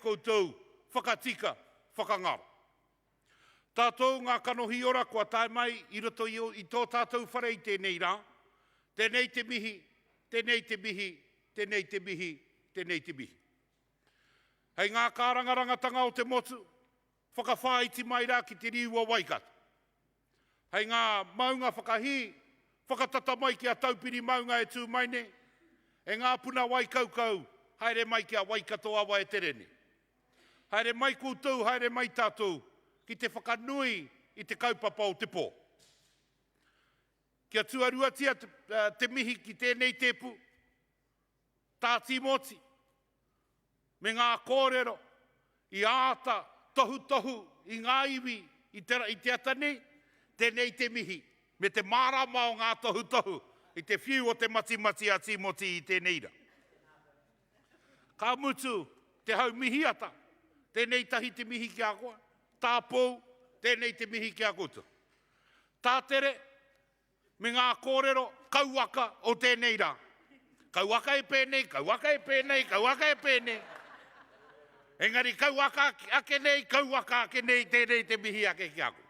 koutou whakatika, whakangaro. Tātou ngā kanohi ora kua tae mai i roto i, i tō tātou whare i tēnei rā, tēnei te mihi, tēnei te mihi, tēnei te mihi, tēnei te mihi. Hei ngā kārangarangatanga o te motu, whakawhāiti mai rā ki te riu o Waikato. Hei ngā maunga whakahī, whakatata mai ki a Taupiri maunga e tū mai nei, e ngā puna wai kaukau, haere mai ki a Waikato awa e tere nei. Haere mai koutou, haere mai tātou ki te whakanui i te kaupapa o te pō. Kia tuaruatia te, te mihi ki tēnei tēpu, tā Tīmoti, me ngā kōrero i āta tohutohu i ngā iwi i te, i te ata nei, tēnei te mihi, me te mārama o ngā tohutohu i te whiu o te matimati a Tīmoti i tēnei ra. Ka mutu te hau mihiata, tēnei tahi te mihi ki a koe, tā Pou, tēnei te mihi ki a koutou. Tā Tere, me ngā kōrero kauaka o tēnei rā. Kauaka e pēnei, kauaka e pēnei, kauaka e pēnei. Engari kauaka ake nei, kauaka ake nei, tēnei te mihi ake ki a koe.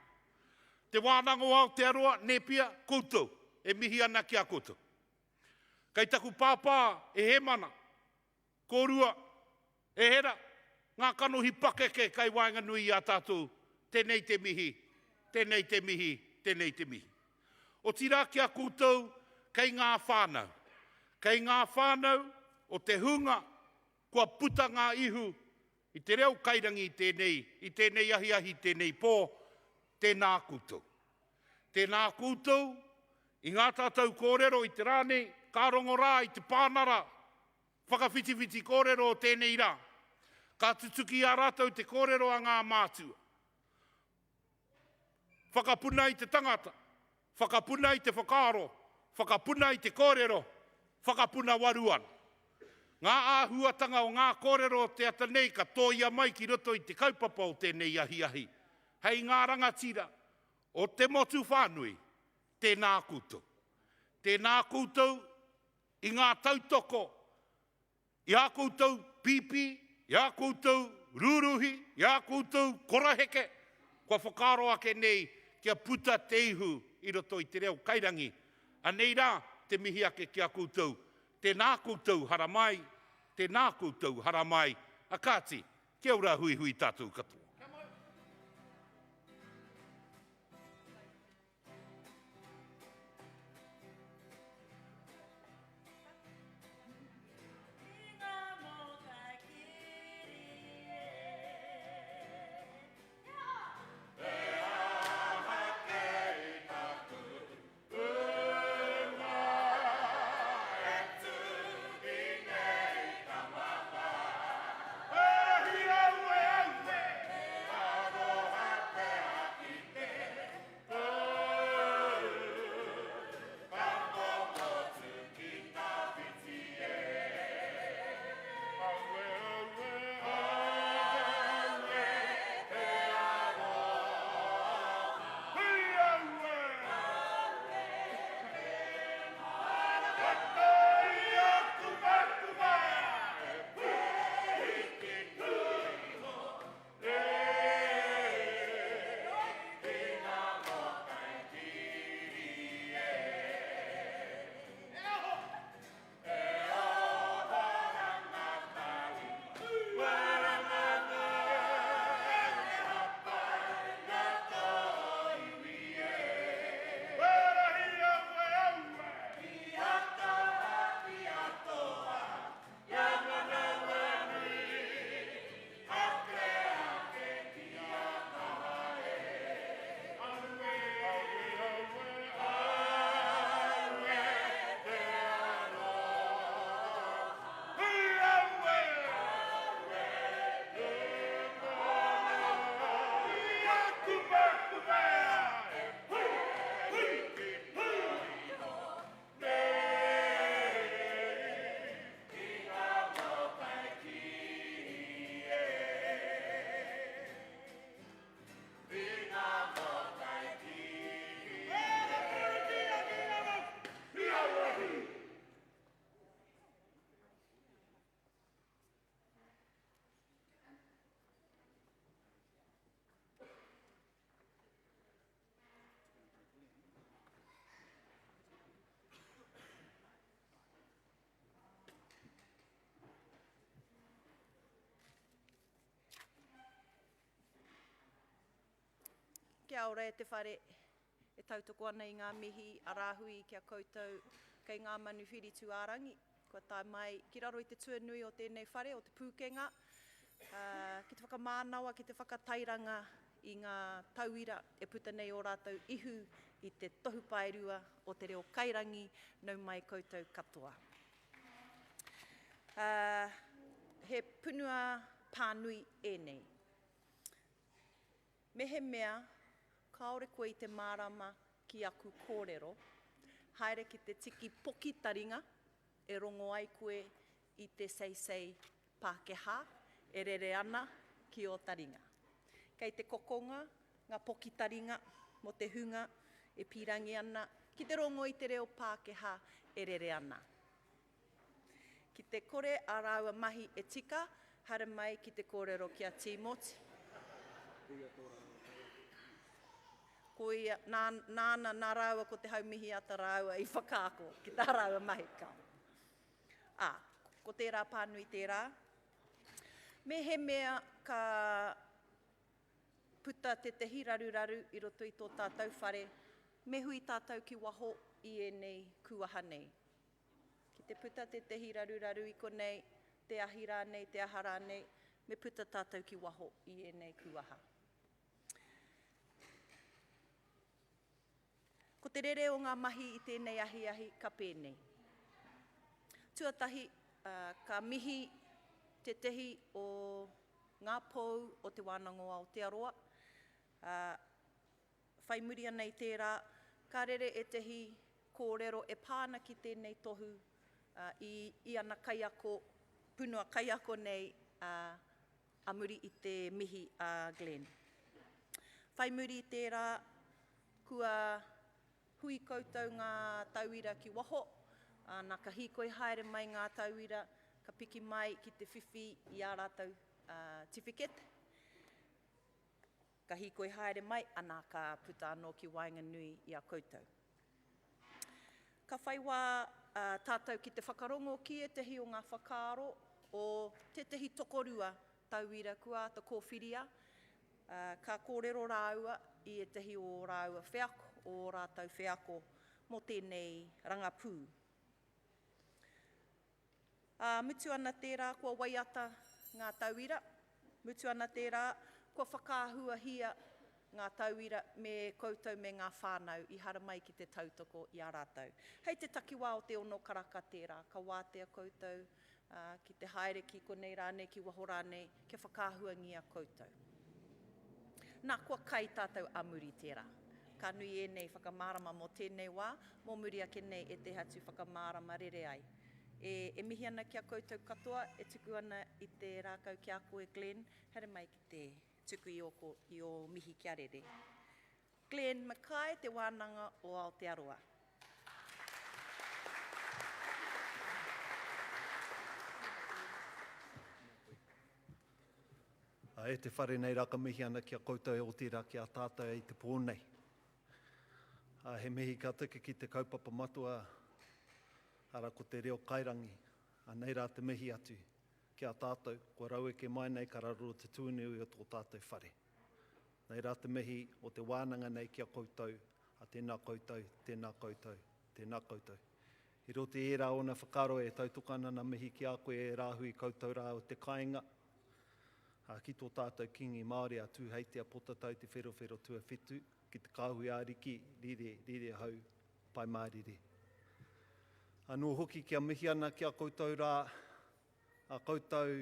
Te Wānanga o Aotearoa, Nēpia, koutou, e mihi ana ki a koutou. Kei taku pāpā e Hēmana, kōrua, e Hera, ngā kanohi pakeke kai waenganui i a tātou, tēnei te mihi, tēnei te mihi, tēnei te mihi. Otirā ki a koutou kei ngā whānau, kei ngā whānau o te hunga kua puta ngā ihu i te reo kairangi i tēnei, i tēnei ahiahi, i tēnei pō, tēnā koutou. Tēnā koutou i ngā tātou kōrero i te rā nei, ka rongo rā i te pānara whakawhitiwhiti kōrero o tēnei rā. Ka tutuki i a rātou te kōrero a ngā mātua. Whakapuna i te tangata, whakapuna i te whakaaro, whakapuna i te kōrero, whakapuna waru ana. Ngā āhuatanga o ngā kōrero o te ata nei ka tōia mai ki roto i te kaupapa o tēnei ahiahi, hei ngā rangatira o te motu whānui, tēnā koutou. Tēnā koutou i ngā tautoko I ā koutou pīpī, i ā koutou rūruhi, i ā koutou koraheke, kua whakaaro ake nei kia puta te ihu i roto i te reo kairangi. Anei rā te mihi ake ki a koutou, tēnā koutou haramai, tēnā koutou haramai, a kāti, kia ora huihui tātou katoa. Kia ora e te whare e tautoko ana i ngā mihi a Rāhui ki a koutou kei ngā manuwhiri tūārangi kua tae mai ki raro i te tuanui o tēnei whare o Te Pūkenga ki te whakamānawa, ki te whakatairanga i ngā tauira e puta nei ō rātou ihu i te tohu paerua o te reo kairangi, nau mai koutou katoa. He punua pānui ēnei. Mehemea kāore koe i te mārama ki aku kōrero, haere ki te tiki poki taringa e rongo ai koe i te seisei Pākehā e rere ana ki ō taringa. Kei te kokonga ngā poki taringa mō te hunga e pīrangi ana ki te rongo i te reo Pākehā e rere ana. Ki te kore ā rāua mahi e tika, haere mai ki te kōrero ki a Tīmoti. Ko ia, nā, nāna, nā rāua ko Te Haumihiata rāua i whakaako ki tā rāua mahi. Ka. Ā, ko tērā pānui tērā. Mehemea ka puta tētehi raruraru i roto i tō tātou whare, me hui tātou ki waho i ēnei kūaha nei. Ki te puta tētehi raruraru i konei, te ahi rānei, te aha rānei, me puta tātou ki waho i ēnei kūaha. Ko te rere o ngā mahi i tēnei ahiahi ka pēnei. Tuatahi, ka mihi tētehi o ngā pou o Te Wānanga o Aotearoa, ā, Whai muri ana i tērā, ka rere ētehi kōrero e pā ana ki tēnei tohu i i ana kaiako, punua kaiako nei a muri i te mihi a Glenn. Whai muri i tērā, kua hui koutou ngā tauira ki waho, nā ka hīkoi haere mai ngā tauira, ka piki mai ki te whiwhi i ā rātou tiwhikete. Ka hīkoi haere mai, ana ka puta anō ki waenganui i a koutou. Ka whai wā tātou ki te whakarongo ki ētahi o ngā whakaaro o tētahi tokorua tauira kua āta kōwhiria, ka kōrero rāua i ētahi o ō rāua wheako, o ō rātou wheako mō tēnei rangapū. Ā, mutu ana tērā kua waiata ngā tauira, mutu ana tērā kua whakaahuahia ngā tauira me koutou me ngā whānau i haramai ki te tautoko i a rātou. Hei te takiwā o te ono karaka tērā, ka wātea koutou ā, ki te haere ki konei rānei, ki waho rānei, kia whakaahuangia koutou. Nā, kua kai tātou a muri tērā. Ka nui ēnei whakamārama mō tēnei wā, mō muri ake nei ētehi atu whakamārama rere ai. E, e mihi ana ki a koutou katoa e tuku ana i te rākau ki a koe Glenn, haere mai ki te tuku i ō, i ō mihi kia rere. Glenn Mackay, Te Wānanga o Aotearoa. E te whare nei rā ka mihi ana ki a koutou e otirā ki a tātou i te pō nei. He mihi ka tika ki te kaupapa matua, arā ko te reo kairangi. Anei rā te mihi atu ki a tātou, kua raueke mai nei ka raro te tūnui o tō tātou whare. Nei rā te mihi o te wānanga nei ki a koutou, a tēnā koutou, tēnā koutou, tēnā koutou. I roto i ērā ōna whakaaro e tautoko ana nā mihi ki a koe e rāhui koutou rā o te kāinga, ā, ki tō tātou Kīngi Māori a Tūheitia Potatau Te Wherowhero Tuawhitu, ki te kāhui ariki, rire, rire hau, Pai Mārire. Anō hoki kia mihi ana ki a koutou rā, a koutou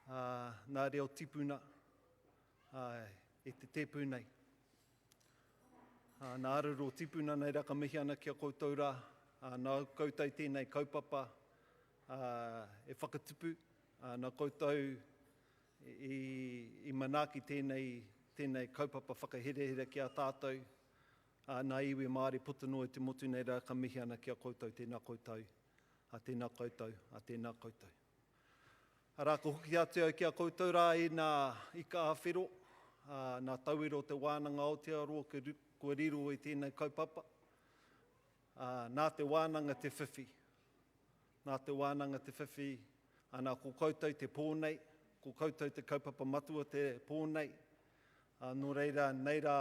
ā, nā reo tipuna ā, e te tēpu nei. Ā, nā arero tipuna nei rā ka mihi ana ki a koutou rā, ā, nā koutou tēnei kaupapa ā, e whakatupu, ā, nā koutou i, i manaaki tēnei, tēnei kaupapa whakaherehere ki a tātou, ā, nā iwi Māori puta noa i te motu nei rā ka mihi ana ki a koutou, tēnā koutou, ā, tēnā koutou, ā, tēnā koutou. Arā, ka hoki atu au ki a koutou rā i nā ika a whero, ā, nā tauira o te wānanga Aotearoa kua riro i tēnei kaupapa, ā, nā te wānanga te whiwhi. Nā te wānanga te whiwhi, ā, nā ko koutou te pō nei, ko koutou te kaupapa matua te pō nei. Ā, nō reira, nei rā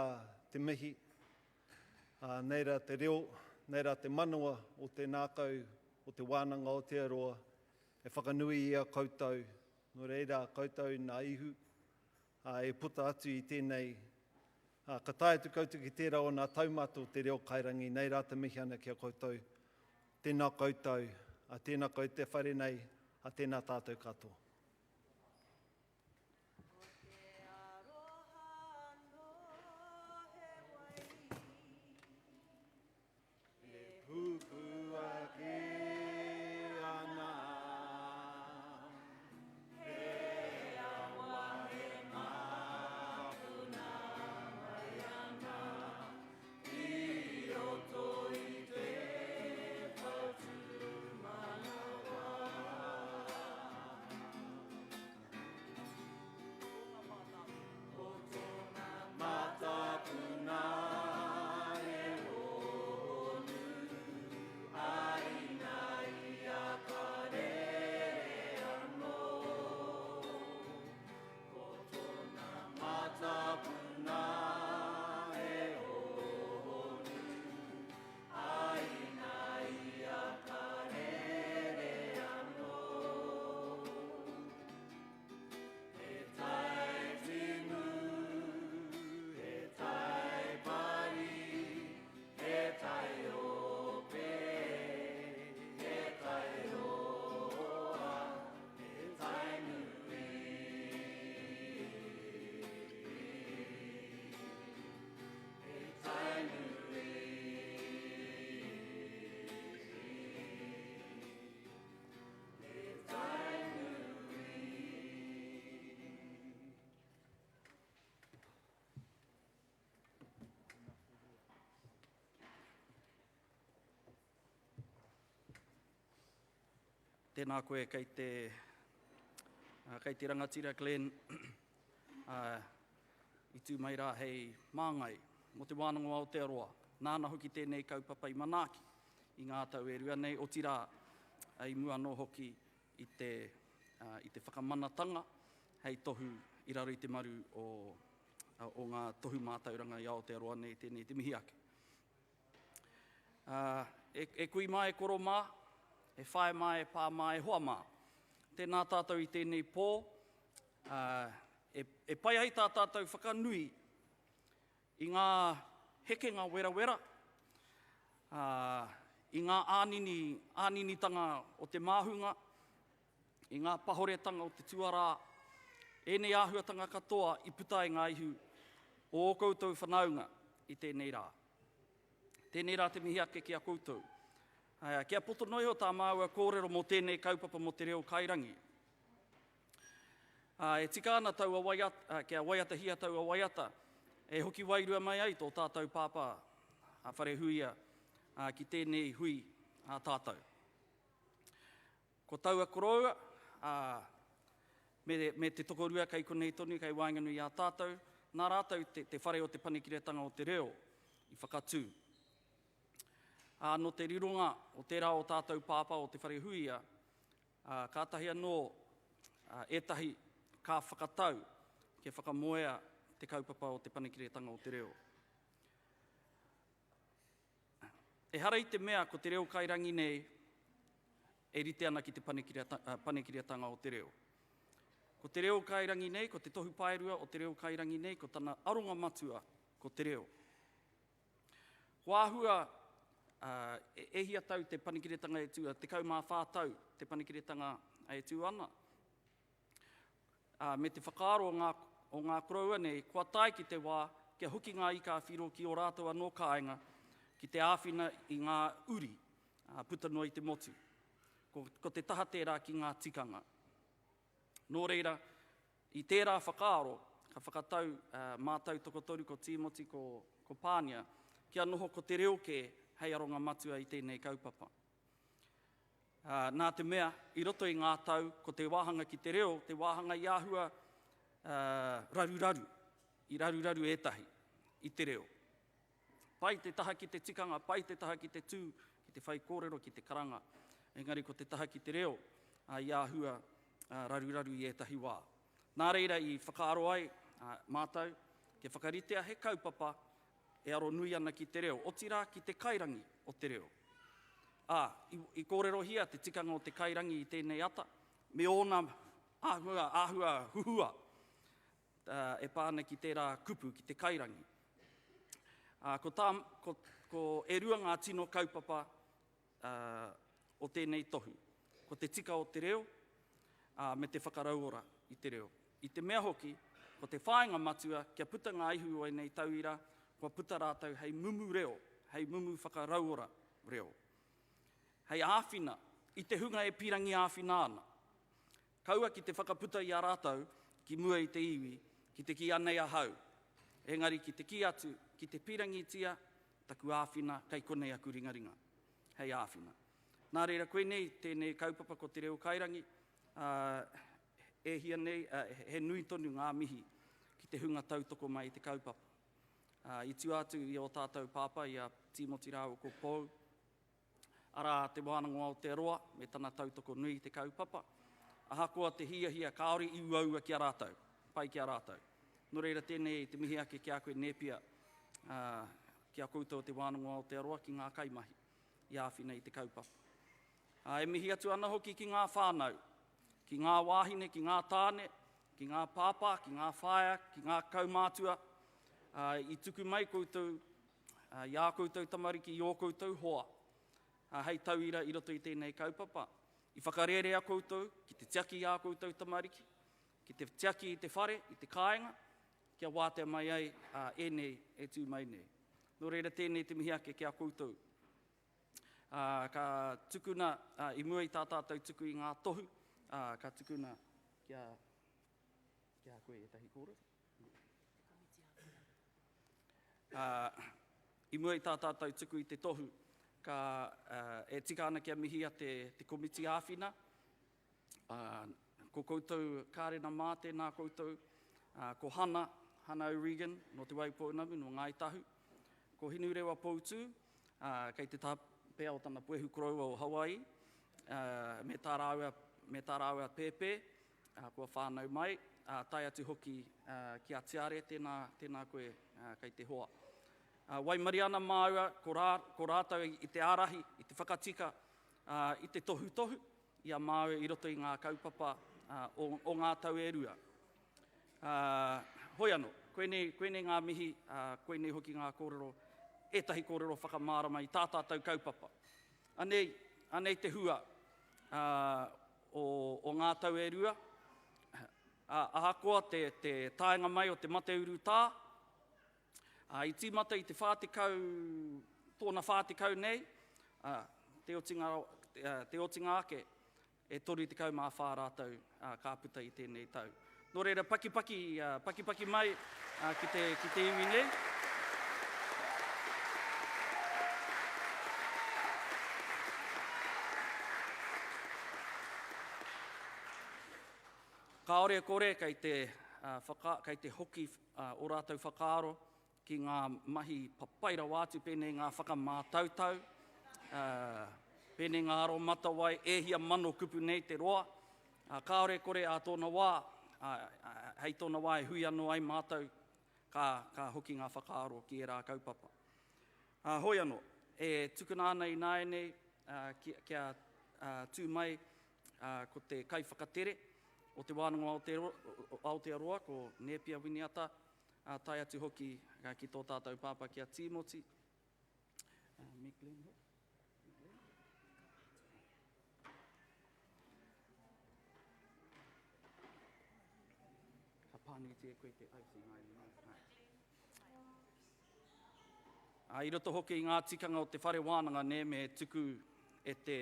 te mihi, ā, nei rā te reo, nei rā te manawa o te nākau o Te Wānanga Aotearoa e whakanui i a koutou, nō reira, koutou nā Ihu, ā, e puta atu i tēnei, ā, ka tae atu koutou ki tērā o nā taumata o te reo kairangi, nei rā te mihi ana ki a koutou, tēnā koutou, ā, tēnā koutou te whare nei, ā, tēnā tātou katoa. Ko te aroha anō he wai. E pupū ake ana. He awa he māpuna mai ana i roto i te whatumanawa. Ko tōna Matapuna e hōhonu ai nā ia ka rere anō. Ko tōna Matapuna e hōhonu ai nā ia ka rere anō. He tai timu, he tai pari, he tai ope, he tai roa, he tai nui. He tai nui. Tēnā koe kei te, kei te rangatira Glenn i tū mai rā hei māngai mō Te Wānanga o Aotearoa. Nāna hoki tēnei kaupapa i manaaki i ngā tau e rua nei, otirā i mua anō hoki i te, i te whakamanatanga hei tohu i raro i te maru o, o ngā tohu mātauranga i Aotearoa nei, tēnei te mihi ake. Uh, e, e kui mā, e koro mā, e whae mā, e pā mā, e hoa mā. Tēnā tātou i tēnei pō, uh, e, e pai ai tā tātou whakanui i ngā hekenga werawera, ā, i ngā ānini, āninitanga o te māhunga, i ngā pahoretanga o te tuarā, ēnei āhuatanga katoa i puta ai ngā ihu o ō koutou whanaunga i tēnei rā. Tēnei rā te mihi ake ki a koutou. Kia poto noa iho tā māua kōrero mō tēnei kaupapa mō te reo kairangi. Ā, e tika ana taua waiata, ā, kia waiatahia taua waiata, e hoki wairua mai ai tō tātou pāpā, a Wharehuia, ā, ki tēnei hui ā tātou. Ko taua koroua, ā, me, me te tokorua kei konei tonu, kei waenganui i a tātou, nā rātou te, te whare o te Panekiretanga o te Reo i whakatū. Ā, nō te rironga o tērā o tātou pāpā o Te Wharehuia, Ā, kātahi anō ētahi ka whakatau kia whakamoea te kaupapa o Te Panekiretanga o te Reo. Ehara i te mea ko te reo kairangi nei e rite ana ki te Panekiretanga o te Reo. Ko te reo kairangi nei, ko te tohu paerua o te reo kairangi nei, ko tana aronga matua ko te reo. Kua āhua e hia tau te panekiretanga e tū, 14 tau te panekiretanga e tū ana. Me te whakaaro o ngā, o ngā koroua nei, kua tae ki te wā kia hoki ngā ika a Whiro ki ō rātou anō kāinga ki te āwhina i ngā uri puta noa i te motu. Ko, ko te taha tērā ki ngā tikanga. Nō reira, I tērā whakaaro, ka whakatau mātau tokotoru ko Tīmoti, ko, ko Pānia, kia noho ko te reo kē hei aronga matua i tēnei kaupapa. Ā, nā te mea, i roto i ngā tau, ko te wāhanga ki te reo, te wāhanga i āhua raruraru, i raruraru ētahi i te reo. Pai te taha ki te tikanga, pai te taha ki te tū, ki te whaikōrero, ki te karanga. Engari ko te taha ki te reo, i āhua raruraru i ētahi wā. Nā reira i whakaaro ai mātou, Kia whakaritea he kaupapa e aro nui ana ki te reo, otirā ki te kairangi o te reo. Ā, i, i kōrerohia te tikanga o te kairangi i tēnei ata, me ōna āhua, āhua huhua e pā ana ki tērā kupu, ki te kairangi. Ā, ko tā, ko, ko e rua ngā tino kaupapa o tēnei tohu. Ko te tika o te reo, ā, me te whakarauora i te reo. I te mea hoki, ko te whāinga matua kia puta ngā ihu o ēnei tauira, kua puta rātou hei mumu reo, hei mumu whakarauora reo. Hei āwhina i te hunga e pīrangi āwhina ana. Kaua ki te whakaputa i a rātou ki mua i te iwi, ki te kī anei ahau, engari ki te kī atu, ki te pīrangitia taku āwhina kei konei aku ringaringa, hei āwhina. Nā reira koinei tēnei kaupapa ko Te Reo Kairangi, ā, e hia nei, ā, he nui tonu ngā mihi ki te hunga tautoko mai i te kaupapa. Ā, i tua atu i ō tātou pāpā, i a Tīmoti rāua ko Pou, arā, Te Wānanga o Aotearoa me tana tautoko nui i te kaupapa, ahakoa te hiahia kāore i uaua ki a rātou, pai ki a rātou. Nō reira tēnei te mihi ake ki a koe Nēpia, ā, ki a koutou o Te Wānanga o Aotearoa, ki ngā kaimahi i āwhina i te kaupapa. Ā, e mihi atu ana hoki ki ngā whānau, ki ngā wāhine, ki ngā tāne, ki ngā pāpā, ki ngā whaea, ki ngā kaumātua, ā, i tuku mai koutou ā, i ā koutou tamariki, i ō koutou hoa, ā, hei tauira i roto i tēnei kaupapa. I whakarērea koutou ki te tiaki i ā koutou tamariki, ki te tiaki i te whare, i te kāinga, kia wātea mai ai ā, ēnei e tū mai nei. Nō reira tēnei te mihi ake ki a koutou. Ā, ka tukuna, ā, i mua i tā tātou tuku i ngā tohu, ā, ka tukuna kia, kia koe ētahi kōrero. Ā, i mua i tā tātou tuku i te tohu, ka, ā, e tika ana kia mihia te, te komiti āwhina, ā, ko koutou Kārena mā tēnā koutou, ā, ko Hana, Hana O'Regan, nō Te Waipounamu, nō Ngāi Tahu, ko Hinurewa Poutū, ā, kei te tāpea o tana puehu koroua o Hawaii, ā, me tā rāua, me tā rāua pēpē, ā, kua whānau mai, ā, tae atu hoki, ā, ki a Tiare, tēnā, tēnā koe, ā, kei te hoa. Ā, waimaria ana māua, ko, rā, ko rātou i te ārahi, i te whakatika, ā, i te tohutohu i a māua i roto i ngā kaupapa, ā, o, o ngā tau e rua. Ā, hoi anō, koinei, koinei ngā mihi, ā, koinei hoki ngā kōrero, ētahi kōrero whakamārama i tā tātou kaupapa. Anei, anei te hua, ā, o, o ngā tau e rua, ā, ahakoa te, te taenga mai o te mate urutā, ā, i tīmata i te 40, tōna 40 nei, ā, te otinga, te otinga ake, e 34 rātou ka puta i tēnei tau. Nō reira, pakipaki, pakipaki mai ki te, ki te iwi nei. Kāore e kore kei te, whaka, kei te hoki ō rātou whakaaro ki ngā mahi papai rawa atu pēnei ngā whakamātautau, pēnei ngā aromatawai, e hia mano kupu nei te roa, kāore e kore ā tōna wā, hei tōna wā e hui anō ai mātou, ka, ka hoki ngā whakaaro ki ērā kaupapa. Ā, hoi anō, e tukuna ana ināianei kia, kia tū mai ko te kaiwhakatere o Te Wānanga o Aotearoa, ko Nēpia Winiata, ā, tae atu hoki ki tō tātou pāpā ki a Tīmoti. Me Glenn Hook. Ka pānuitia e koe te ice i ngā Ā, i roto hoki i ngā tikanga o te whare wānanga nē, me tuku e te,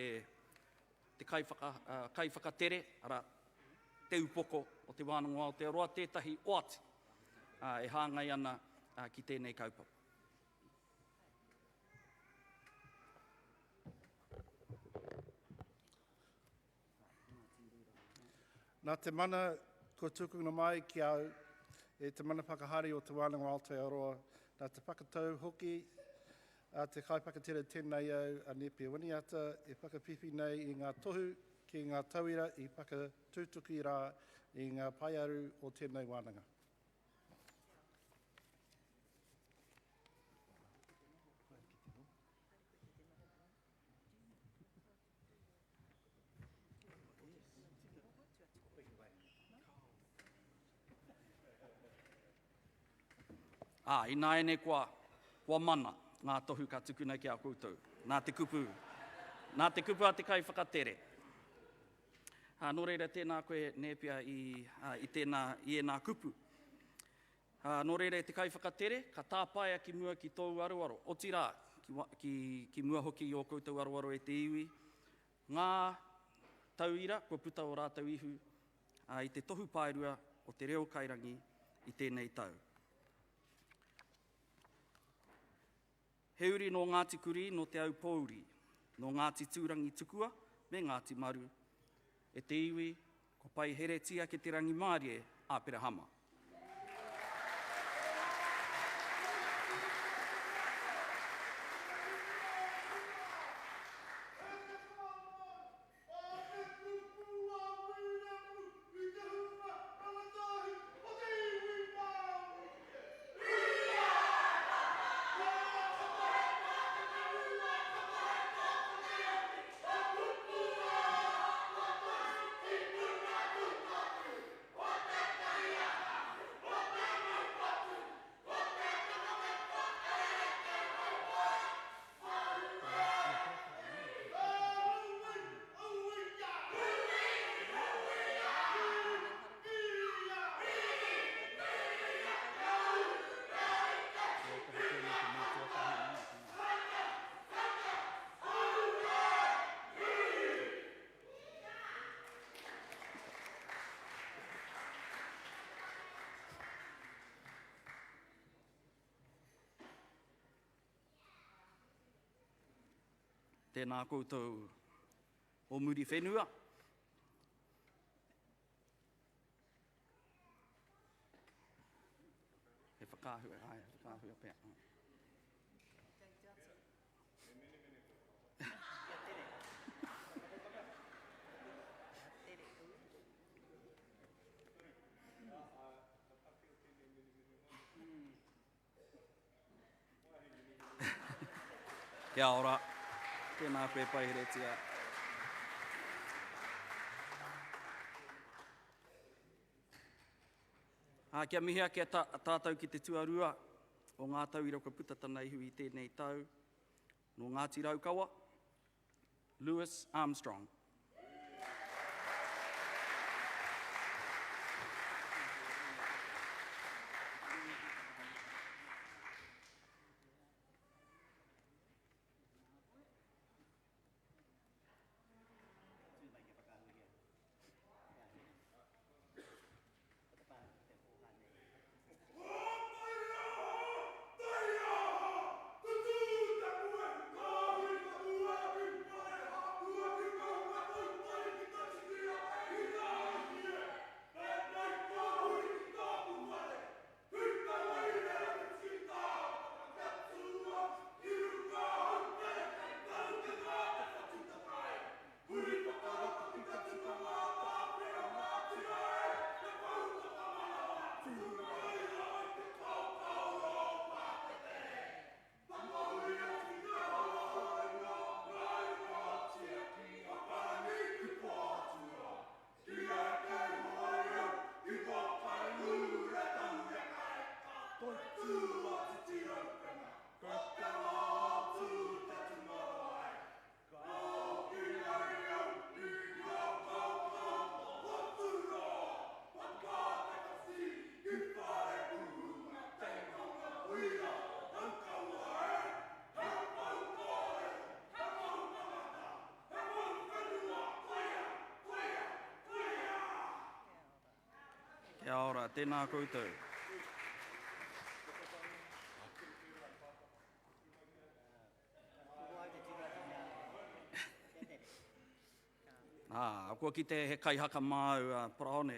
te kaiwhaka, uh, kaiwhakatere, arā, te upoko o Te Wānanga o Aotearoa tētahi oati e hāngai ana ki tēnei kaupapa. Nā te mana kua tukuna mai ki au e te mana whakahaere o Te Wānanga o Aotearoa, nā te whakatau hoki a te kaiwhakatere tēnei au a Nepia Winiata e whakawhiwhi nei i ngā tohu ki ngā tauira i whakatutuki rā i ngā paearu o tēnei wānanga. Ā, ināianei kua, kua mana ngā tohu ka tukuna ki a koutou, nā te kupu, nā te kupu a te kaiwhakatere. Ā, nō reira, tēnā koe, Nēpia, i, ā, i tēnā, i ēnā kupu. Ā, nō reira e te kaiwhakatere, ka tāpaea ki mua ki tōu aroaro, otirā, ki, ki, ki mua hoki i ō koutou aroaro e te iwi, ngā tauira kua puta ō rātou ihu, ā, i te tohu paerua o te reo kairangi i tēnei tau. He uri nō Ngāti Kurī, nō Te Aupōuri, nō Ngāti Tūrangitukua me Ngāti Maru, e te iwi, kua paiheretia ki te rangimārie Āperahama. A te kupu a Wiremu i te hunga rangatahi o te iwi Māori. Tēnā koutou o Muriwhenua. He whakaahua, ai, he whakaahua pea. Kia ora. Tēnā koe Paiheretia. Ā, kia mihi ake ta, tātou ki te tuarua o ngā tauira kua puta tana ihu i tēnei tau, nō Ngāti Raukawa, Louis Armstrong. Kia ora, tēnā koutou. Ā, kua kite he kaihaka māu a Paraone,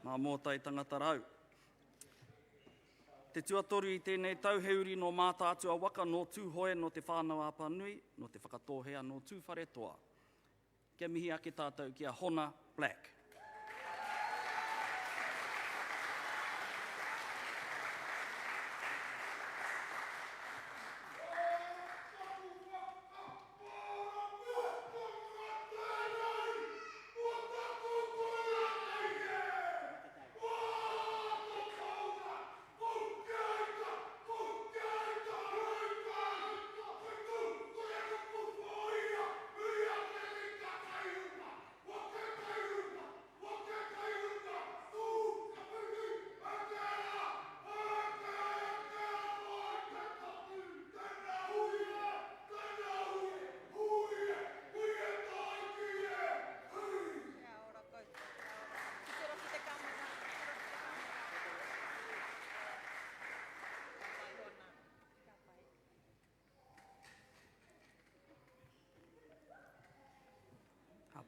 mā mōtai tangata rau. Te tuatoru i tēnei tau he uri nō Mātaatua waka, nō Tūhoe, nō Te Whānau-a-Apanui, nō Te Whakatōhea, nō Tūwharetoa. Kia mihi ake tātou ki a Hona Black.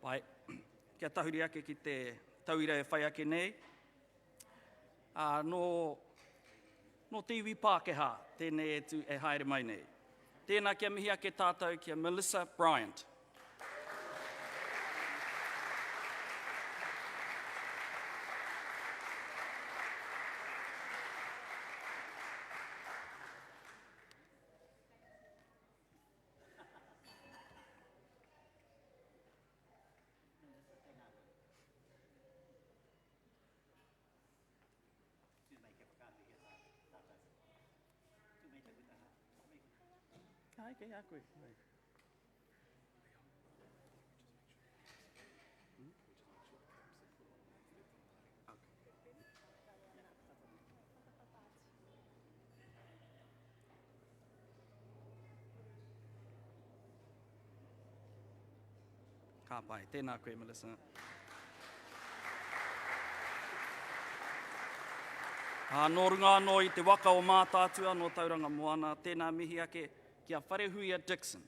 pai. Kia tahuri ake ki te tauira e whai ake nei. Ā, nō, nō te iwi Pākehā tēnei e, tū, e haere mai nei. Tēnā kia mihi ake tātou ki a Melissa Bryant. Ai, kei a koe. Ka pai. Tēnā koe, Melissa. Ā, nō runga anō i te waka o Mātaatua, nō Tauranga Moana, tēnā mihi ake ki a Wharehuia Dixon.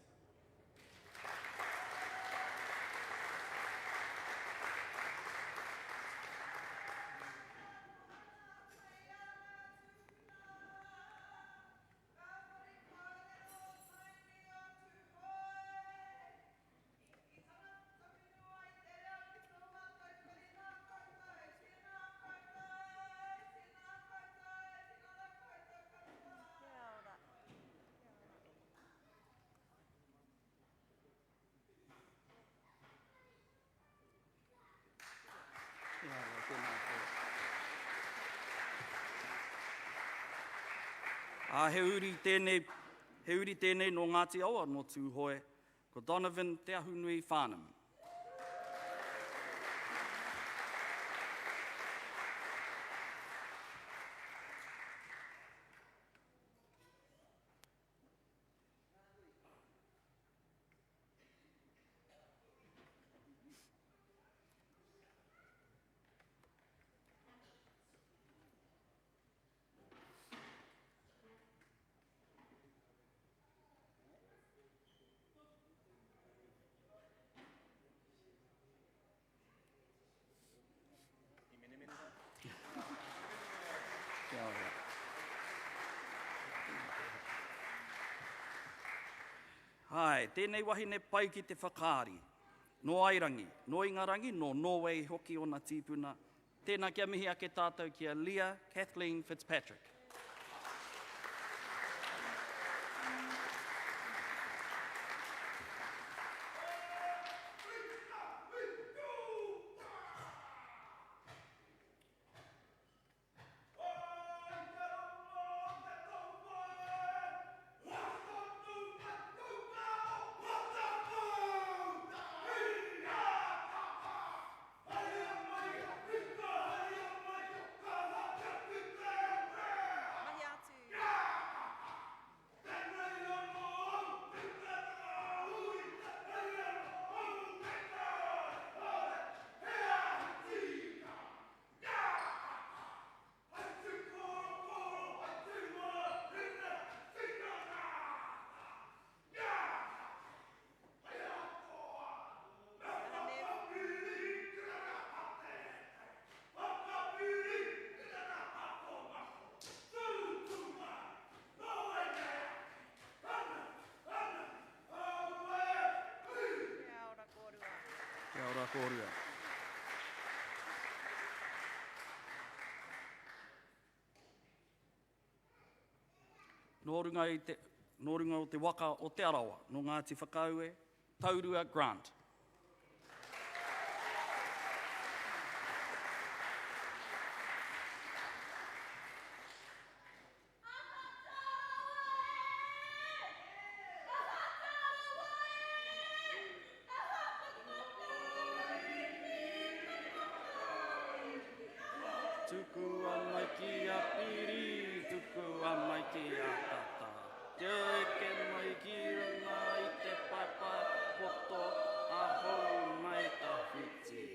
Ā, he uri tēnei, he uri tēnei nō Ngāti Awa, nō Tūhoe, ko Donovan Te Ahunui Farnham. Kia ora. Hai, tēnei wahine pai ki te whakaari. Nō Airangi, nō Ingarangi, nō Nōwei hoki ōna tīpuna. Tēnā kia mihi ake tātou ki a Leah Kathleen Fitzpatrick. Kia ora kōrua. Nō runga, i te, nō runga o te waka o Te Arawa, nō Ngāti Whakaue, Taurua Grant. Tukua mai ki a Piri, tukua mai ki a Tata. Kia eke mai ki runga i te paepae poto a Houmaitawhiti.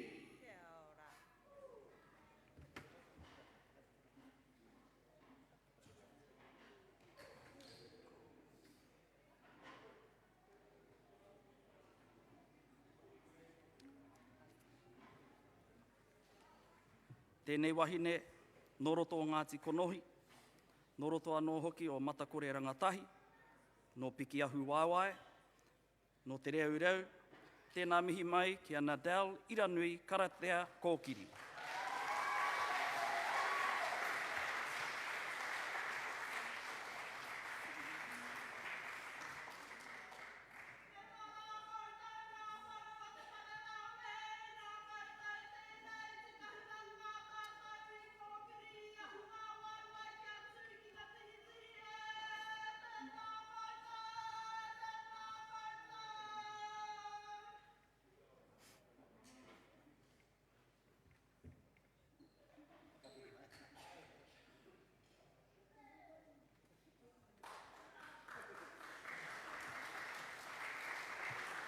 Tēnei wahine, nō roto o Ngāti Konohi, nō roto anō hoki o Matakore Rangatahi, nō Pikiahu Waewae, nō Te Reureu, tēnā mihi mai ki a Nadelle Iranui Karatea Kōkiri.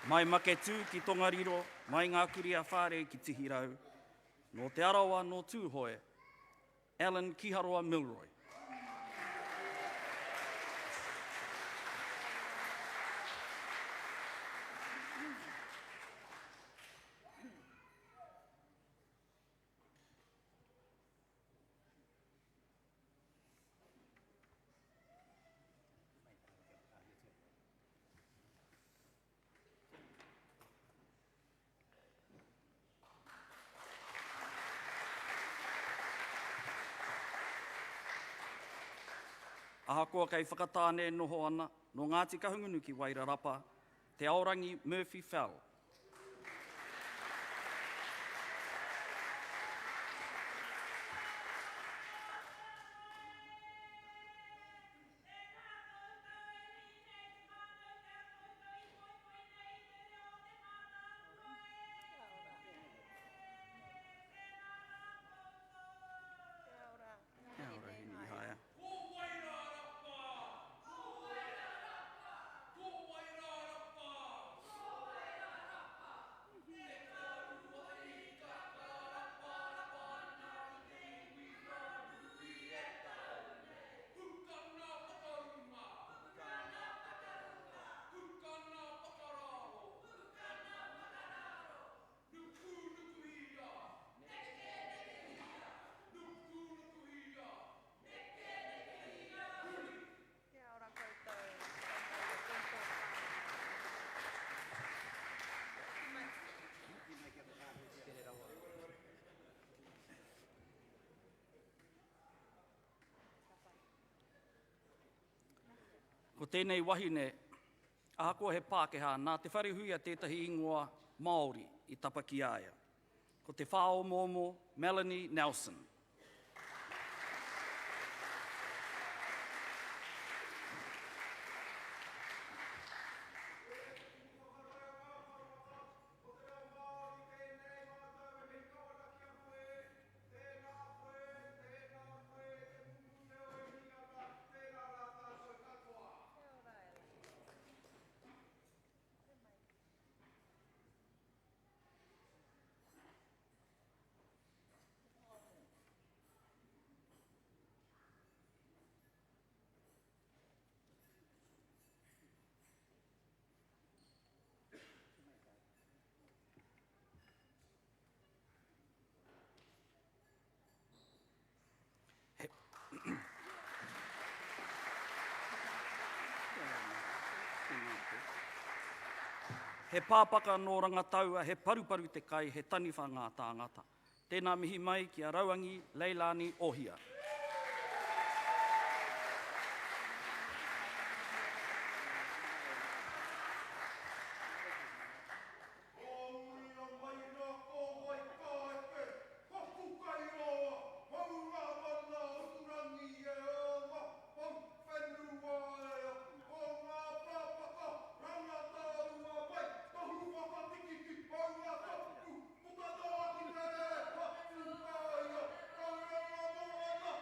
Mai Maketū ki Tongariro, mai Ngā Kuri a Whārei ki Tihirau, nō Te Arawa, nō Tūhoe, Alan Kiharoa Milroy. Ahakoa kei Whakatāne e noho ana, nō Ngāti Kahungunu ki Wairarapa, Te Aorangi Murphy Fell. Kia ora, Hini Ihaia. Ko Wairarapa! Ko Wairarapa! Ko Wairarapa! Ko Wairarapa! Te karuai ka karaparapa ana i te iwi whānui e tau nei. Pukana whakarunga! Pukana whakarunga! Pukana whakararo! Pukana whakararo! Nukunukuhia! Nekenekehia! Nukunukuhia! Nekenekehia! Huri! Kia ora koutou. Tēnā ia koutou. Ko tēnei wahine, ahakoa he Pākehā, nā Te Wharehuia tētahi ingoa Māori i tapa ki a ia. Ko Te Whāomoomo Melanie Nelson. Tēnā koe, tēnā koe, te pupū reo e mihi ana, tēnā rā tātou katoa. Kia ora Ellen. He pāpaka nō Rangataua, he paruparu te kai, he taniwha ngā tāngata. Tēnā mihi mai ki a Rauangi Leilani Ohia. Ko Uira mai rā ko wai ka eke, Ko Pukairoa, Maunga mana uturangi e oma, Pou whenua e Ko ngā pāpaka, rangatārua mai, Tohu whakatikiti, maunga tapu, Puta noa ki te rere, Pukāia, Tauranga moana.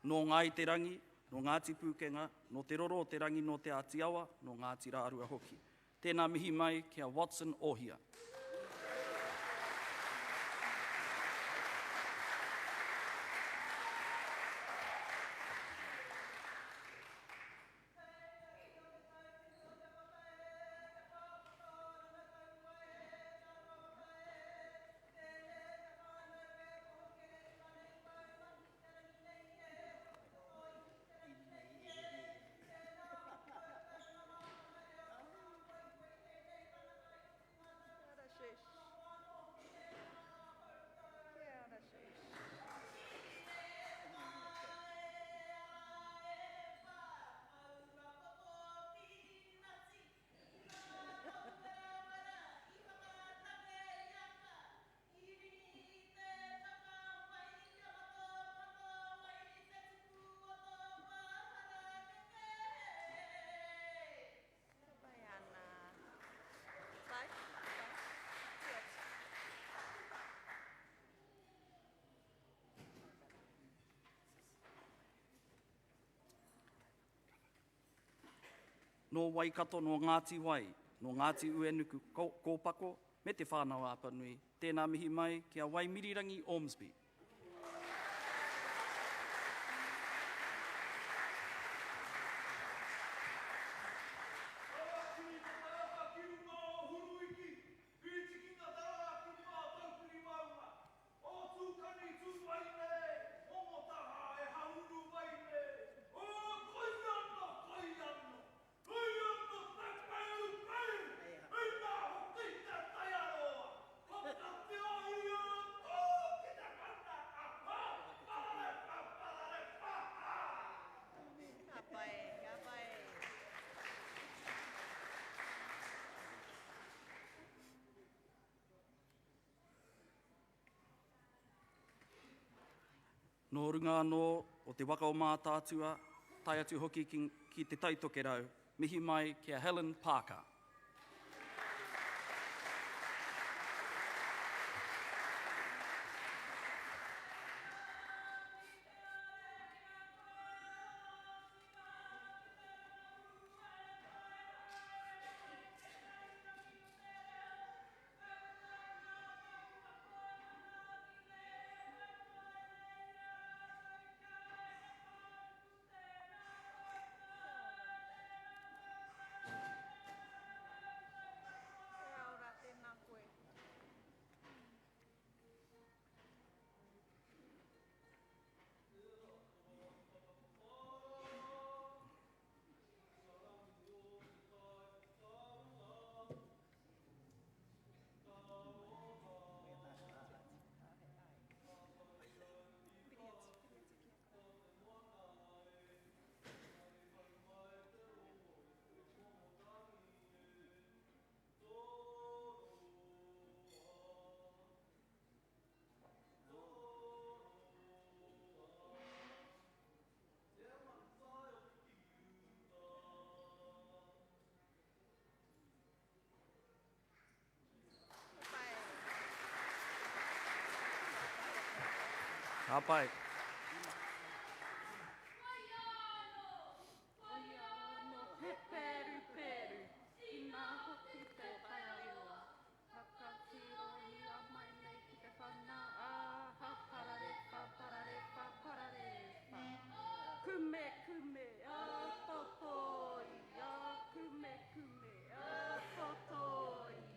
Nō Ngāi Te Rangi, nō Ngāti Pūkenga, nō Te Roro o Te Rangi nō Te Āti Awa, nō Ngāti Rārua hoki. Tēnā mihi mai ki a Watson Ohia. Nō Waikato, nō Ngāti Wai, nō Ngāti Uenuku Kōpako me Te Whānau-a-Apanui, tēnā mihi mai ki a Waimirirangi Ormsby. Ka pai, ka pai. Nō runga anō o te waka o Mātaatua, tae atu hoki ki, ki Te Tai Tokerau, mihi mai ki a Helen Parker. Kia ora, tēnā koe. Ka pai. Kume kume a toto ia kume kume a toto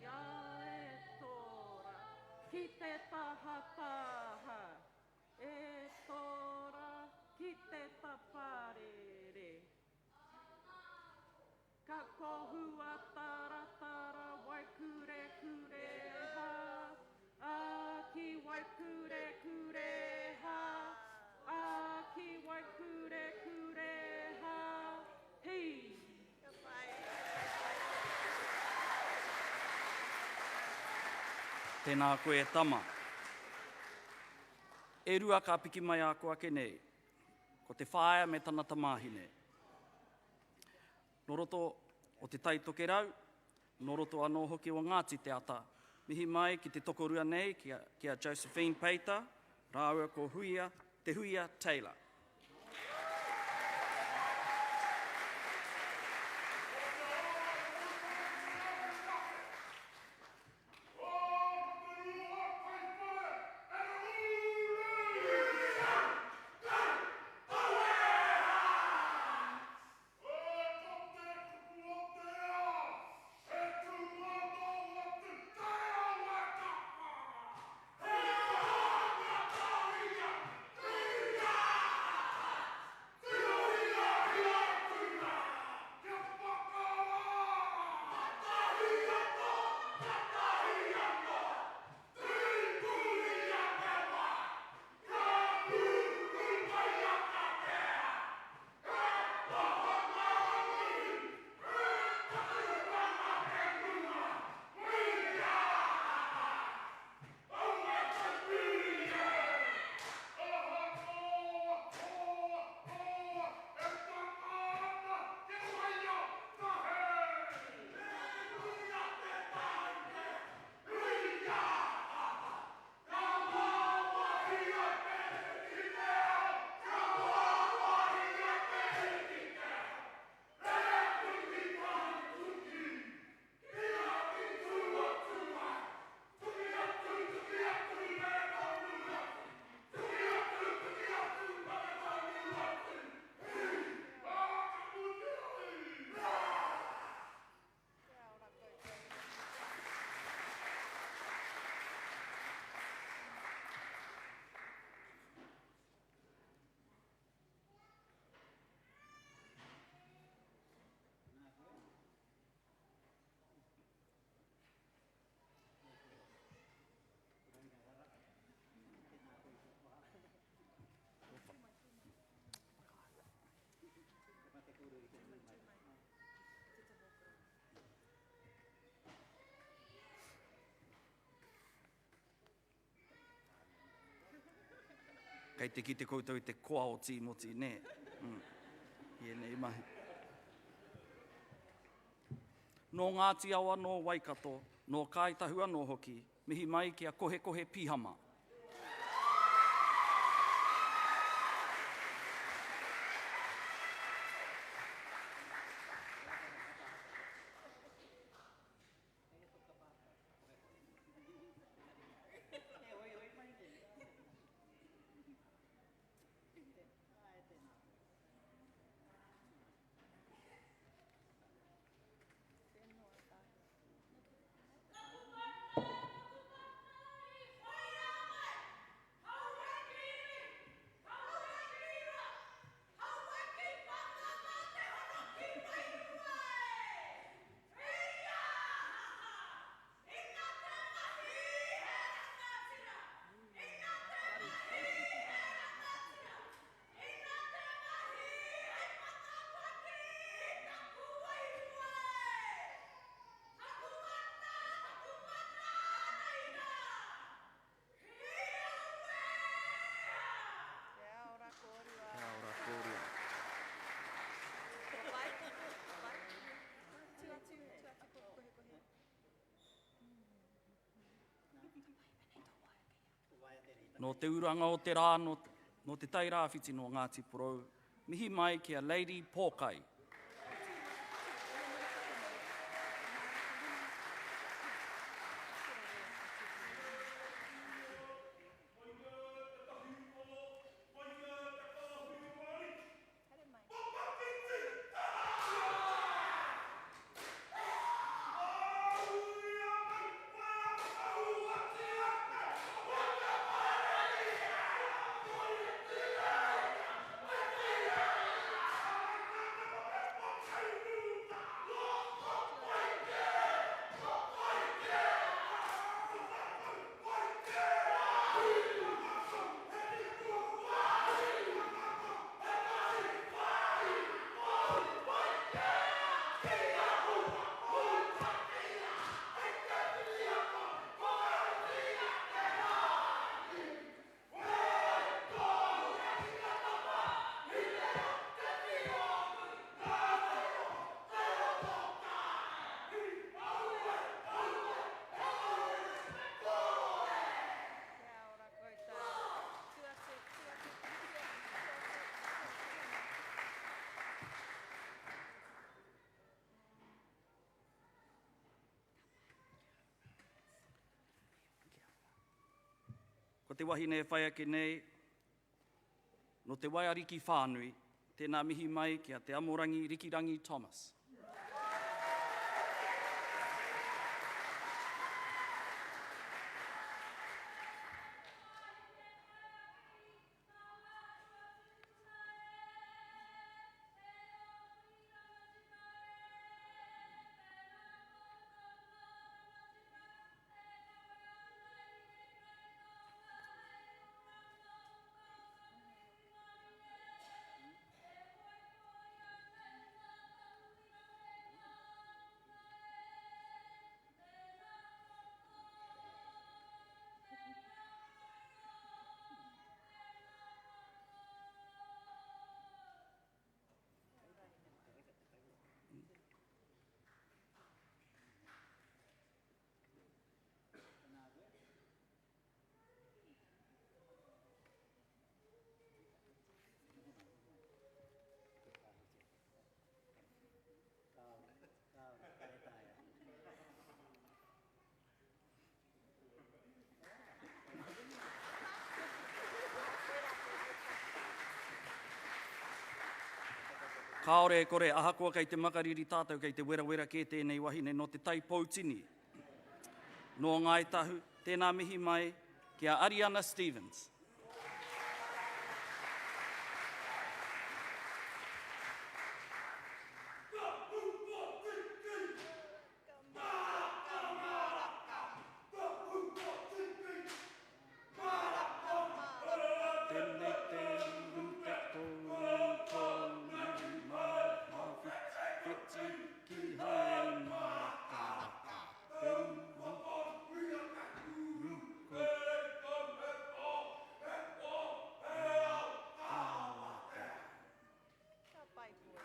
ia e tora ki te taha taha e tora ki te taparere. Ka kohua taratara waikurekure ha, a ki waikurekure ha, a ki waikurekure ha, hi. Ka pai. Tēnā koe e tama. E rua ka piki mai a ko ake nei. Ko te whaea me tana tamāhine. Nō roto o Te Tai Tokerau, Nō roto anō hoki o Ngāti Te Ata. Mihi mai ki te tokorua nei, ki a, ki a Josephine Peita rāua ko Huia, Te Huia Taylor. Kei te kite koutou i te koa o Tīmoti, nē? Mm. I ēnei mahi. Nō Ngāti Awa, nō Waikato, nō Kāi Tahu anō hoki, mihi mai ki a Kohekohe Pihama. Kia ora kōrua. Kia ora kōrua. Pai. Pai. Tu atu, tu atu ko kohekohe. Nō te uranga o te rā, nō, nō Te Tai Rāwhiti, nō Ngāti Porou, mihi mai ki a Lady Pōkai. te wahine e whai ake nei, nō te Waiariki whānui, tēnā mihi mai ki a Te Amorangi Rikirangi Thomas. Kāore e kore, ahakoa kei te makariri tātou, kei te werawera kē tēnei wahine nō Te Tai Poutini, nō Ngāi Tahu, tēnā mihi mai ki a Ariana Stevens. Tenei te uru te koutou ma whiti ki hai makaraka te uru Ka pai koe.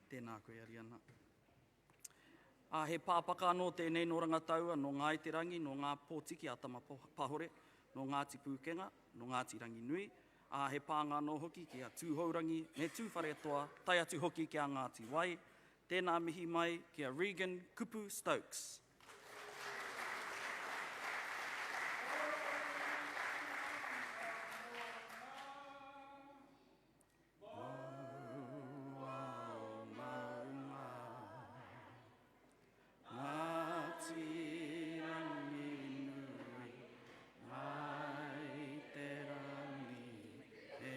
Tēnā koe, Ariana. Ā, he pāpaka anō tēnei nō Rangataua, nō Ngāi Te Rangi, nō Ngā Pōtiki a Tamapahore, nō Ngāti Pūkenga, nō Ngāti Ranginui, ā, he pānga anō hoki ki a Tūhourangi me Tūwharetoa, tae atu hoki ki a Ngāti Wai. Tēnā mihi mai ki a Regan Kupu Stokes. Ngāti Ranginui, Ngāi Te Rangi, e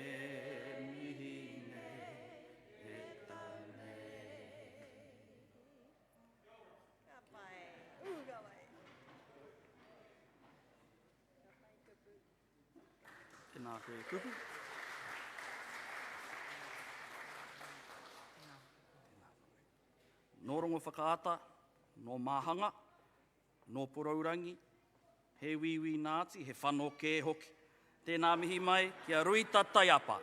mihi nei, e tau nei. Ka pai. Ū, ka pai. Ka pai kupu. Tēnā koe e kupu. Tēnā koe. Nō Rongowhakaata, nō Māhanga, nō Porourangi, he wīwī nāti, he whanokē hoki. Tēnā mihi mai ki a Ruita Taiapa.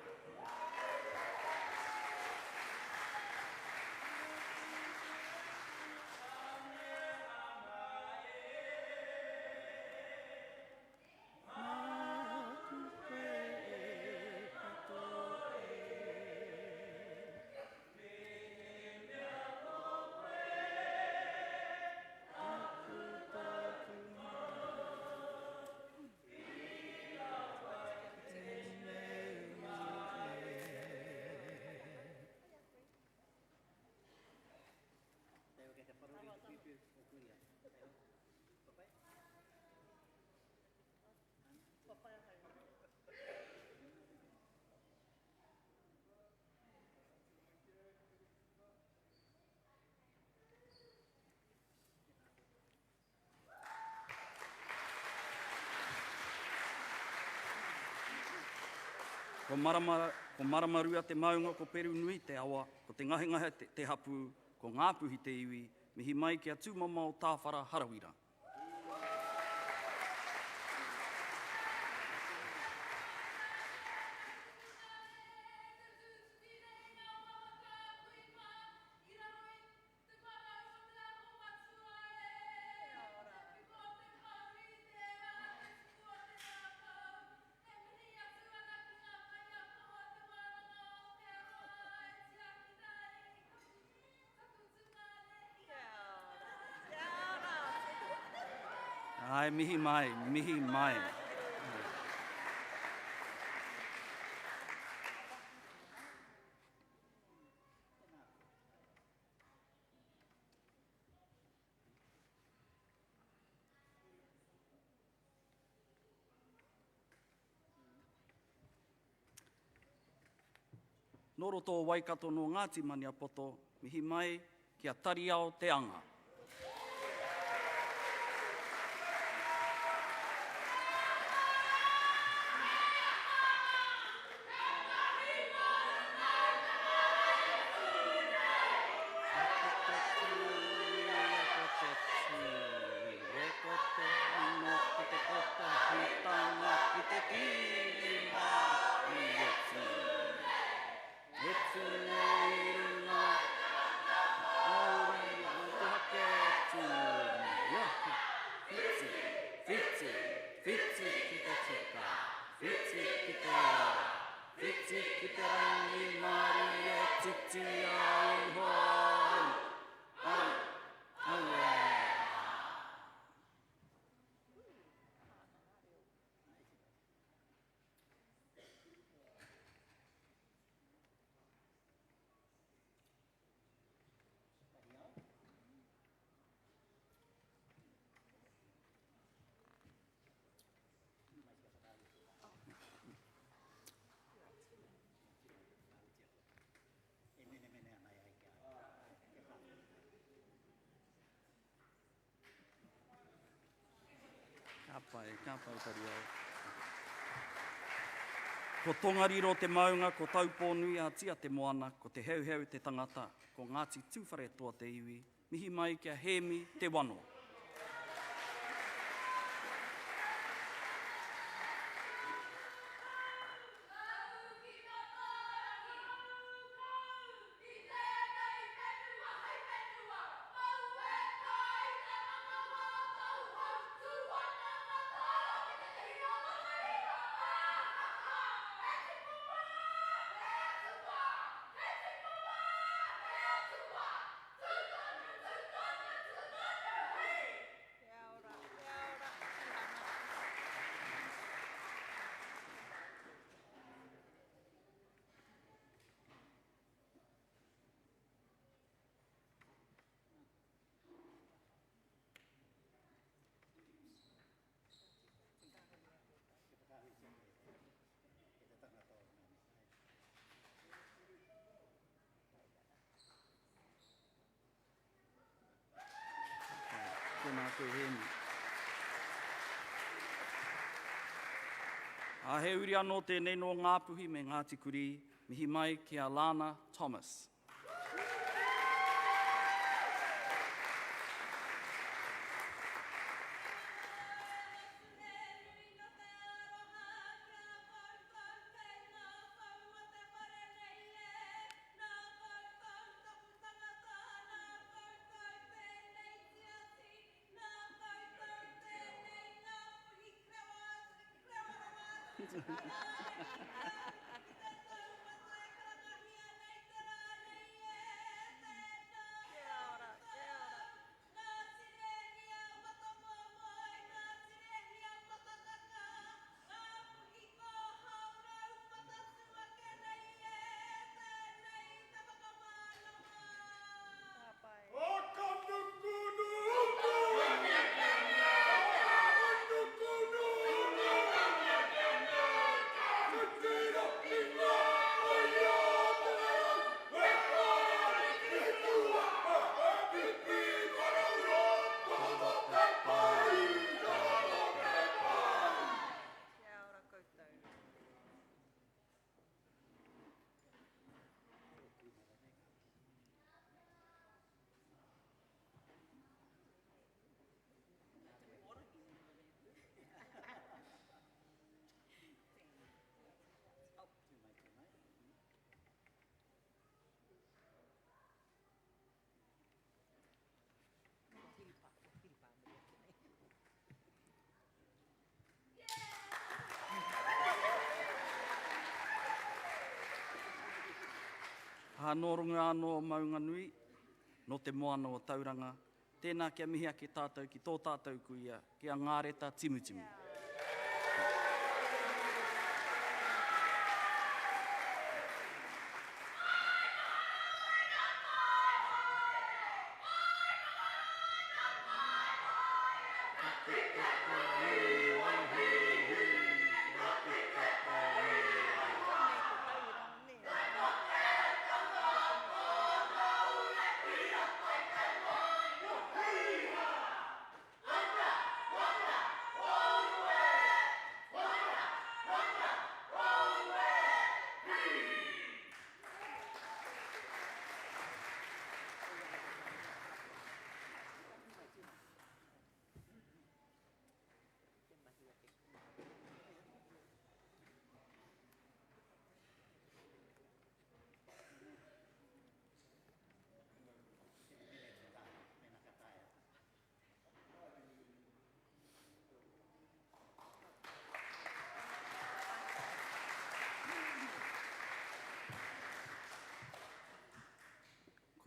Māku koe e pato e. Ko Marama, ko Maramarua te maunga, ko Perunui te awa, ko Te Ngahengahe te, te hapū, ko Ngāpuhi te iwi, mihi mai ki a Tūmamao Tāwhara Harawira. Ai, mihi mai, mihi mai. Nō roto o Waikato nō Ngāti Maniapoto, mihi mai ki a Tariao Te Anga. Whiti ki te rangimārie titia iho ai, ai, auē. Ka pai, ka pai Tariao. Ko Tongariro te maunga, ko Taupō-nui-a-Tia te moana, ko Te Heuheu te tangata, ko Ngāti Tūwharetoa te iwi, Mihi mai ki a Hēmi Te Wano. Kia ora, kia ora, Hihana. Tēnā koe Hēmi. Ā, he uri anō tēnei nō Ngāpuhi me Ngāti Kurī, mihi mai ki a Lana Thomas. Kia ora koutou. Ā, nō runga anō o Maunganui, nō te moana o Tauranga, Tēnā kia mihi ake tātou ki tō tātou kuia, ki a Ngāreta Timutimu.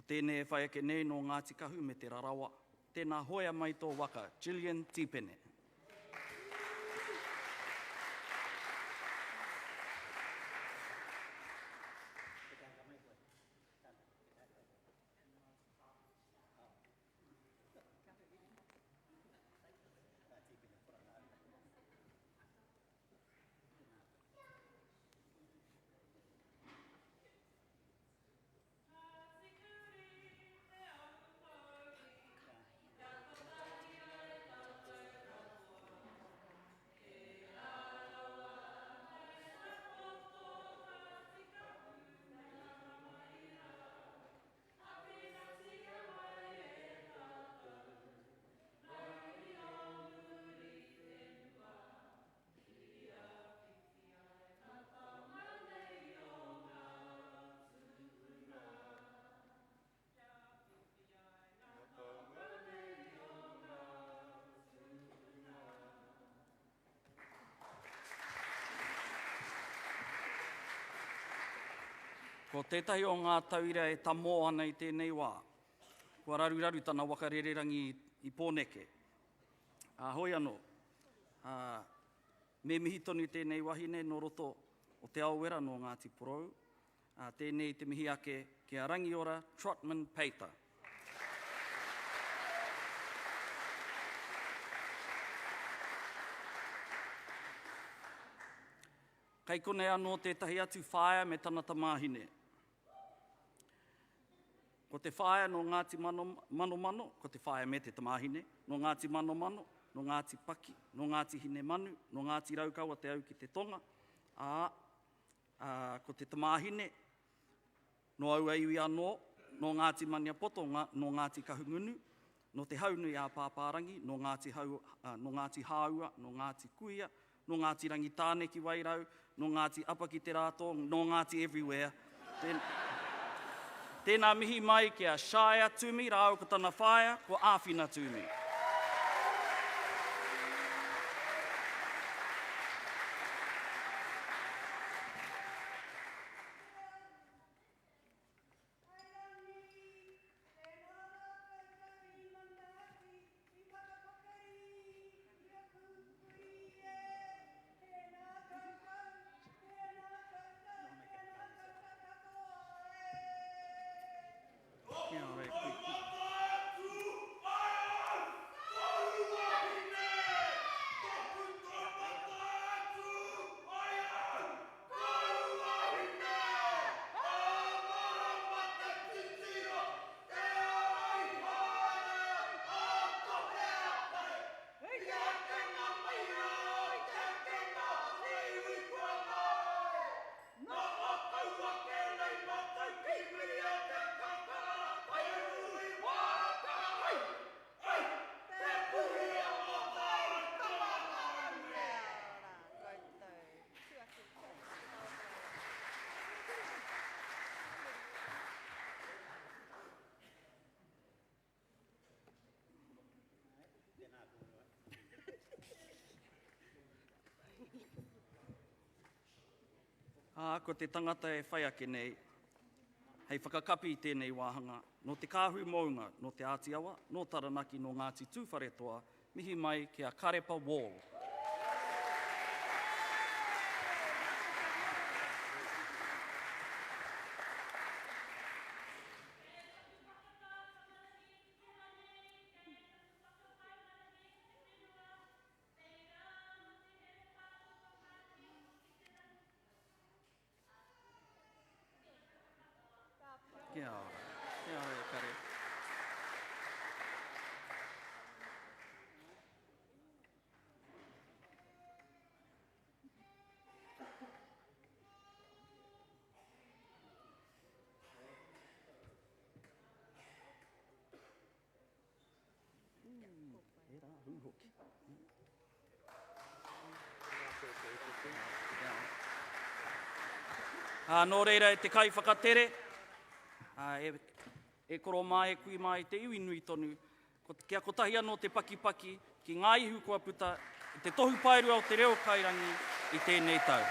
Ko tēnei e whai ake nei nō Ngāti Kahu me Te Rarawa. Tēnā hoea mai tō waka, Gillian Tīpene. Ko tētahi o ngā tauira e tamō ana i tēnei wā, kua raruraru tana waka rererangi i Pōneke. Ā, hoi anō, ā, me mihi tonu tēnei wahine nō roto o Te Aowera nō Ngāti Porou, Ā, tēnei te mihi ake ki a Rangiora Trotman Peita. Kei konei anō tētahi atu whaea me tana tamāhine. Ko te whaea nō Ngāti Manomano, ko te whaea me te tamāhine, nō Ngāti Manomano, nō Ngāti Paki, nō Ngāti Hinemanu, nō Ngāti Raukawa te au ki te tonga, ā, Ā, ko te tamāhine, nō aua iwi anō, nō Ngāti Maniapoto, nō Ngāti Kahungunu, nō Te Haunui ā Pāpārangi, nō Ngāti Hau, nō Ngāti Hāua, nō Ngāti Kuia, nō Ngāti Rangitāne ki Wairau, nō Ngāti Apa ki Te Rātō, nō Ngāti Everywhere. Tēn, tēnā mihi mai ki a Shaya Tumi rāua ko tana whaea, ko Āwhina Tumi. Ā, ko te tangata e whai ake nei, Hei whakakapi i tēnei wāhanga, nō Te Kāhui Mounga, nō Te Āti Awa, nō Taranaki, nō Ngāti Tūwharetoa, mihi mai ki a Karepa Wall. Kia ora. Kia ora e kare. He rā hū hoki. Ā, nō reira e te kaiwhakatere, ā, e, e koro mā, e kui mā, e te iwi nui tonu, ko, kia kotahi anō te pakipaki ki ngā ihu kua puta i te tohu paerua o te reo kairangi i tēnei tau.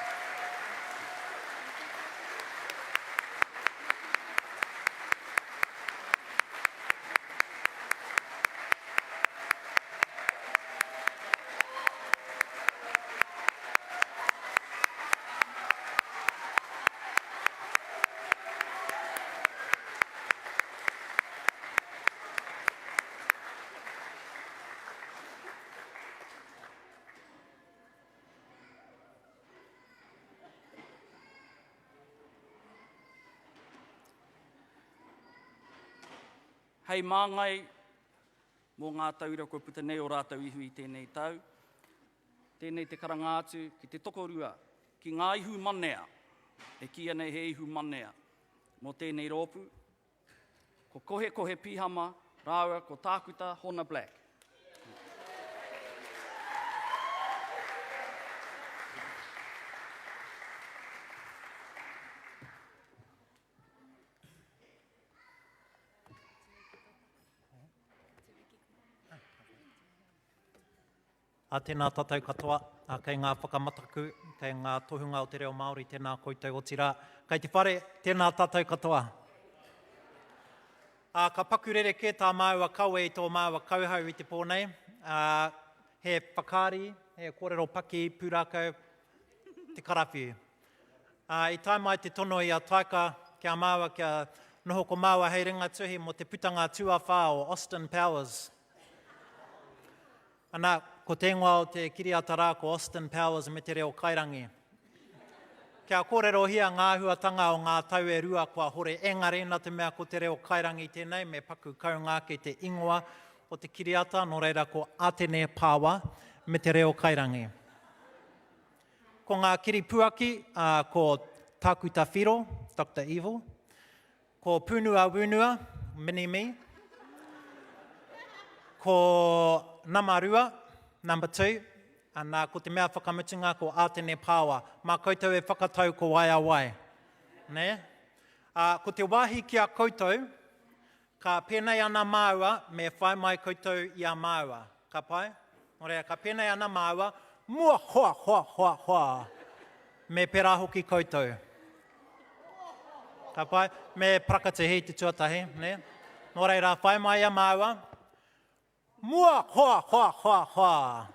Hei māngai mō ngā tauira kua puta nei o rātou ihu i tēnei tau, tēnei te karanga atu ki te tokorua, ki ngā ihu manea, e kīia nei he ihu manea mō tēnei rōpū, Ko Kohekohe Pihama rāua ko Tākuta Hona Black. Ā, tēnā tātou katoa, ā, kei ngā whakamataku, kei ngā tohunga o te reo Māori, tēnā koutou, otirā, kei te whare, tēnā tātou katoa. Ā, ka paku rerekē tā māua kawe i tō māua kauhau i te pō nei, ā, he whakaari, he kōrero paki, pūrākau, te karawhiu. Ā, i tae mai te tono i a Taika ki a māua kia noho ko māua hei ringa tuhi mō te putanga tuawhā o Austin Powers. Ana, ko te ingoa o te kiriata rā ko Austin Powers me te reo kairangi. Kia kōrerohia ngā āhuatanga o ngā tau e rua kua hore engari nā te mea ko te reo kairangi tēnei me paku kounga ake te ingoa o te kiriata nō reira ko Atene Pāwa me te reo kairangi. Ko ngā kiripuaki ko Tākuta Whiro, Doctor Evil, Ko Punua Wunua, Mini Me. Ko Nama Rua, Number Two. Ana, ko te mea whakamutunga ko Ātene Pāoa. Mā koutou e whakatau ko wai a wai. Nē? Ā, ko te wāhi ki a koutou, ka pēnei ana māua, me whai mai koutou i a māua. Ka pai? Nō reira, ka pēnei ana māua, mua hoa hoa hoa hoa! Me pērā hoki koutou. Ka pai? Me parakatihi te tuatahi, nē? Nō reira, whai mai i a māua. Mua hoa hoa hoa hoa!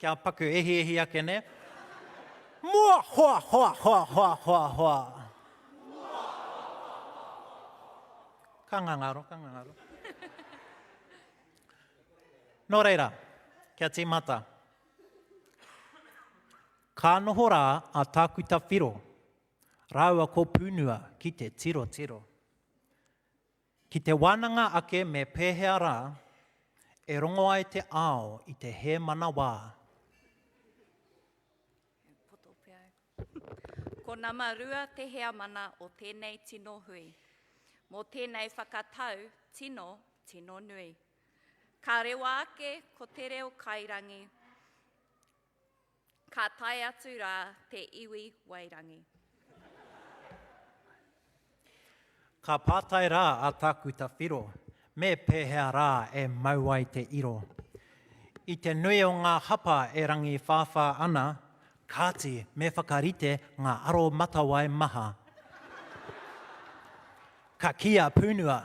Kia paku ehiehi ake, nē? Mua hoa hoa hoa hoa hoa hoa! Ka ngangaro, ka ngangaro. Nō reira, kia tīmata. Ka noho rā a Tākuta Whiro rāua ko Pūnua ki te tirotiro. Ki te wānanga ake me pēhea rā e rongo ai te ao i te hēmanawā. He poto pea au. Ko nama rua te heamana o tēnei tino hui. Mō tēnei whakatau tino, tino nui. Ka rewa ake ko te reo kairangi, ka tae atu rā te iwi wairangi. Ka pātai rā a Tākuta Whiro, me pēhea rā e mau ai te iro? I te nui o ngā hapa e rangiwhāwhā ana, kāti me whakarite ngā aro matawai maha. Ka kī a Pūnua,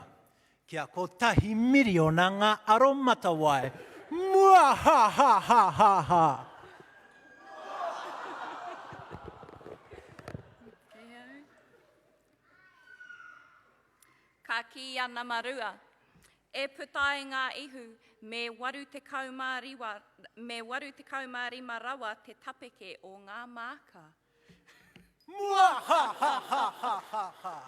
Kia kotahi miriona ngā aromatawai. Muahahahahaha! Ka kī a Namarua, E puta ai ngā ihu me 85, me 85 rawa te tapeke o ngā māka. Muahahahahaha!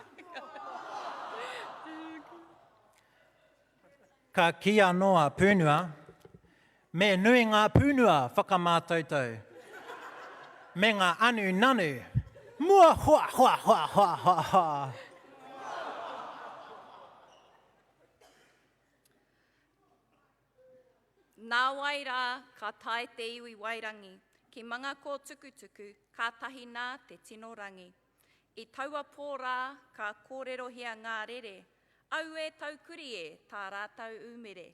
Ka kī anō a Pūnua, Me nui ngā pūnua whakamātautau, me ngā anu nanu. Muahoahoahoahoahoa! Nāwai rā ka tae te iwi wairangi ki Mangakōtukutuku kātahi nā te tino rangi. I taua pō rā ka kōrerohia ngā rere, Auē taukuri e, tā rātou umere.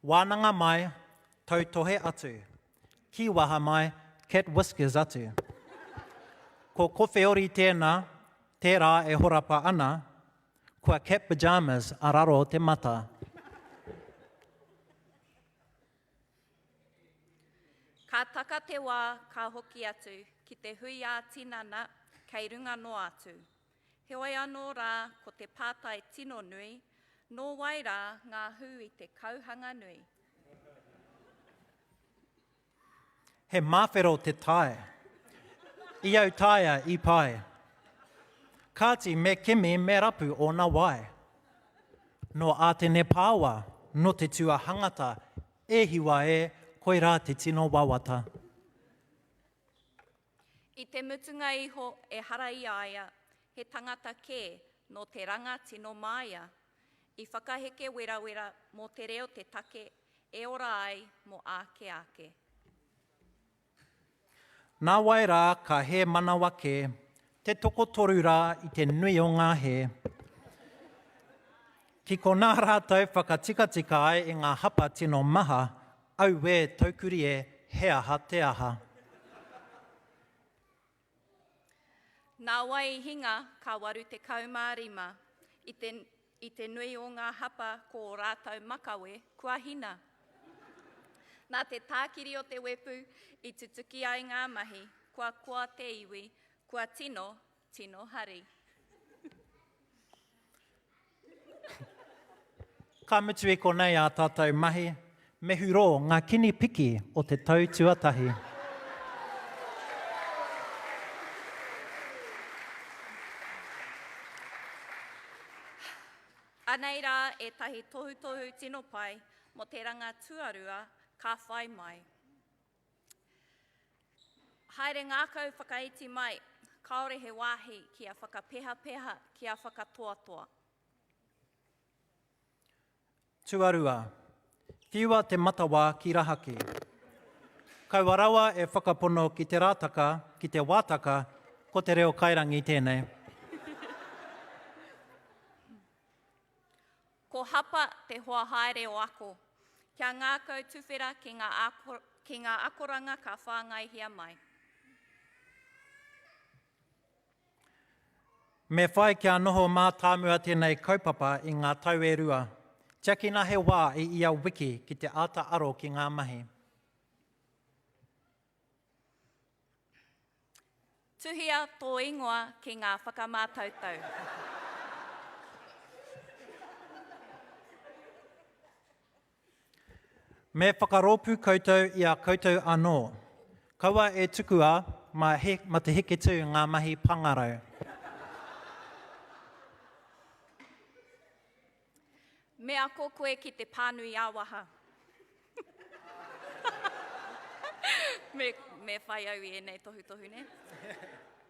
Wānanga mai, tautohe atu. Kīwaha mai, cat whiskers atu. Ko Kowheori tēnā, tērā e horapa ana, Kua cat pyjamas a raro te mata. Ka taka te wā ka hoki atu ki te hui ā-tinana kei runga noa atu. Heoi anō rā ko te pātai tino nui, nō wai rā ngā hū i te kauhanga nui? He māwhero te tae. I autaia i pae. Kāti me kimi me rapu ōna wae. Nō Ātene Pāoa, nō te tuahangata, e hiwa e, koirā te tino wawata. I te mutunga iho ehara i a ia, he tangata kē nō te ranga tino māia. I whakaheke werawera mō te reo te take e ora ai mō āke āke. Nāwai rā ka hē manawa kē te tokotoru rā i te nui o ngā hē. Ki konā rātou whakatikatika ai i ngā hapa tino maha, auē taukuri e, he aha te aha. Nāwai i hinga ka 85 i te, i te nui o ngā hapa ko ō rātou makawe kua hina. Nā te tākiri o te wepu i tutuki ai ngā mahi, kua koa te iwi, kua tino, tino hari. Ka mutu i konei ā tātou mahi, me hurō ngā kini piki o te tau tuatahi. Anei rā ētahi tohutohu tino pai mō te ranga tuarua ka whai mai. Haere ngākau whakaiti mai, kāore he wāhi kia whakapehapeha, kia whakatoatoa. Tuarua, whiua te matawā ki rahaki. Kaua rawa e whakapono ki te rātaka, ki te wātaka, ko te reo kairangi tēnei. Ko Hapa te hoa haere o Ako. Kia ngākau tuwhera ki ngā, ki ngā akoranga ka whāngaihia mai. Me whai kia noho mātāmua tēnei kaupapa i ngā tau e rua. Tiakina he wā i ia wiki ki te āta aro ki ngā mahi. Tuhia tō ingoa ki ngā whakamātautau. Me whakarōpū koutou i a koutou anō. Kaua e tukua mā te heketū ngā mahi pāngarau. Me ako koe ki te pānui ā-waha. Me, me whai au i ēnei tohutohu, nē?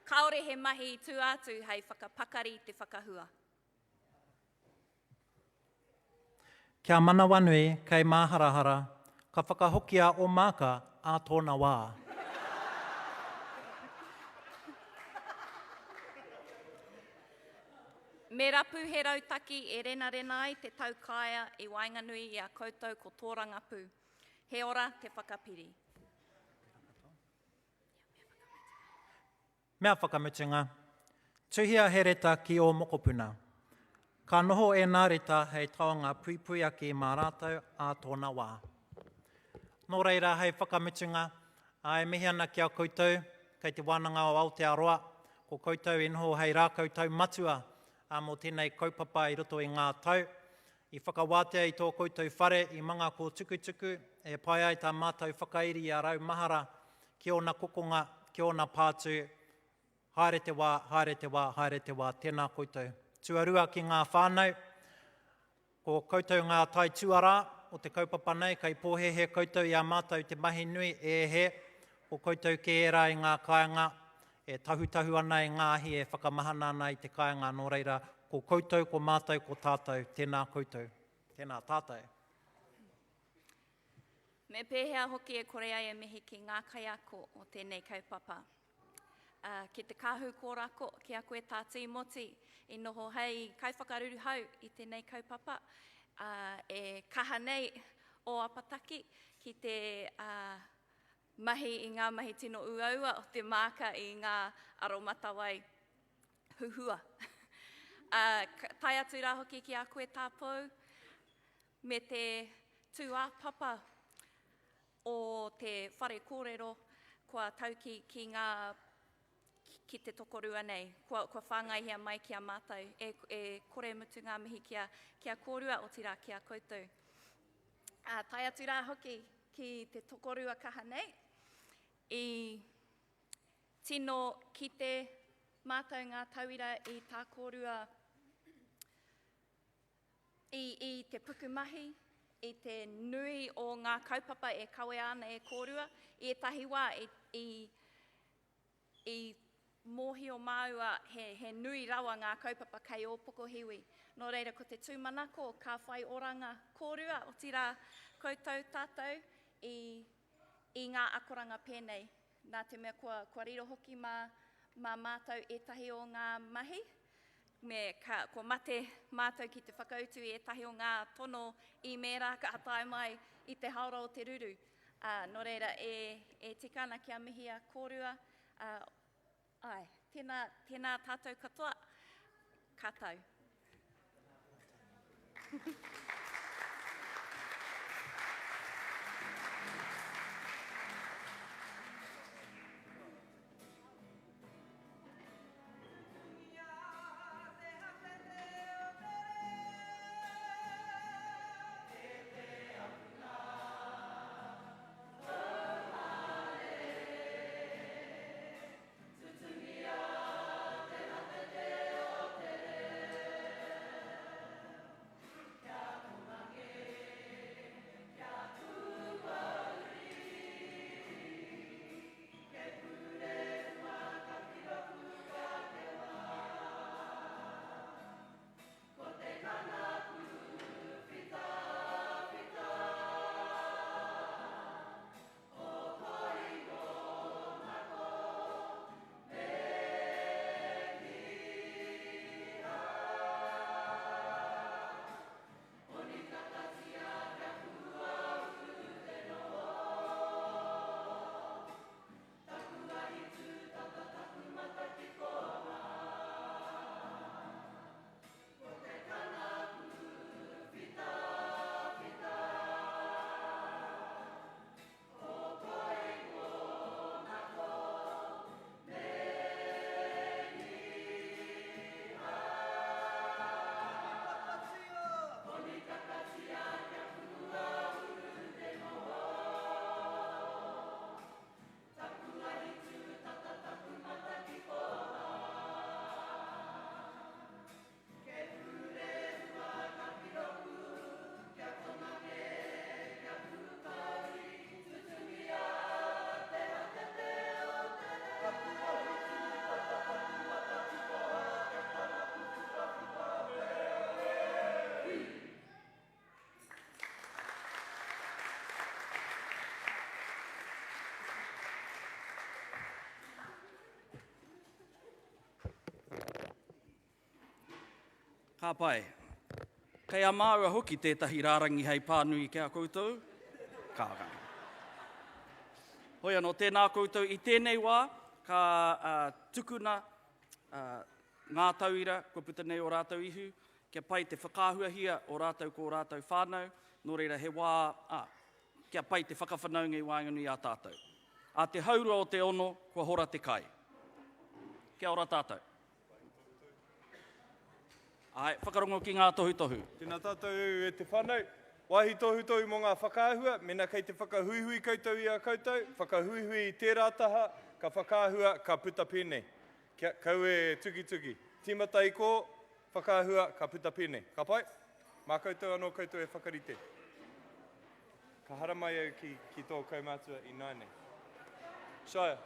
Kāore he mahi i tua atu hei whakapakari i te whakahua. Kia manawanui, kei māharahara, ka whakahokia ō māka ā tōna wā. Me rapu he rautaki e renarena ai te taukaea i waenganui i a koutou ko tōrangapū. He ora te whakapiri. Mea whakamutunga. Tuhia he reta ki ō mokopuna. Ka noho ēnā reta hei taonga puipui ake mā rātou ā tōna wā. Nō reira, hei whakamutunga, ā, e mihi ana ki a koutou kei Te Wānanga o Aotearoa, ko koutou i noho hei rākau taumatua ā, mō tēnei kaupapa i roto i ngā tau. I whakawātea i tō koutou whare i Mangakōtukutuku e pai ai tā mātou whakairi i a Raumahara ki ōna kokonga, ki ōna pātū, Haere te wā, haere te wā, haere te wā, tēnā koutou. Tuarua ki ngā whānau, ko koutou ngā taituarā o te kaupapa nei, kei pōhēhē koutou i a mātou te mahi nui, e hē, ko koutou kē ērā i ngā kāinga e tahutahu ana i ngā ahi e whakamahana ana i te kāinga, nō reira, ko koutou, ko mātou, ko tātou, tēnā koutou, tēnā tātou. Me pēhea hoki e kore ai e mihi ki ngā kaiako o tēnei kaupapa? Ā, ki te kāhu kōrako, ki a koe Tā Tīmoti, i noho hei kaiwhakaruruhau i tēnei kaupapa, ā, e kaha nei ō apataki ki te, ā, mahi i ngā mahi tino uaua o te māka i ngā aromatawai huhua. Ā, tae atu rā hoki ki a koe Tā Pou, me te tūāpapa o te whare kōrero kua tau ki, ki ngā, ki te tokorua nei, kua, kua whāngaihia mai ki a mātou, e, e kore mutu ngā mihi ki a, ki a kōrua, otirā ki a koutou. Ā, tae atu rā hoki ki te tokorua kaha nei, i tino kite mātou ngā tauira i tā kōrua I, i te pukumahi, i te nui o ngā kaupapa e kawea ana e kōrua, i ētahi wā i, i, i mōhio māua he, he nui rawa ngā kaupapa kei ō pokohiwi. Nō reira, ko te tūmanako ka whai oranga kōrua, otirā koutou tātou i, i ngā akoranga pēnei. Nā te mea kua, kua riro hoki mā, mā mātou ētahi o ngā mahi, me ka, kua mate mātou ki te whakautu i ētahi o ngā tono īmēra ka tae mai i te haora o te ruru. Ā, nō reira, e, e tika ana kia mihia kōrua, ā, āe, tēnā, tēnā tātou katoa, ka tau. Ka pai. Kei a māua hoki tētahi rārangi hei pānui ki a koutou. Ka, ka. Hoi anō, tēnā koutou i tēnei wā, ka uh, tukuna uh, Ngā tauira kua puta nei ō rātou ihu, kia pai te whakaahuahia o rātou ko ō rātou whānau, nō reira he wā, ā, kia pai te whakawhanaunga i waenganui i a tātou. Ā te haurua o te ono, kua hora te kai. Kia ora tātou. Āe, whakarongo ki ngā tohutohu. Tēnā tātou e te whānau. Wāhi tohutohu mō ngā whakaahua, mēnā kei te whakahuihui koutou i a koutou, whakahuihui i tērā taha, ka whakaahua, ka puta pēnei. Kia kaua e tukituki. Tīmata i kō, whakaahua, ka puta pēnei. Ka pai? Mā koutou anō koutou e whakarite. Ka haramai au ki, ki tō kaumātua ināianei. Shire.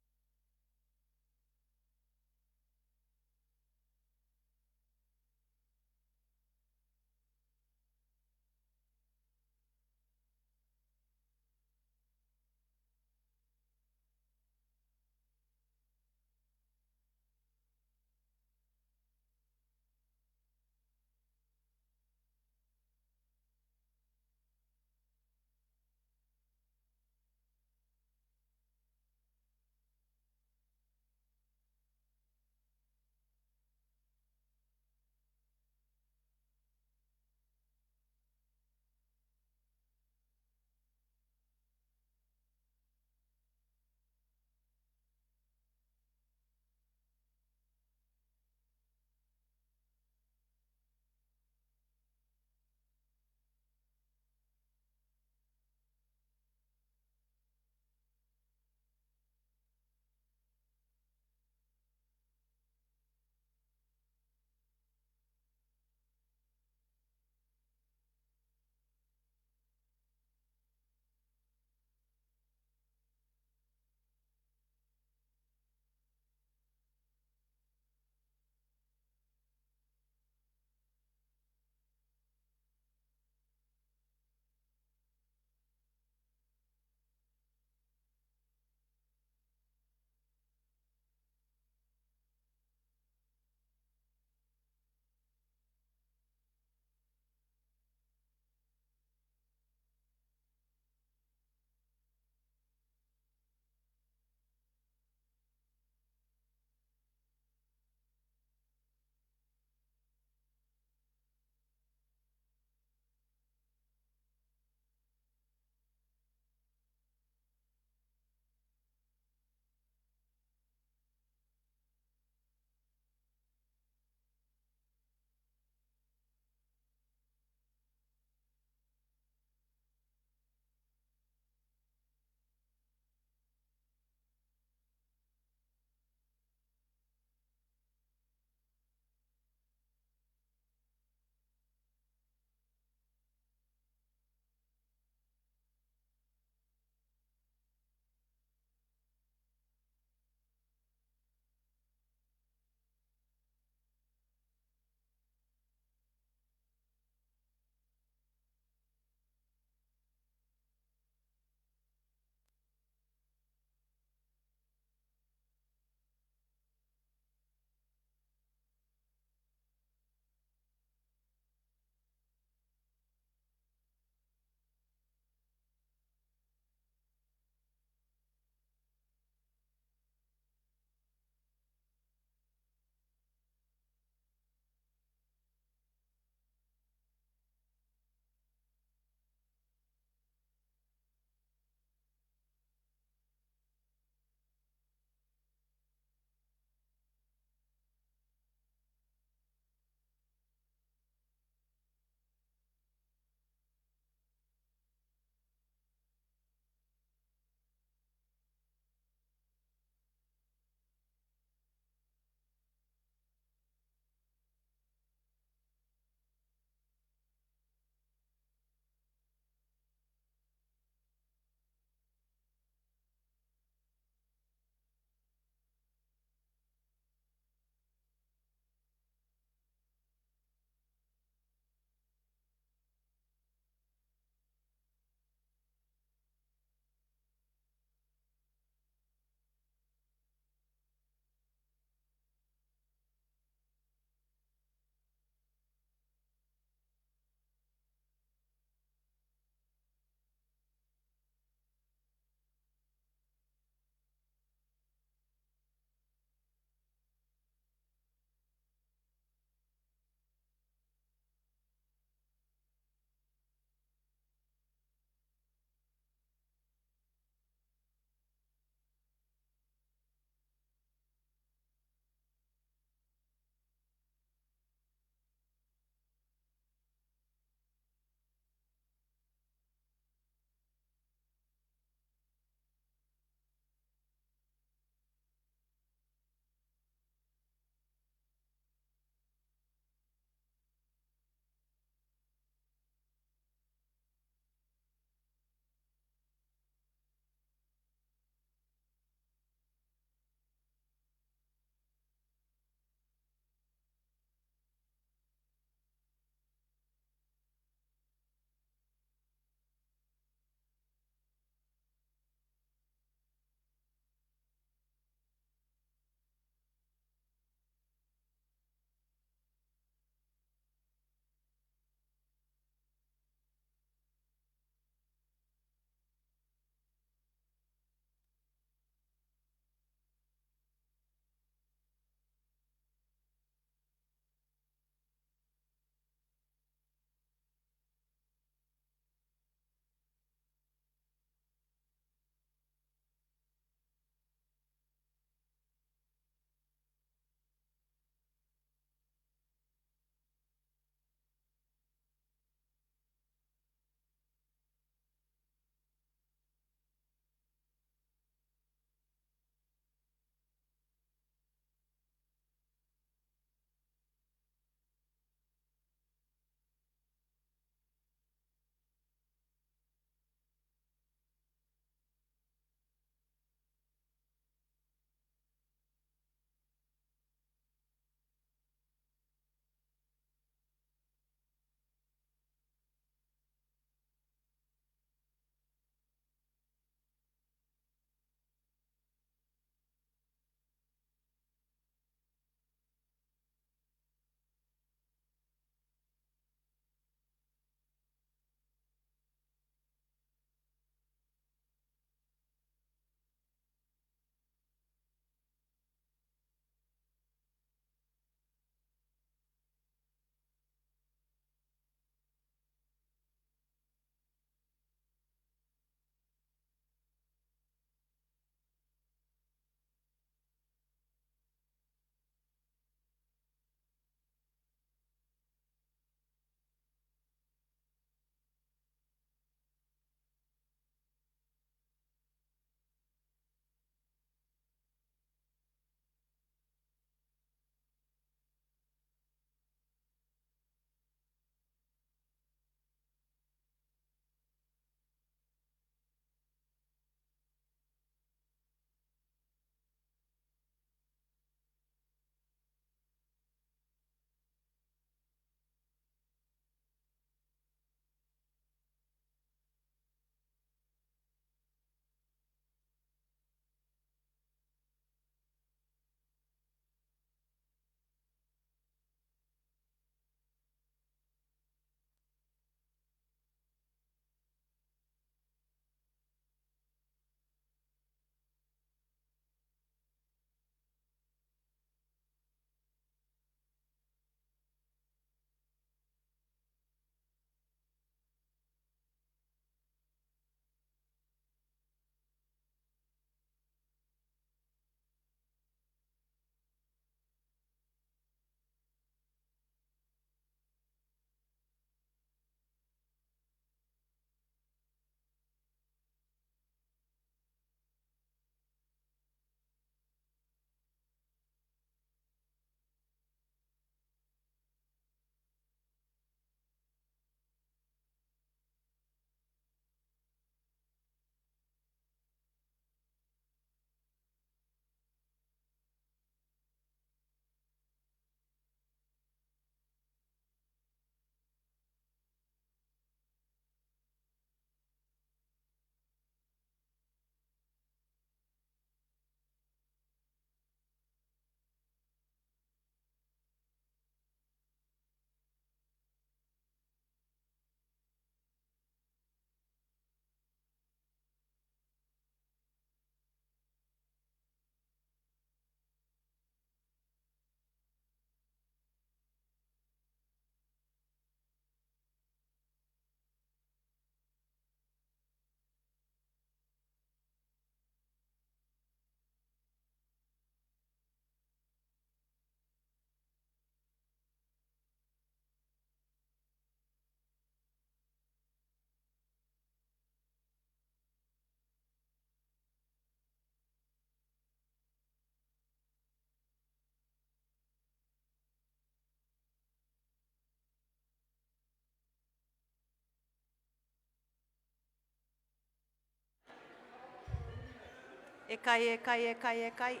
E kai, e kai, e kai, e kai.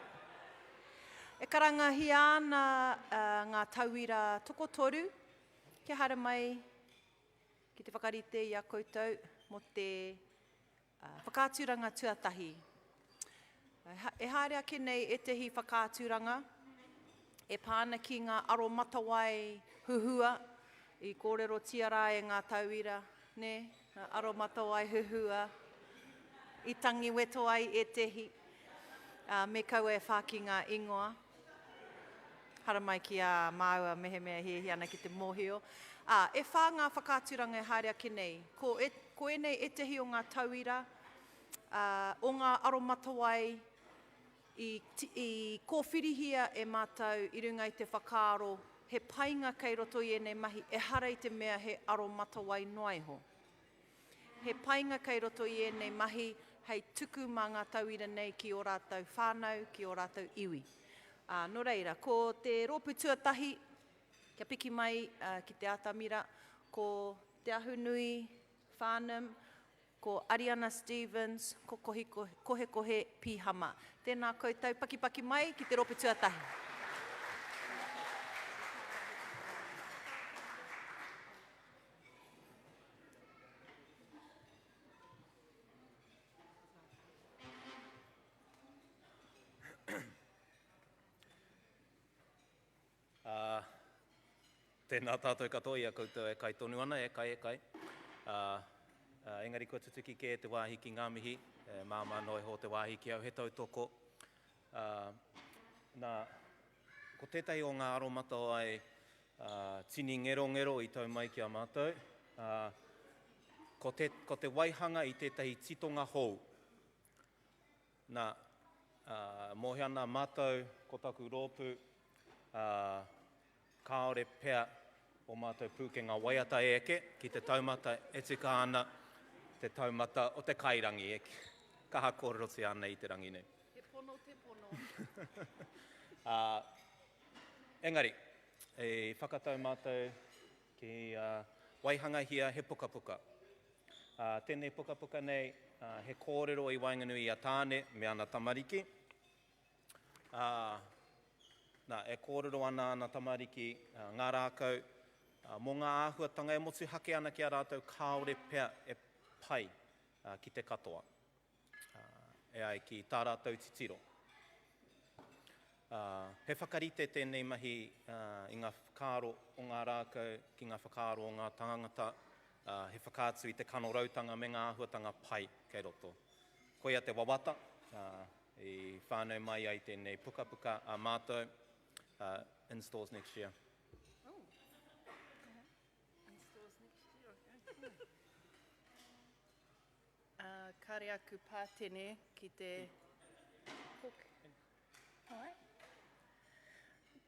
E karangahia ana ngā tauira tokotoru kia haere mai ki te whakarite i a koutou mō te whakaaturanga tuatahi. E haere ake nei ētehi whakaaturanga e pā ana ki ngā aromatawai huhua i kōrerotia rā e ngā tauira, nē, ngā aromatawai huhua i tangi weto ai ētehi, ā, me kaua e whāki ngā ingoa. Haramai ki a māua mehemea e hiahia ana ki te mōhio. Ā, e whā ngā whakaaturanga e haere ake nei. Ko, e, ko ēnei ētehi o ngā tauira, ā, o ngā aromatawai i, i kōwhirihia e mātou i runga i te whakaaro he painga kei roto i ēnei mahi, ehara i te mea he aromatawai noa iho. He painga kei roto i ēnei mahi hei tuku mā ngā tauira nei ki ō rātou whānau, ki ō rātou iwi. Ā, nō reira, ko te rōpū tuatahi kia piki mai ki te atamira, ko Te Ahunui Farnham, ko Ariana Stevens, ko Kohekohe Pihama. Tēnā koutou, pakipaki mai ki te rōpū tuatahi. Ā, tēnā tātou katoa i a koutou e kai tonu ana, e kai, e kai. Ā, ā, engari kua tutuki kē te wāhi ki ngā mihi, e māmā noa iho te wāhi ki au he tautoko. Ā, nā, ko tētahi o ngā aromatawai ā, tini ngerongero i tau mai ki a mātou, ā, ko te, ko te waihanga i tētahi titonga hou. Nā, ā, mōhio ana mātou ko taku rōpū, ā, kāore pea ō mātou pūkenga waiata e eke ki te taumata e tika ana te taumata o te kairangi e kaha kōrerotia ana i te rangi nei. He pono te pono. Ā, engari, i whakatau mātou ki waihangahia he pukapuka. Ā, tēnei pukapuka nei, he kōrero i waenganui i a Tāne me ana tamariki. Ā, nā, e kōrero ana ana tamariki, ngā rākau, mō ngā āhuatanga e motuhake ana ki a rātou kāore pea e pai ki te katoa. E ai ki tā rātou titiro. He whakarite tēnei mahi i ngā whakaaro o ngā rākau ki ngā whakaaro o ngā tāngata, he whakaatu i te kanorautanga me ngā āhuatanga pai kei roto. Koia te wawata i whānau mai ai tēnei pukapuka a mātou, in stores next year. Uh, kare aku pātene ki te Alright.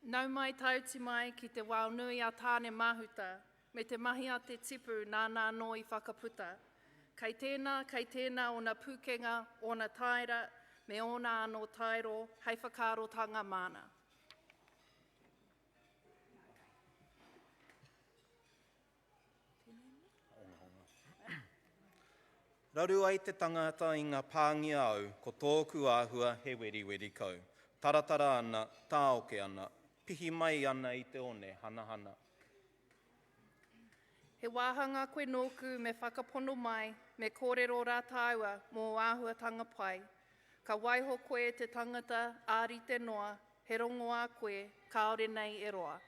Nau mai tāuti mai ki te wao nui a Tāne Mahuta, me te mahi a te tipu nāna anō i whakaputa. Kei tēnā, kei tēnā ōna pūkenga, ōna tāera, me ōna anō taero hei whakaarotanga māna. Raru ai te tangata i nga pāngia au, ko tōku āhua he weriweri kau. Taratara ana, tāoke ana, pihi mai ana i te one hanahana. He wāhanga koe nōku me whakapono mai, me kōrero rā tāua mō ō āhuatanga pai. Ka waiho koe e te tangata, ā rite noa, he rongoā koe, kāore nei e roa.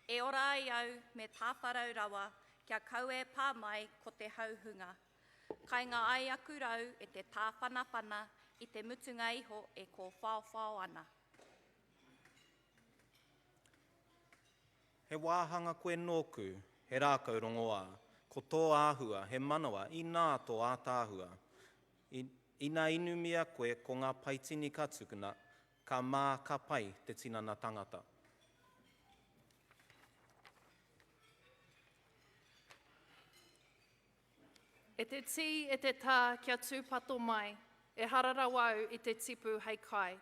E ora ai au me tāwharau rawa kia kaua e pā mai ko te hau hunga. Kainga ai aku rau e te tāwhanawhana i te mutunga iho e kōwhaowhao ana. He wāhanga koe nōku, he rākau rongoā, ko tō āhua, he manawa, inā tō ātaahua. I, ina inumia koe ko ngā paitini ka tukuna, ka mā ka pai te tinana tangata. E te tī, e te tā, kia tūpato mai, ehara rawa au i te tipu hei kai.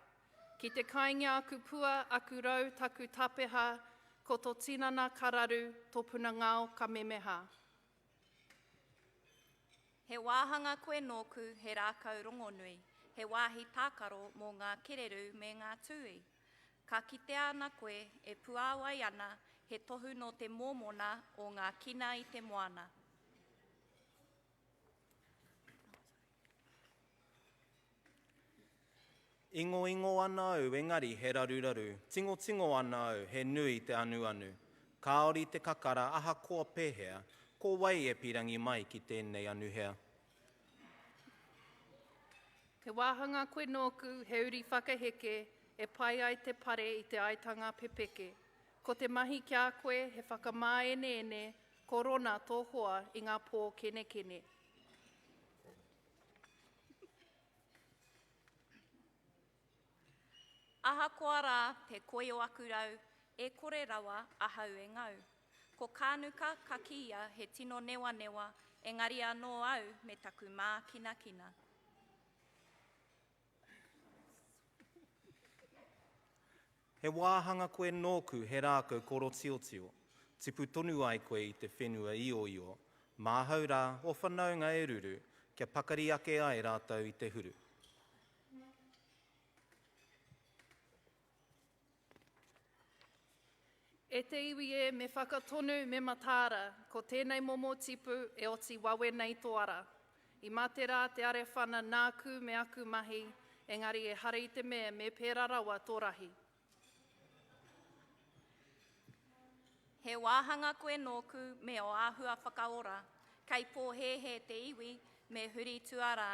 Ki te kaingia aku pua, aku rau, taku tapeha, ko to tinana ka raru, to puna ngao ka memeha. He wāhanga koe nōku, he rākau rongonui, he wāhi tākaro mō ngā kererū me ngā tūī. Ka kitea ana koe e puāwai ana he tohu nō te mōmona o ngā kina i te moana. Ingoingo ana au engari he raruraru, tingotingo ana au he nui te anuanu. Kāori te kakara ahakoa pēhea, ko wai e pirangi mai ki tēnei anuhea? He wāhanga koe nōku, he uri whakaheke, e pai ai te pare i te aitanga pepeke. Ko te mahi ki a koe, he whakamāeneene, ko Rona tō hoa i ngā pō kenekene. Ahakoa rā te koi o aku rau, e kore rawa ahau e ngau. Ko Kānuka ka kīia he tino newanewa, engari anō au me taku mākinakina. He wāhanga koe nōku he rākau korotiotio, tipu tonu ai koe i te whenua ioio, māhau rā o whanaunga e ruru, kia pakari ake ai rātou i te huru. E te iwi e, me whakatonu, me mataara, ko tēnei momo tipu e oti wawe nei tō ara. I mate rā te arewhana nāku me aku mahi, engari ehara i te mea me pērā rawa tō rahi. He wāhanga koe nōku me ō āhua whakaora, kei pōhēhē te iwi me huri tuarā.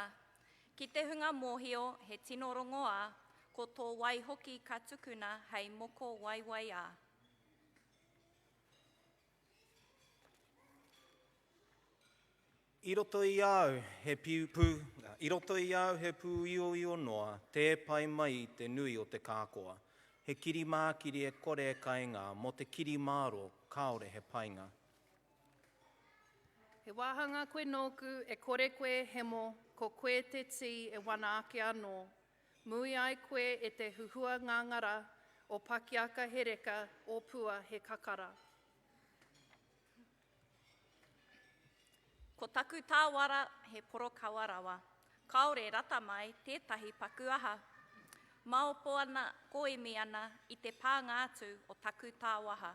Ki te hunga mōhio he tino rongoā, ko tō wai hoki ka tukuna hei moko waiwaiā. I roto i a au he piu pū, i roto i a au he pūioio noa, tē pai mai i te nui o te kākoa. He kiri mākiri e kore e kainga, mō te kiri mārō, kāore he painga. He wāhanga koe nōku, e kore koe e hemo, ko koe te tī e wana ake anō. Mui ai koe e te huhua ngangara, o pakiaka he reka, o pua he kakara. Ko taku tāwara he porokawa rawa. Kāore rata mai tētahi paku aha. Maopo ana, kōimi ana i te pānga atu o taku tāwaha.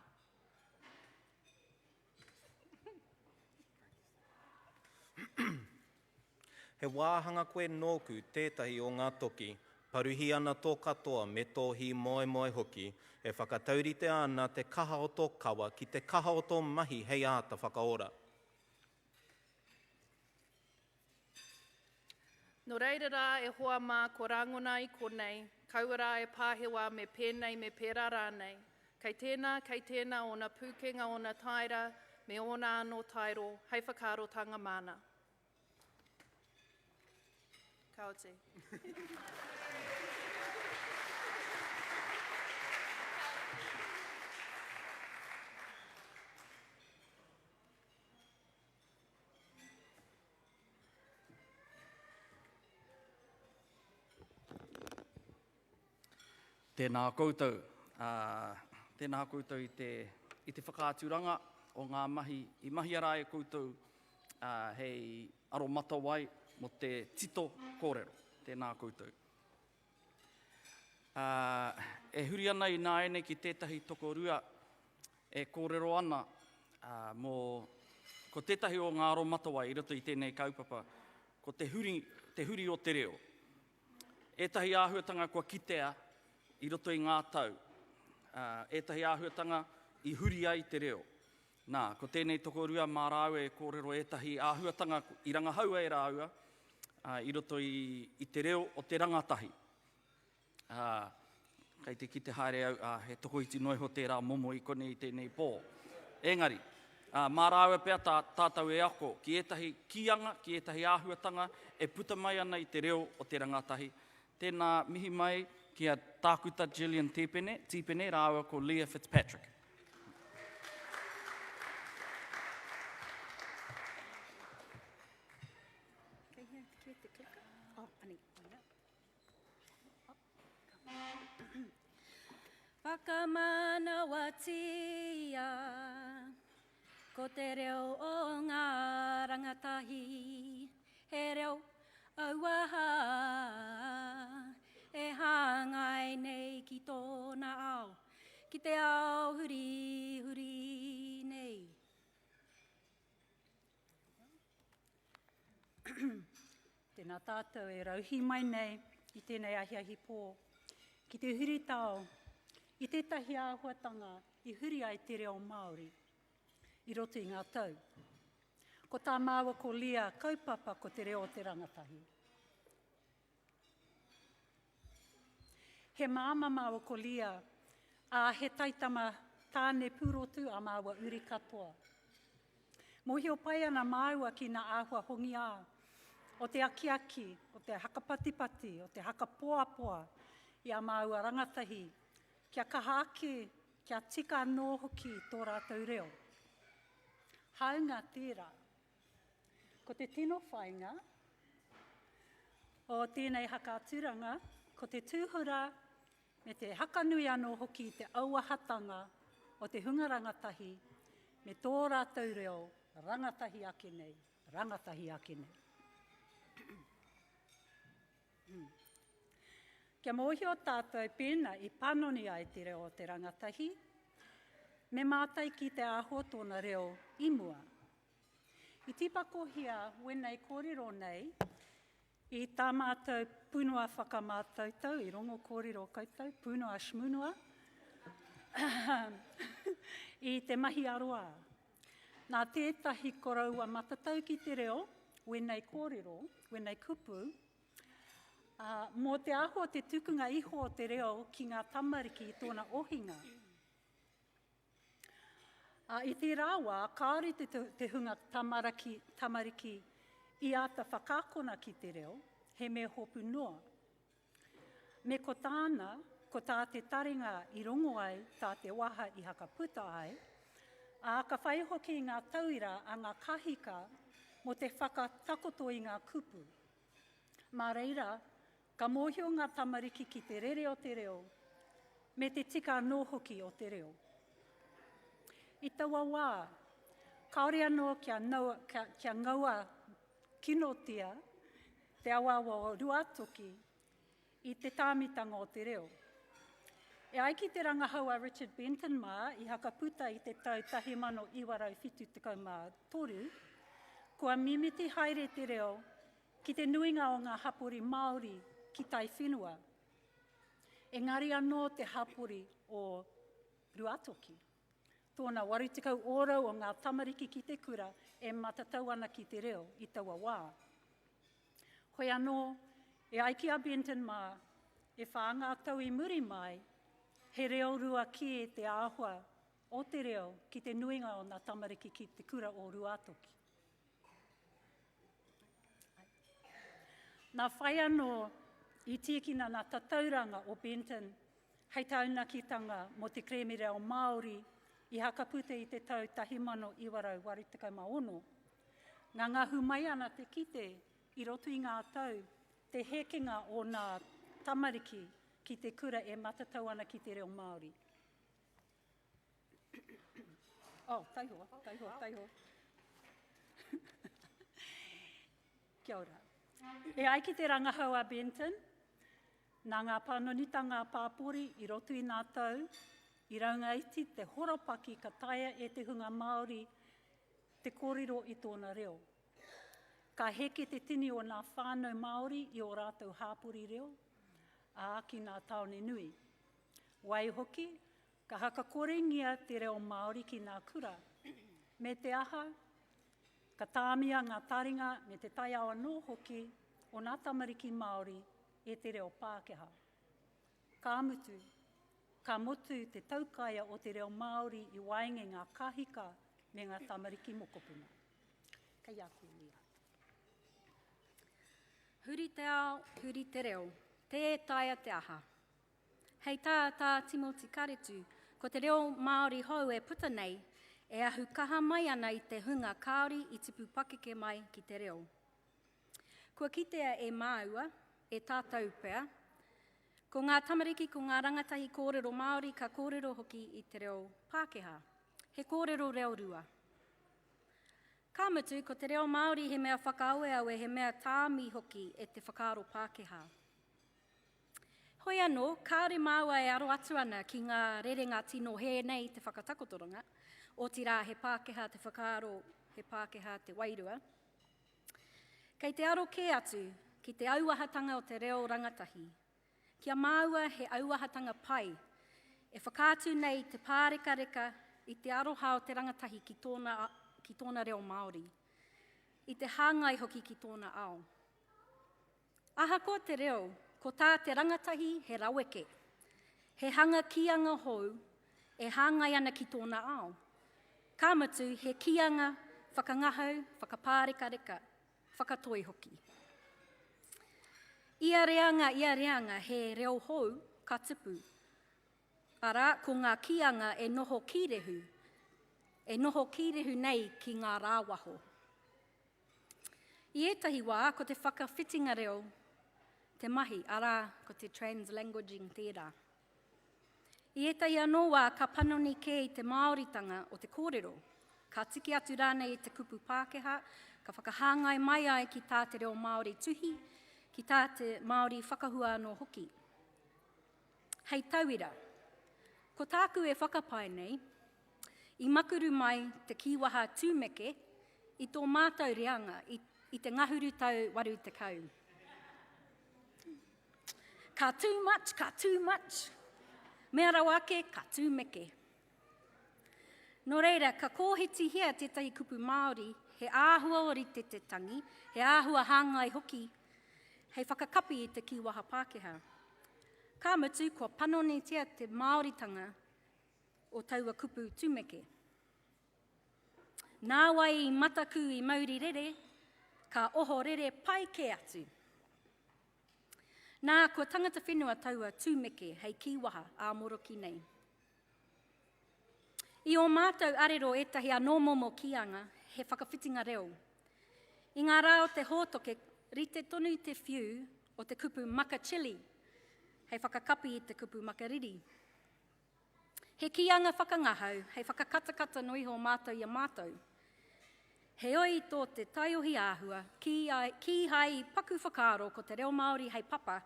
He wāhanga koe nōku tētahi o ngā toki, paruhi ana tō katoa me tō hīmoemoe hoki, e whakatauritea ana te kaha o tō kawa ki te kaha o tō mahi hei āta whakaora. Nō reira rā e hoa mā ko rangona i konei, kaua rā e pāhewa me pēnei me pērā rānei. Kei tēnā, kei tēnā ōna pūkenga ōna taera me ōna anō taero hei whakaarotanga māna. Ka oti. Tēnā koutou. Ā, tēnā koutou i te, i te whakaaturanga o ngā mahi i mahia rā e koutou ā, hei aromatawai mō te tito kōrero. Tēnā koutou. Ā, e huri ana ināianei ki tētahi tokorua e kōrero ana ā, mō, ko tētahi o ngā aromatawai i roto i tēnei kaupapa, ko te huri, te huri o te reo. Ētahi āhuatanga kua kitea i roto i ngā tau, ētahi āhuatanga i huri ai te reo. Nā, ko tēnei tokorua mā rāua e kōrero ētahi āhuatanga i rangahaua e rāua i roto i, i te reo o te rangatahi. Ā, kei te kite haere au, ā, he tokoiti noa iho tērā momo i konei i tēnei pō. Engari, ā, mā rāua pea tā, tātou e ako ki ētahi kīanga, ki ētahi āhuatanga e puta mai ana i te reo o te rangatahi. Tēnā, mihi mai ki a Tākuta Gillian Tīpene, Tīpene rāua ko Leah Fitzpatrick. Kei hea kē te clicker? Oh, anei, koia. Whakamanawatia ko te reo o ngā rangatahi. He reo auaha e hāngai nei ki tōna ao, ki te ao hurihuri nei. Tēnā tātou e rauhī mai nei i tēnei ahiahi pō ki te huritao i tētahi āhuatanga i huri ai te reo Māori i roto i ngā tau. Ko tā māua ko Leah kaupapa ko te reo o te rangatahi. He māmā māua ko Leah, ā, he taitama tāne pūrotu ā māua uri katoa. Mōhio pai ana māua ki nā āhua hongiā o te akiaki, o te hakapatipati, o te hakapoapoa i ā māua rangatahi kia kaha ake, kia tika anō hoki tō rātou reo. Hāunga tērā, ko te tino whāinga o tēnei hakaaturanga, ko te tūhura me te hakanui anō hoki i te auahatanga o te hunga rangatahi me tō rātou reo rangatahi ake nei, rangatahi ake nei. Kia mōhio tātou pēnā i panoni ai te reo o te rangatahi, me mātai ki te āhua tōna reo i mua. I tīpakohia wēnei kōrero nei i tā mātou punua whakamātautau, i rongo kōrero koutou, punua shmunua, i te mahi aroā. Nā tētahi koroua matatau ki te reo, wēnei kōrero, wēnei kupu, ā, mō te āhua o te tukunga iho o te reo ki ngā tamariki i tōna ohinga. Ā, i tērā wā, kāore te, te hunga tamaraki, tamariki i āta whakaakona ki te reo, he mea hopu noa. Me ko tāna, ko tā te taringa i rongo ai, tā te waha i hakaputa ai, ā, ka whai hoki i ngā tauira a ngā kahika mō te whakatakoto i ngā kupu. Mā reira, ka mōhio ngā tamariki ki te rere o te reo, me te tika anō hoki o te reo. I taua wā, kāore anō kia, naua, kia, kia ngaua kinotia te awaawa o Ruatoki i te tāmitanga o te reo. E ai ki te rangahau a Richard Benton mā i hakaputa i te tau 1973, kua mimiti haere te reo ki te nuinga o ngā hapori Māori ki taiwhenua, engari anō te hapori o Ruatoki. Tōna 80 ōrau o ngā tamariki ki te kura e matatau ana ki te reo i taua wā. Hoi anō, e ai ki a Benton mā, e whā ngā tau i muri mai, he reo rua kē te āhua o te reo ki te nuinga o ngā tamariki ki te kura o Ruātoki. Nā whai anō i tīkina ngā tatauranga o Benton hei taunakitanga mō te kerēme reo Māori i hakaputa i te tau 1986. Ngangahu mai ana te kite i roto i ngā tau te hekenga o nā tamariki ki te kura e matatau ana ki te reo Māori. Oh, taihoa, taihoa, taihoa. Kia ora. E ai ki te rangahau a Benton, nā ngā panonitanga pāpori i roto i ngā tau, i raungaiti te horopaki ka taea e te hunga Māori te kōrero i tōna reo. Ka heke te tini o ngā whānau Māori i ō rātou hāpori reo, ā, ki ngā tāone nui. Waihoki, ka hakakorengia te reo Māori ki ngā kura. Me te aha, ka tāmia ngā taringa me te taiao anō hoki o ngā tamariki Māori e te reo Pākehā. Ka mutu, ka motu te taukaea o te reo Māori i waenga i ngā kāhika me ngā tamariki mokopuna. Kei a koe, Nia. Huri te ao, huri te reo, tē taea te aha. Hei tā Tā Timoti Karetu, ko te reo Māori hou e puta nei, e ahu kaha mai ana i te hunga kāore i tipu pakeke mai ki te reo. Kua kitea e māua, e tātou pea, ko ngā tamariki, ko ngā rangatahi kōrero Māori ka kōrero hoki i te reo Pākehā. He kōrero reo rua. Ka mutu, ko te reo Māori he mea whakaaweawe, he mea tāmi hoki e te whakaaro Pākehā. Hoi anō, kāore māua e aro atu ana ki ngā rerenga tino hē nei te whakatakotoranga, otirā he Pākehā te whakaaro, he Pākehā te wairua. Kei te aro kē atu ki te auahatanga o te reo rangatahi. Ki a māua he auahatanga pai, e whakaatu nei te pārekareka i te aroha o te rangatahi ki tōna, ki tōna reo Māori, i te hāngai hoki ki tōna ao. Ahakoa te reo, ko tā te rangatahi he raweke, he hanga kīanga hou e hāngai ana ki tōna ao. Ka mutu, he kīanga whakangahau, whakapārekareka, whakatoi hoki. Ia reanga, ia reanga he reo hou ka tupu, arā, ko ngā kīanga e noho kīrehu, e noho kīrehu nei ki ngā rāwaho. I ētahi wā, ko te whakawhitinga reo te mahi, arā, ko te translanguaging tērā. I ētahi anō wā, ka panoni kē i te Māoritanga o te kōrero, ka tiki atu rānei i te kupu Pākehā, ka whakahāngai mai ai ki tā te reo Māori tuhi, ki tā te Māori whakahua anō hoki. Hei tauira, ko tāku e whakapae nei, i makuru mai te kīwaha tūmeke i tō mātou reanga i, i te ngahuru tau 80. Ka too much, ka too much. Mea rawa ake, ka tūmeke. Nō reira, ka kōhitihia tētahi kupu Māori, he āhua ōrite te tangi, he āhua hāngai hoki, hei whakakapi i te kīwaha Pākehā. Ka mutu, kua panonitia te Māoritanga o taua kupu tumeke. Nāwai i mataku i mauri rere, ka ohorere pai kē atu. Nā, kua tangata whenua taua tumeke hei kīwaha ā-moroki nei. I ō mātou arero ētahi anō momo kīanga, he whakawhitinga reo. I ngā rā o te hōtoke, rite tonu te whiu o te kupu maka chilli hei whakakapi i te kupu makariri. He kīanga whakangahau hei whakakatakata noa iho mātou i a mātou. Heoi tō te taiohi āhua, kīhai i paku whakaaro ko te reo Māori hei papa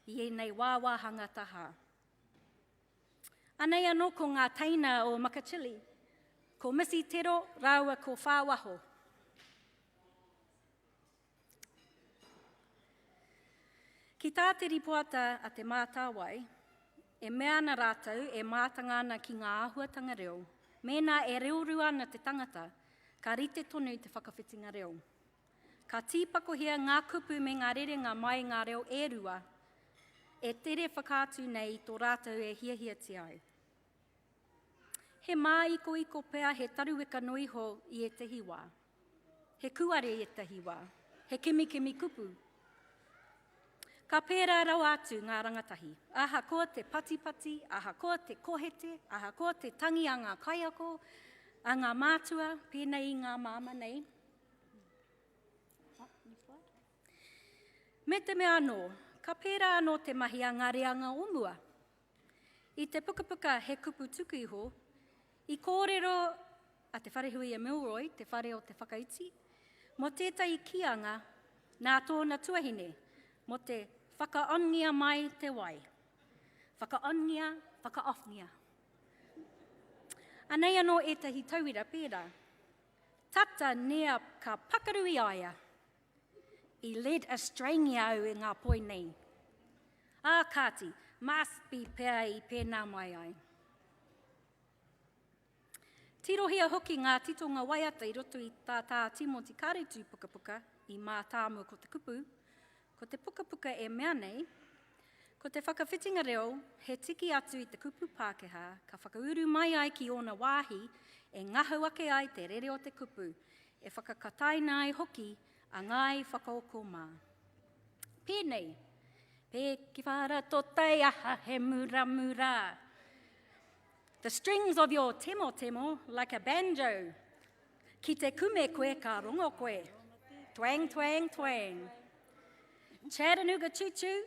i ēnei wāwāhanga tahā. Anei anō ko ngā teina o Makachili, ko Missy Tero rāua ko Whāwaho. Ki tā te ripoata a Te Mātāwai, e mea ana rātou e mātanga ana ki ngā āhuatanga reo, mēnā e reorua ana te tangata, ka rite tonu te whakawhitinga reo. Ka tīpakohia ngā kupu me ngā rerenga mai ngā reo e rua, e tere whakaatu nei i tō rātou e hiahiatia ai. He māikoiko pea he taruweka noa iho i ētahi wā. He kūare i ētahi wā. He kimikimi kupu. Ka pērā rawa atu ngā rangatahi, ahakoa te patipati, ahakoa te kohete, ahakoa te tangi a ngā kaiako, a ngā mātua, pēnei i ngā māma nei. Me te mea anō, ka pērā anō te mahi a ngā reanga o mua. I te pukapuka He Kupu Tuku Iho, i kōrero a Te Wharehuia Milroy, te whare o Te Whakaiti, mō tētahi kīanga nā tōna tuahine, mō te whakaongia mai te wai. Whakaongia, whakaoffngia. Anei anō ētahi tauira pērā. Tata nea ka pakaru i a ia. I led astray-ngia au e ngā poi nei. Ā kāti, must be pea i pēnā mai ai. Tirohia hoki ngā titonga waiata i roto i tā Tā Tīmoti Kāretu pukapuka i Mātāmua ko te kupu, ko te pukapuka e mea nei, ko te whakawhitinga reo he tiki atu i te kupu Pākehā ka whakauru mai ai ki ōna wāhi e ngahau ake ai te rere o te kupu, e whakakataina ai hoki a Ngāi Whakaoko mā. Pēnei, Pēkiwhara to taiaha he muramura. The strings of your temotemo like a banjo. Ki te kume koe ka rongo koe. Twang, twang, twang. Chattanooga choo choo.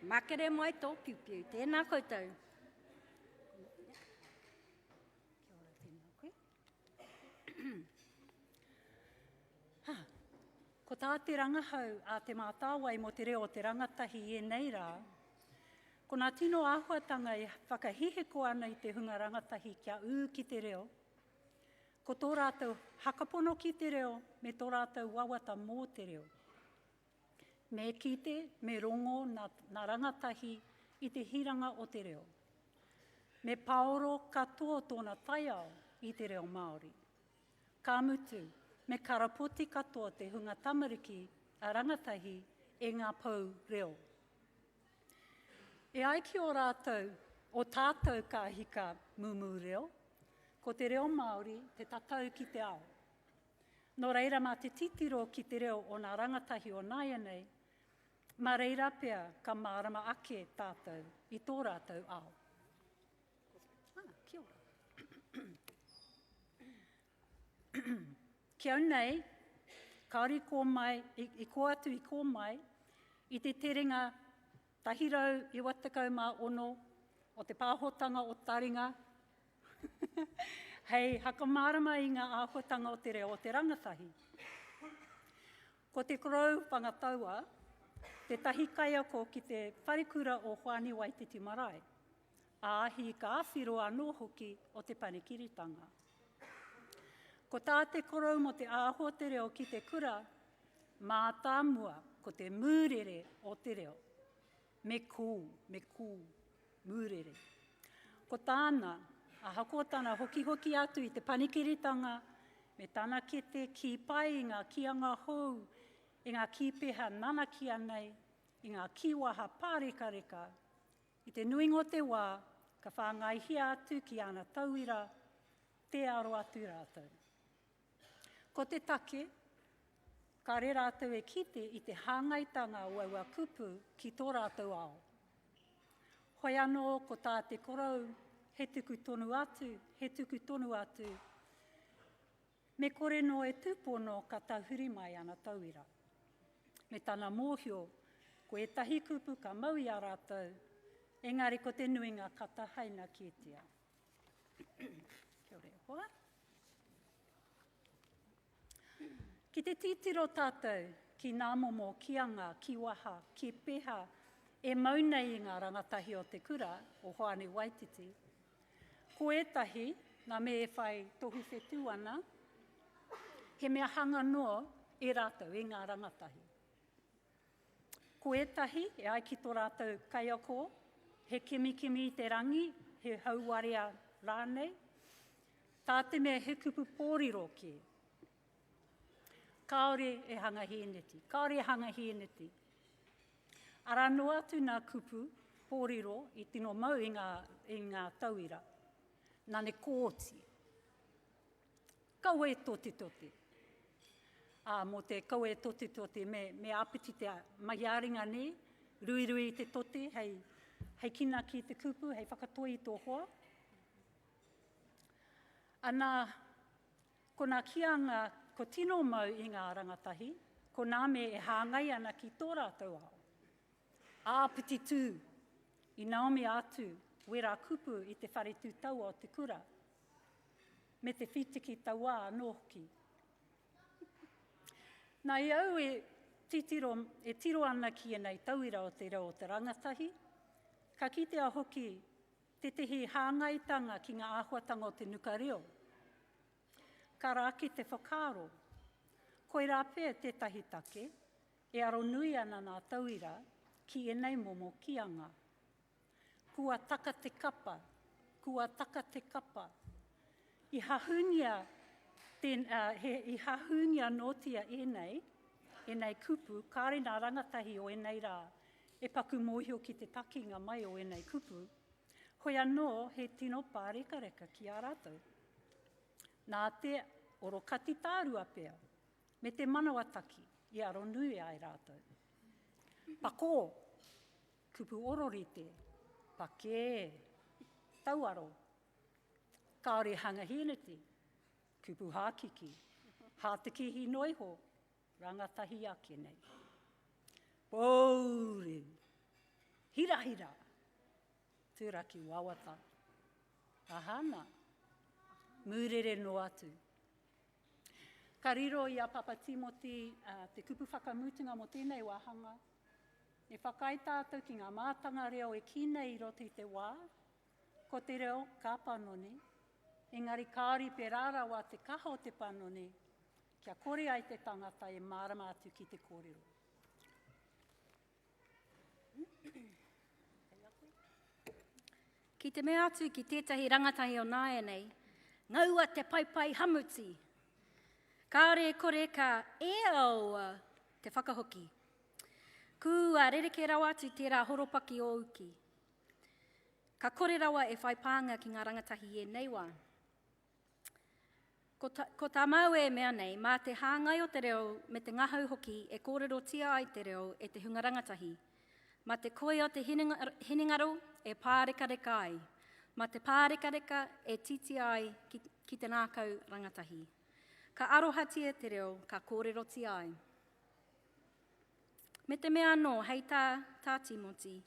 Makere mai tō piupiu. Tēnā koutou. Ko tā te rangahau a Te Mātāwai mō te reo o te rangatahi i ēnei rā, ko nā tino āhuatanga e whakahihiko ana i te hunga rangatahi kia ū ki te reo, ko tō rātou hakapono ki te reo me tō rātou wawata mō te reo. Me kite, me rongo nā, nā rangatahi i te hiranga o te reo. Me paoro katoa tōna taiao i te reo Māori. Ka mutu, me karapoti katoa te hunga tamariki a rangatahi e ngā pou reo. E ai ki ō rātou, o tātou ka hika mūmū reo, ko te reo Māori te tatau ki te ao. Nō reira mā te titiro ki te reo o nā rangatahi o nāianei, mā reira pea ka mārama ake tātou i tō rātou ao. Ah, kia ora. Ki au nei, kāore i kō mai, i, i kō atu i kō mai, i te terenga 196 o te pāhotanga o taringa hei hakamārama i ngā āhuatanga o te reo o te rangatahi. Ko te korou whangataua, tētahi kaiako ki te wharekura o Hoani Waititi Marae, ā, hīkāwhiro anō hoki o te panekiritanga. Ko tā te korou mō te āhua o te reo ki te kura, mātāmua ko te mūrere o te reo. Me kū, me kū, mūrere. Ko tāna, ahakoa tana hokihoki atu i te panekiritanga me tana kete kī pai i ngā kīanga hou, i ngā kīpeha nanakia nei, i ngā kīwaha pārekareka, i te nuinga o te wā, ka whāngaihia atu ki ana tauira, tē aro atu rātou. Ko te take, kāre rātou e kite i te hāngaitanga o aua kupu ki tō rātou ao. Hoi anō ko tā te korou, he tuku tonu atu, he tuku tonu atu, me kore noa e tūpono ka tahuri mai ana tauira. Me tana mōhio, ko ētahi kupu ka mau i a rātou, engari ko te nuinga ka tahaina kētia. Kia ora e hoa. Ki te titiro tātou ki nā momo kīanga, kīwaha, kīpeha e mau nei i ngā rangatahi o te kura o Hoani Waititi, ko ētahi, nā me e whai tohu whetū ana, he mea hanga noa e rātou, e ngā rangatahi. Ko ētahi, e ai ki tō rātou kaiako, he kimikimi i te rangi, he hauwarea rānei, tā te mea he kupu pōriro kē. Kāore e hanga hēneti, kāore e hanga hēneti. Arā noa atu nā kupu pōriro i tino mau i ngā, i ngā tauira. Nane kōti. Kaua e totitote. Ā, mō te kaua e totitote, me, me āpiti te mahi-ā-ringa nē, ruirui i te tote hei, hei kinaki i te kupu, hei whakatoi i tō hoa. Ana, ko nā kīanga, ko tino mau i ngā rangatahi, ko nā me e hāngai ana ki tō rātou ao. Āpiti tū, i naomia atu wērā kupu i te whare tū taua o te kura, me te whitiki tauā anō hoki. Nā i au e titiro, e tiro ana ki ēnei tauira o te reo o te rangatahi, ka kitea hoki tētehi hāngaitanga ki ngā āhuatanga o te nuka reo. Ka rāki te whakaaro, koirā pea tētahi take e aro nui ana ngā tauira ki ēnei momo kīanga. Kua taka te kapa, kua taka te kapa. I hahūngia, ten, uh, he, i hahūngia nōtia ēnei, ēnei kupu, kāre nā rangatahi o ēnei rā e paku mōhio ki te takinga mai o ēnei kupu, hoi anō he tino pārekareka ki a rātou. Nā te orokati tārua pea, me te manawataki i aronui ai rātou. Pakō, Kupu ororite, pakē, tauaro, kāore hanga hīneti, kupu hākiki, hātekihi noa iho, rangatahi ake nei. Pōuri, hirahira, turaki wawata, aha ana, mūrere noa atu. Ka riro i a Papa Tīmoti te kupu whakamutunga mō tēnei wāhanga. Me whakaae tātou ki ngā mātanga reo e kī nei i roto i te wā, ko te reo ka panoni, engari kāore i pērā rawa te kaha o te panoni kia kore ai te tangata e mārama atu ki te kōrero. Ki te mea atu ki tētahi rangatahi o nāianei, ngaua te paepae hamuti! Kāore e kore ka eau te whakahoki. Kua rerekē rawa atu tērā horopaki o uki. Ka kore rawa e whai pānga ki ngā rangatahi i ēnei wā. Ko, ta, ko tā māua e mea nei, mā te hāngai o te reo me te ngahau hoki e kōrerotia ai te reo e te hunga rangatahi. Mā te koi o te hinengaro e pārekareka ai, mā te pārekareka e titia ai ki, ki te ngākau rangatahi. Ka arohatia te reo, ka kōrerotia ai. Me te mea anō, hei tā, tā Tīmoti,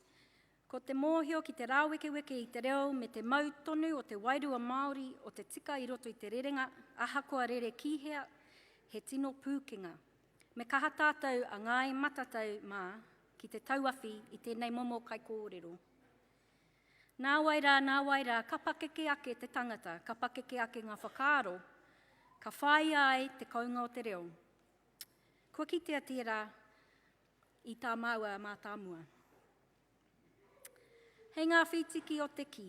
ko te mōhio ki te rāwekeweke i te reo me te mau tonu o te wairua Māori o te tika i roto i te rerenga, ahakoa rere ki hea, he tino pūkenga. Me kaha tātou a Ngāi Matatau mā ki te tauawhi i tēnei momo kaikōrero. Nāwai rā, nāwai rā, ka pakeke ake te tangata, ka pakeke ake ngā whakaaro, ka whāia ai te kounga o te reo. Kua kitea tērā i tā māua mātāmua. Hei ngā whītiki o te kī.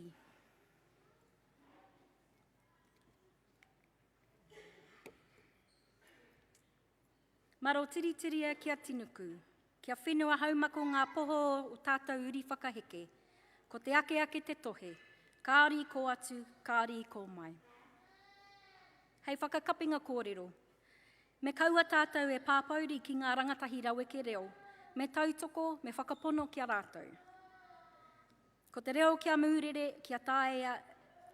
Maro tiritiria kia tinuku, kia whenua haumako ngā poho o tātou uri whakaheke. Ko te ake ake te tohe, kāore i kō atu, kāore i kō mai. Hei whakakapinga kōrero, Me kaua tātou e pāpouri ki ngā rangatahi raweke reo, me tautoko, me whakapono ki a rātou. Ko te reo kia mūrere, kia taea,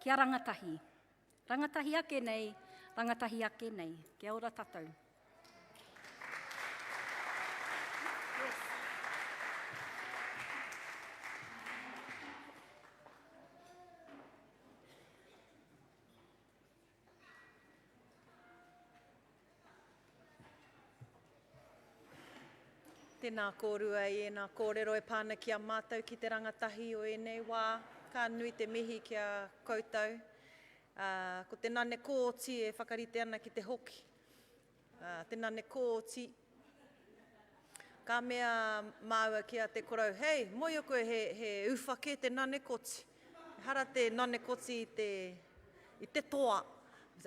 kia rangatahi. Rangatahi ake nei, rangatahi ake nei. Kia ora tatou. Tēnā kōrua i ēnā kōrero e pā ana ki a mātou ki te rangatahi o ēnei wā. Ka nui te mihi ki a koutou. Ko te nane kōti e whakarite ana ki te hoki. Te nane kōti. Ka mea māua ki a Te Korou, Hei, moea koe he, he uwha kē te nane koti. Ehara te nane koti i te, i te toa.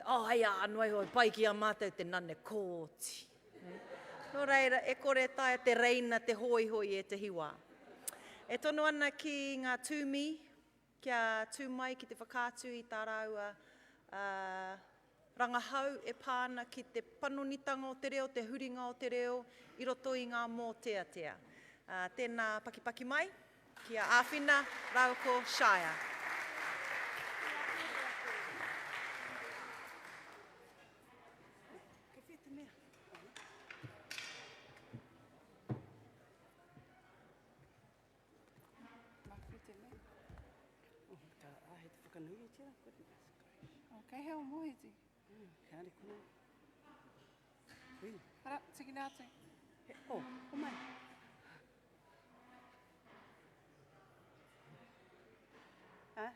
Oh, hei ā, noa iho, pai ki a mātou te nane koti. Nō reira, e kore taea te reina te hōiho i ētahi wā. E tono ana ki ngā tūmi kia tū mai ki te whakaatu i tā rāua rangahau e pā ana ki te panonitanga o te reo, te huringa o te reo i roto i ngā mōteatea. Tēnā pakipaki mai ki a Āwhina rāua ko Shire. Māku tēnei. Oh, ka āhei te whakanui i tērā. Goodness gracious. Oh, kei hea o Mohiti? Mm, kei are konei. Ui. Ara, tikina atu. He, oh, o mai. Ha?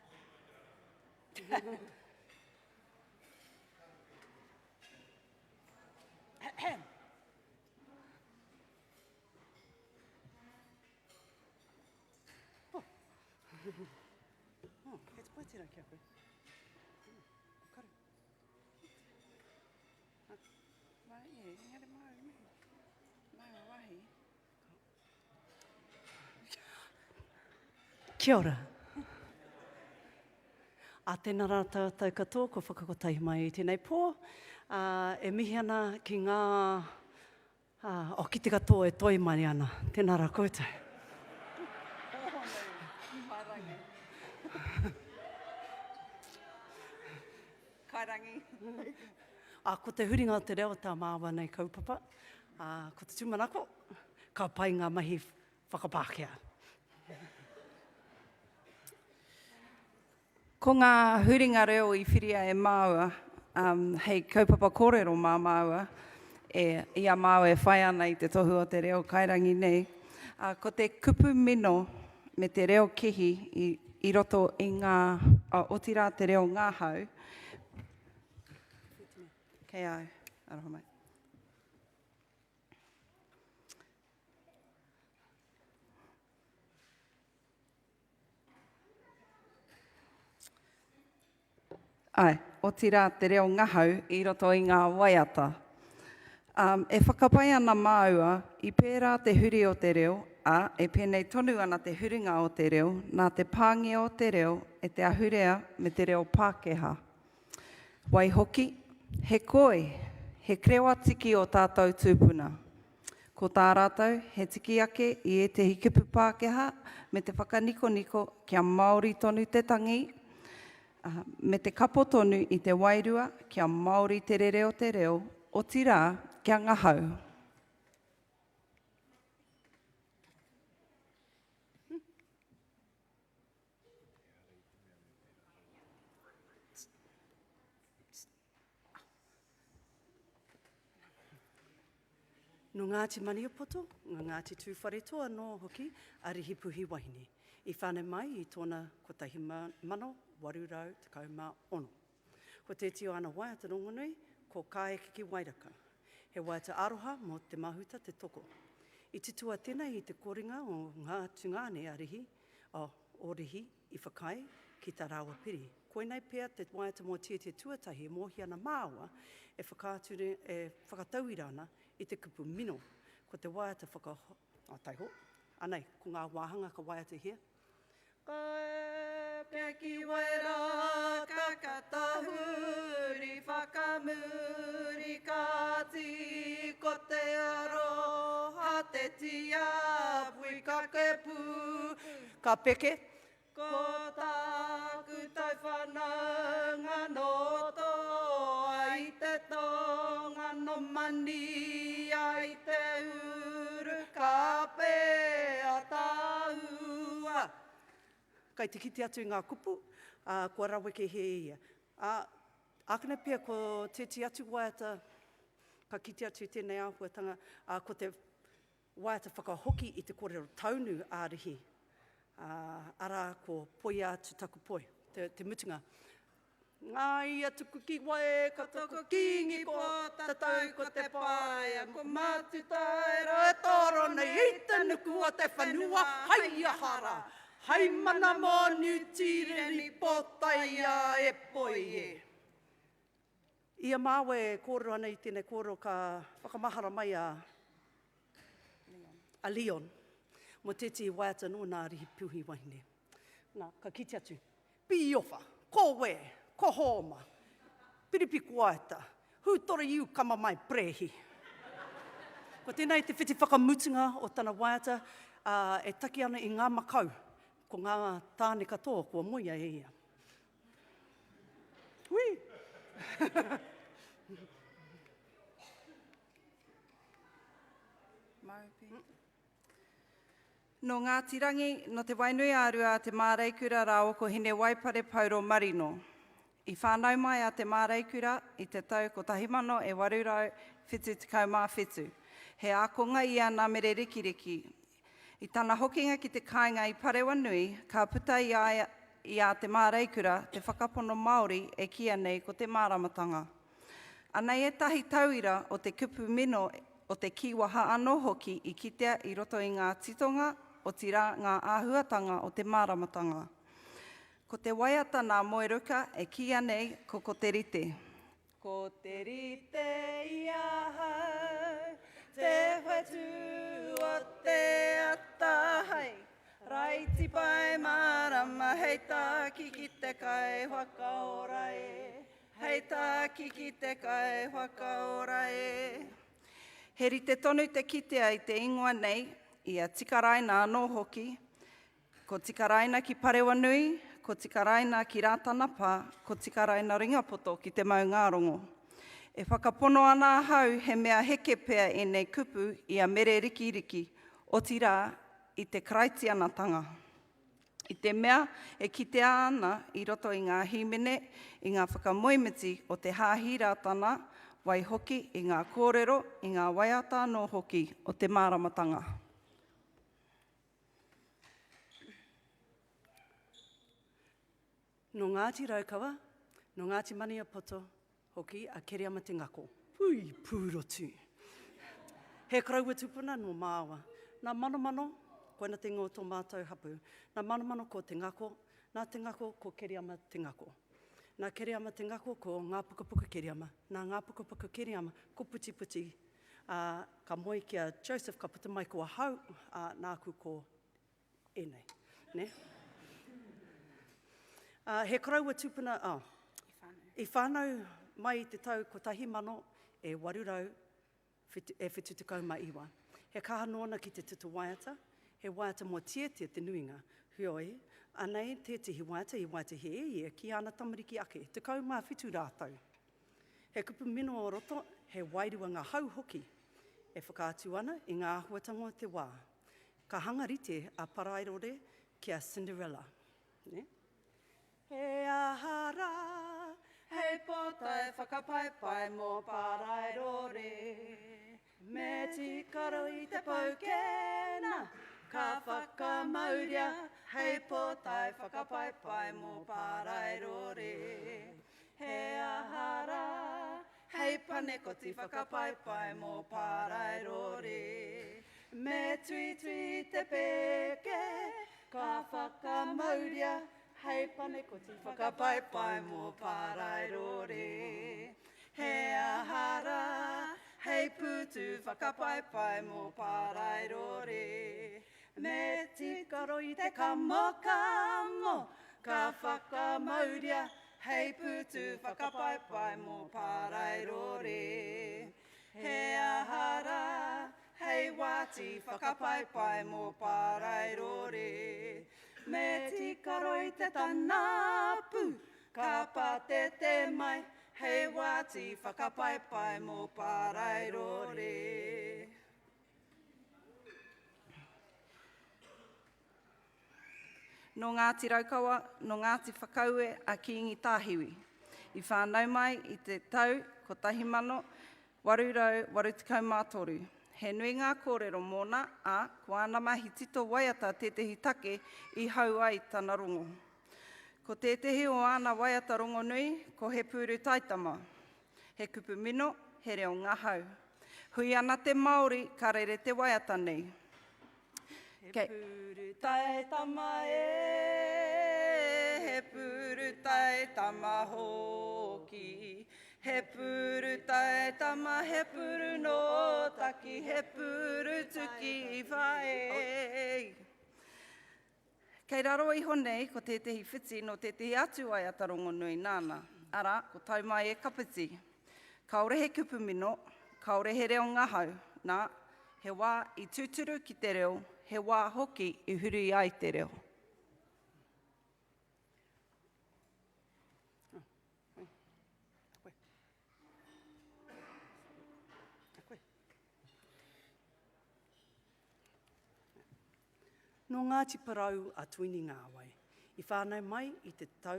Ahem. Oh. oh, kei te pai tērā ki a koe. Oh, ko karu. Ah. Mai, e, engari māu, mihi. Māu a wahi. Kia ora. A tēnā rā tātou katoa kua whakakotahi mai i tēnei pō. Uh, e mihi ana ki ngā Ā, oh, ki te katoa e toi mai ana. Tēnā rā koutou. Kairangi. Ā, ko te huringa o te reo tā māua nei kaupapa. Ā, ko te tūmanako, ka pai ngā mahi whakapākehā. Ko ngā huringa reo i whiria e māua. Um, hei kaupapa kōrero mā māua, e, i a māua e whai ana i te tohu o te reo kairangi nei, uh, ko te kupu mino me te reo kihi i, i roto i ngā, uh, otirā te reo ngahau, kei au, aroha mai. Āe, otirā te reo ngahau i roto i ngā waiata. Um, e whakapae ana māua, i pērā te huri o te reo, ā, e pēnei tonu ana te huringa o te reo, nā te pāngia o te reo e te ahurea me te reo Pākehā. Waihoki, he koi, he krewa tiki o tātou tūpuna. Ko tā rātou, he tiki ake i ētehi kupu Pākehā me te whakanikoniko kia Māori tonu te tangi, ā, me te kapo tonu i te wairua kia Māori te rere o te reo, otirā, kia ngahau. Nō Ngāti Maniapoto, nō Ngāti Tūwharetoa anō hoki a Rihi Puhiwahine, i whānau mai i tōna 1816. Ko tēti o ana waiata rongonui, ko Ka eke ki Wairaka. He waiata aroha mō Te Mahuta Te Toko. I titoa tenei i te koringa o ngā tungāne a Rihi, o Rihi i whakaae ki tā rāua piri. Koinei pea te waiata mōteatea tuatahi e mōhio ana māua e whakaatu, e whakatauira ana i te kupu mino. Ko te waiata whaka, oh, taiho, anei, ko ngā wāhanga ka waiatahia. Ka eke ki Wairaka, ka tahuri whakamuri, kāti ko te aroha te tiapui kake pū. Ka peke. Ko tāku tau whanaunga nō Toa i te tonga, nō Mania i te uru, ka pea tāua. Kai te kite atu i ngā kupu, ā, kua rawekehia e ia. Ā, ākene pea ko tētehi atu waiata ka kite atu i tēnei āhuatanga, ā, ko te Waiata whakahoki i te korero taunu a Rihi, ā, arā ko Poia atu taku poi, te, te mutunga. Ngāia tuku ki wai, ka toko kingi po, tatau ko te paea, ko Matutaera e toro nei i te nuku o te whenua, hai aha rā, hai mana mō Niu Tīreni pōtaia e poi e. I a māua e kōrero ana i tēnei kōrero ka whakamahara mai a a Leon mō tētehi waiata nō nā Rihi Puhi Wahine. Nā, ka kite atu, Pīofa, ko wē, ko Hōma, Piripi Koaeta, Hūtore Iu Kama Mai Prehi. Ko tēnei te whiti whakamutunga o tana waiata, ā, e taki ana i ngā makau, ko ngā tāne katoa kua moea e ia. Hui! Nō Ngāti Rangi, nō Te Wainui-ā-Rua a Te Māreikura rāua ko Hinewaipare Pauro Marino. I whānau mai a Te Māreikura i te tau 1877. He ākonga ia nā Mere Rikiriki. I tana hokinga ki te kāinga i Parewanui, ka puta i a ia, i a Te Māreikura te whakapono Māori e kīia nei ko te māramatanga. Anei ētahi tauira o te kupu mino o te kīwaha anō hoki i kitea i roto i ngā titonga, otirā ngā āhuatanga o te māramatanga. Ko te waiata nā Moeruka e kīia nei ko Ko Te Rite. Ko te rite i ahau, te whetū o te ata hei raiti pae mārama hei tāki ki te kai whakaora e, hei tāki ki te kai whakaora e. He rite tonu te kitea i te ingoa nei, i a Tikaraina anō hoki, Ko Tikaraina ki Parewanui, ko Tikaraina ki Rātana Pā, ko Tikaraina Ringapoto ki Te Maungārongo. E whakapono ana ahau he mea heke pea ēnei kupu i a Mere Rikiriki, otirā, i te Karaitianatanga. I te mea e kitea ana i roto i ngā hīmene, i ngā whakamoemiti o te Hāhi Rātana, waihoki i ngā kōrero, i ngā waiata anō hoki o te māramatanga. Nō Ngāti Raukawa, nō Ngāti Maniapoto hoki a Kereama Te Ngako. Pui pūrotu! He koroua tupuna nō māua. Nā Manomano, koina te ingoa o tō mātou hapū. Nā Manomano ko Te Ngako, nā Te Ngako ko Kereama Te Ngako. Nā Kereama Te Ngako ko Ngā Pukapuka Kereama, nā Ngā Pukapuka Kereama ko Putiputi, ā, ka moe ki a Joseph ka puta mai ko ahau, ā, nāku ko ēnei, nē? Ā, he koroua tupuna, oh, i whānau mai i te tau 1879. He kaha nōna ki te tutu waiata, he waiata mō Tietie te nuinga, heoi, anei tētehi waiata i waiatahia e ia ki āna tamariki ake, 17 rātou. He kupu mino o roto, he wairua ngahau hoki, e whakaatu ana i ngā āhuatanga o te wā. Ka hanga rite a Parairore ki a Cinderella. Ne? He aha rā, hei pōtae whakapaepae mō Parairore. Me tīkaro i te poukena, ka whakamauria hei pōtae whakapaepae mō Parairore. He aha rā, Hei panekoti whakapaepae mō Pāraerore. Me tuitui te pēke, ka whakamauria hei panekoti whakapaepae mō Pāraerore. He aha rā, hei pūtu whakapaepae mō Pāraerore. Me tīkaro i te kamokamo, ka whakamauria Hei pūtu whakapaepae mō Pāraerore. He aha rā, hei wāti whakapaepae mō Pāraerore. Me tīkaro i te tanapu, ka pātete mai, hei wāti whakapaepae mō Pāraerore. Nō Ngāti Raukawa, nō Ngāti Whakaue a Kīngi Tāhiwi. I whānau mai i te tau 1883. He nui ngā kōrero mōna, ā, ko āna mahi tito waiata tētehi take i hau ai tana rongo. Ko tētehi o āna waiata rongonui ko He Pūru Taitama. He kupu mino, he reo ngahau. Hui ana te Māori ka rere te waiata nei. He pūru taitama e, he pūru taitama hoki. He pūru taitama, he pūru nō Taki, he pūru tuki i whai. Kei raro iho nei ko tētehi whiti nō tētehi atu waiata rongonui nāna, arā, ko Tau Mai e Kapiti. Kāore he kupu mino, kāore he reo ngahau, nā, he wā i tūturu ki te reo, he wā hoki i huri ai te reo. Nō Ngāti Porou a Tuini Ngāwai, i whānau mai i te tau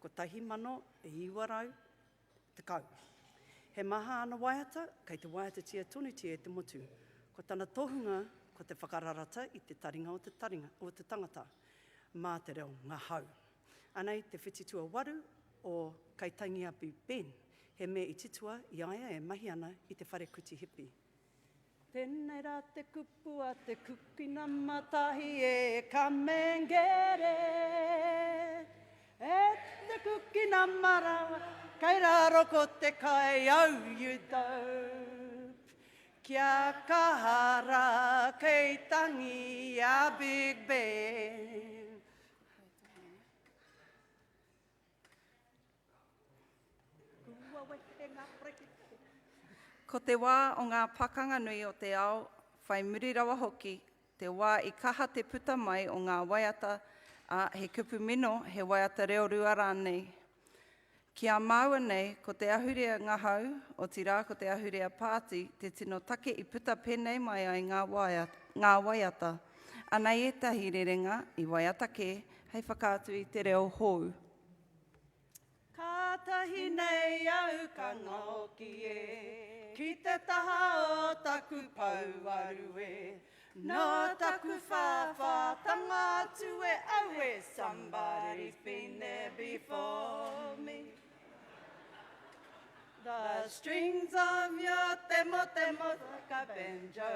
1910. He maha ana waiata kei te waiatatia tonutia e te motu. Ko tana tohunga ko te whakararata i te taringa o te taringa o te tangata mā te reo ngahau. Anei te whiti tuawaru o Kaitangiapi Ben, he mea i titoa i a ia e mahi ana i te whare kuti hipi. Tēnei rā te kupu a te kuki nama tahi e ka mengere E te kuki nama rawa kei raro ko te kai au you dope Kia kaha rā kei tangi a Big Ben. Ko te wā o ngā pakanga nui o te ao, whai muri rawa hoki, te wā i kaha te puta mai o ngā waiata, ā, he kupu mino, he waiata reorua rānei. Ki a māua nei, ko te ahurea ngahau, otirā ko te ahurea pāti, te tino take i puta pēnei mai ai ngā waiata, ngā waiata. Anei ētahi rerenga i waiata kē hei whakaatu i te reo hou. Kātahi nei au ka ngaoki e, ki te taha o taku pouaru e, Nō taku whāwhātanga atu e, aue, Somebody's been there before me. The strings of your temo temo like a banjo.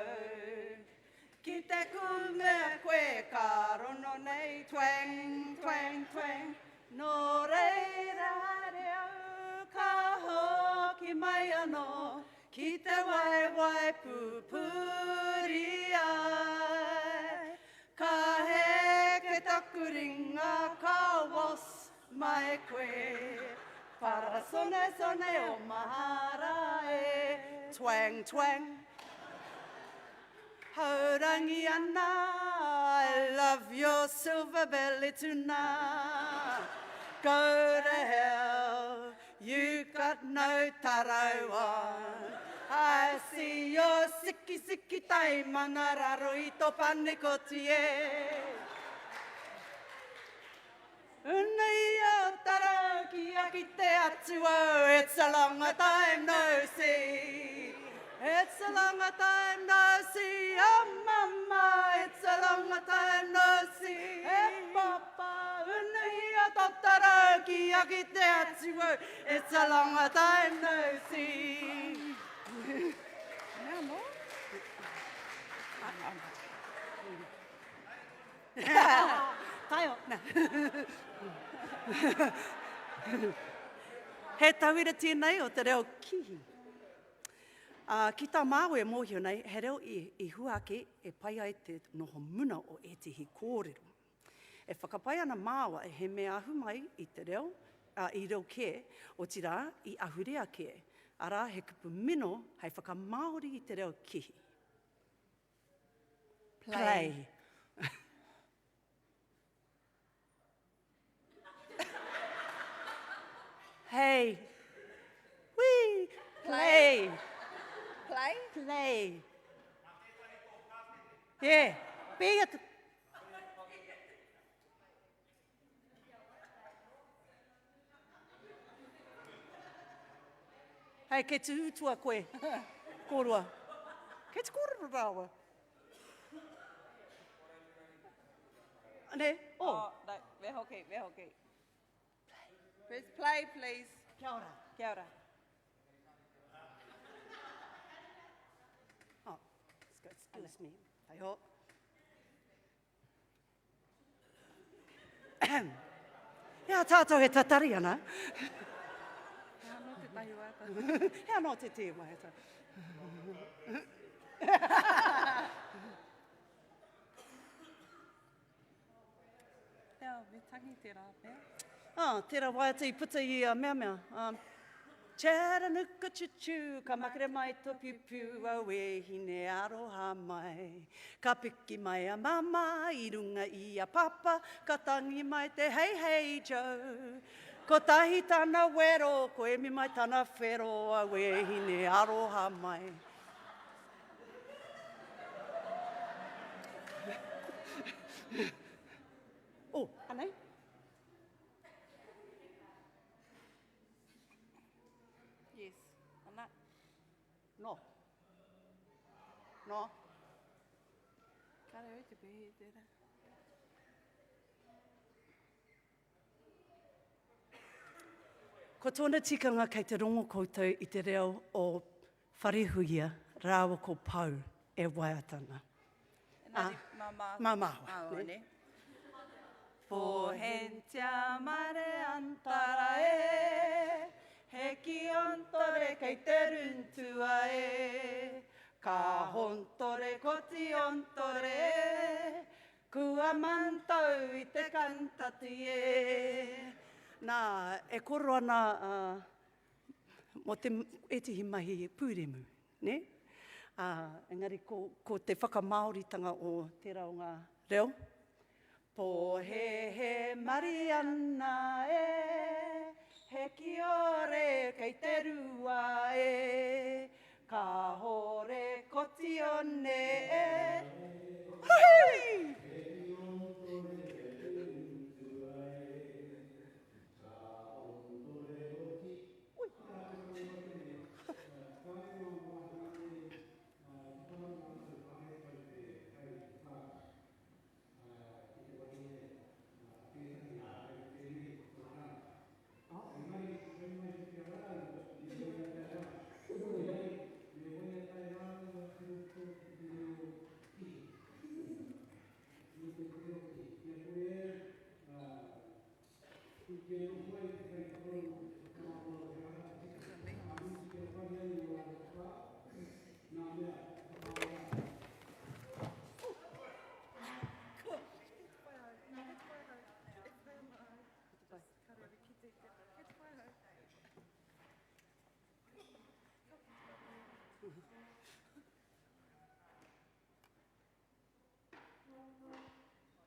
Ki te kumea koe ka rono nei twang, twang, twang. Nō reira haere au ka hoki mai anō ki te waewae pupuri ai. Ka heke taku ringa ka waltz mai koe. Parasone sone o mahara e twang, twang. Haurangi ana, I love your silver belly tuna. Go to hell, you got no tarau on. I see your siki siki taimana raro i tō panekoti e. Unei o tarau kia ki te atua, it's a long a time no see. It's a long a time no see, oh mama, it's a long a time no see. E papa, unei o tō tarau kia ki te atua, it's a long a time no see. Mea anō? Taio. He tauira tēnei o te reo kihi. Uh, ki tā māua e mōhio nei, he reo i, i hua ake e pai ai te noho muna o ētehi kōrero. E whakapae ana māua he mea ahu mai i te reo, uh, i reo kē, otirā i ahurea kē, arā he kupu mino hei whakamāori i te reo kihi. Play. Hey. Wee. Play. Play? Play. Yeah. Pēhea te... Hei, kei te utua koe, kōrua. Kei te kōrero rāua. Ne? Oh. Oh, no, me hoki, me hoki. Press play, please. Kia ora. Kia ora. Oh, excuse me. Hei ho. He aha tātou e tatari ana? He anō tētahi waiata. He anō tētahi waiata. Ea, me tangi tērā pea. Ah, tērā waiata i puta i a mea mea. Um, Chattanooga choo-choo, ka makere mai to piu-piu, auē hine aroha mai. Ka piki mai a Mama i runga i a Papa, ka tangi mai te hei hei Joe. Kotahi tana wero, ko emi mai tana whero, auē hine aroha mai. Oh, anei. Yes, ana. No. No. Kāre au te pēhi tērā. Ko tōna tikanga kei te rongo koutou i te reo o Wharehuia rāua ko Pou e waiata ana. Engari, mā mā. Mā māua. Māua, ne? Pohentia mare antara e, he ki ontore kei te runtua e, ka hontore ko ti ontore e, kua mantau i te kantati e. Nā, e koro ana mō te ētehi mahi pūremu, nē? Ā, engari ko, ko te whakamāoritanga o tērā o ngā reo. Pōhēhē Mariana e, he kiore kei te rua e, kāhore ko Tione e. Hui!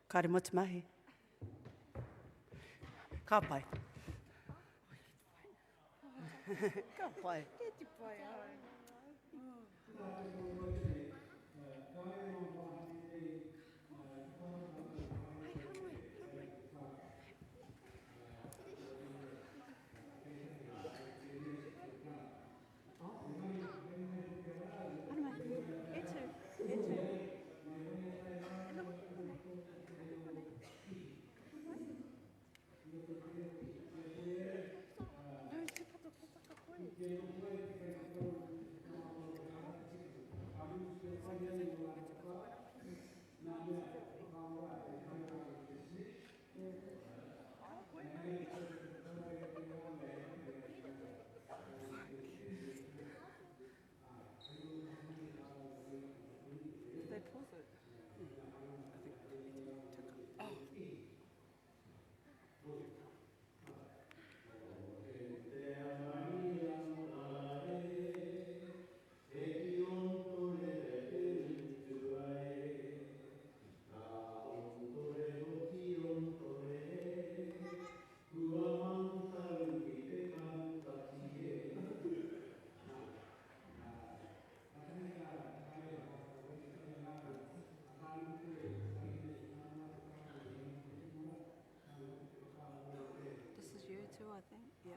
Kāre mo te mahi. Ka pai. Ka pai. Kei te pai ai. They pause it. I think we need to Oh. This is you too, I think. Yeah.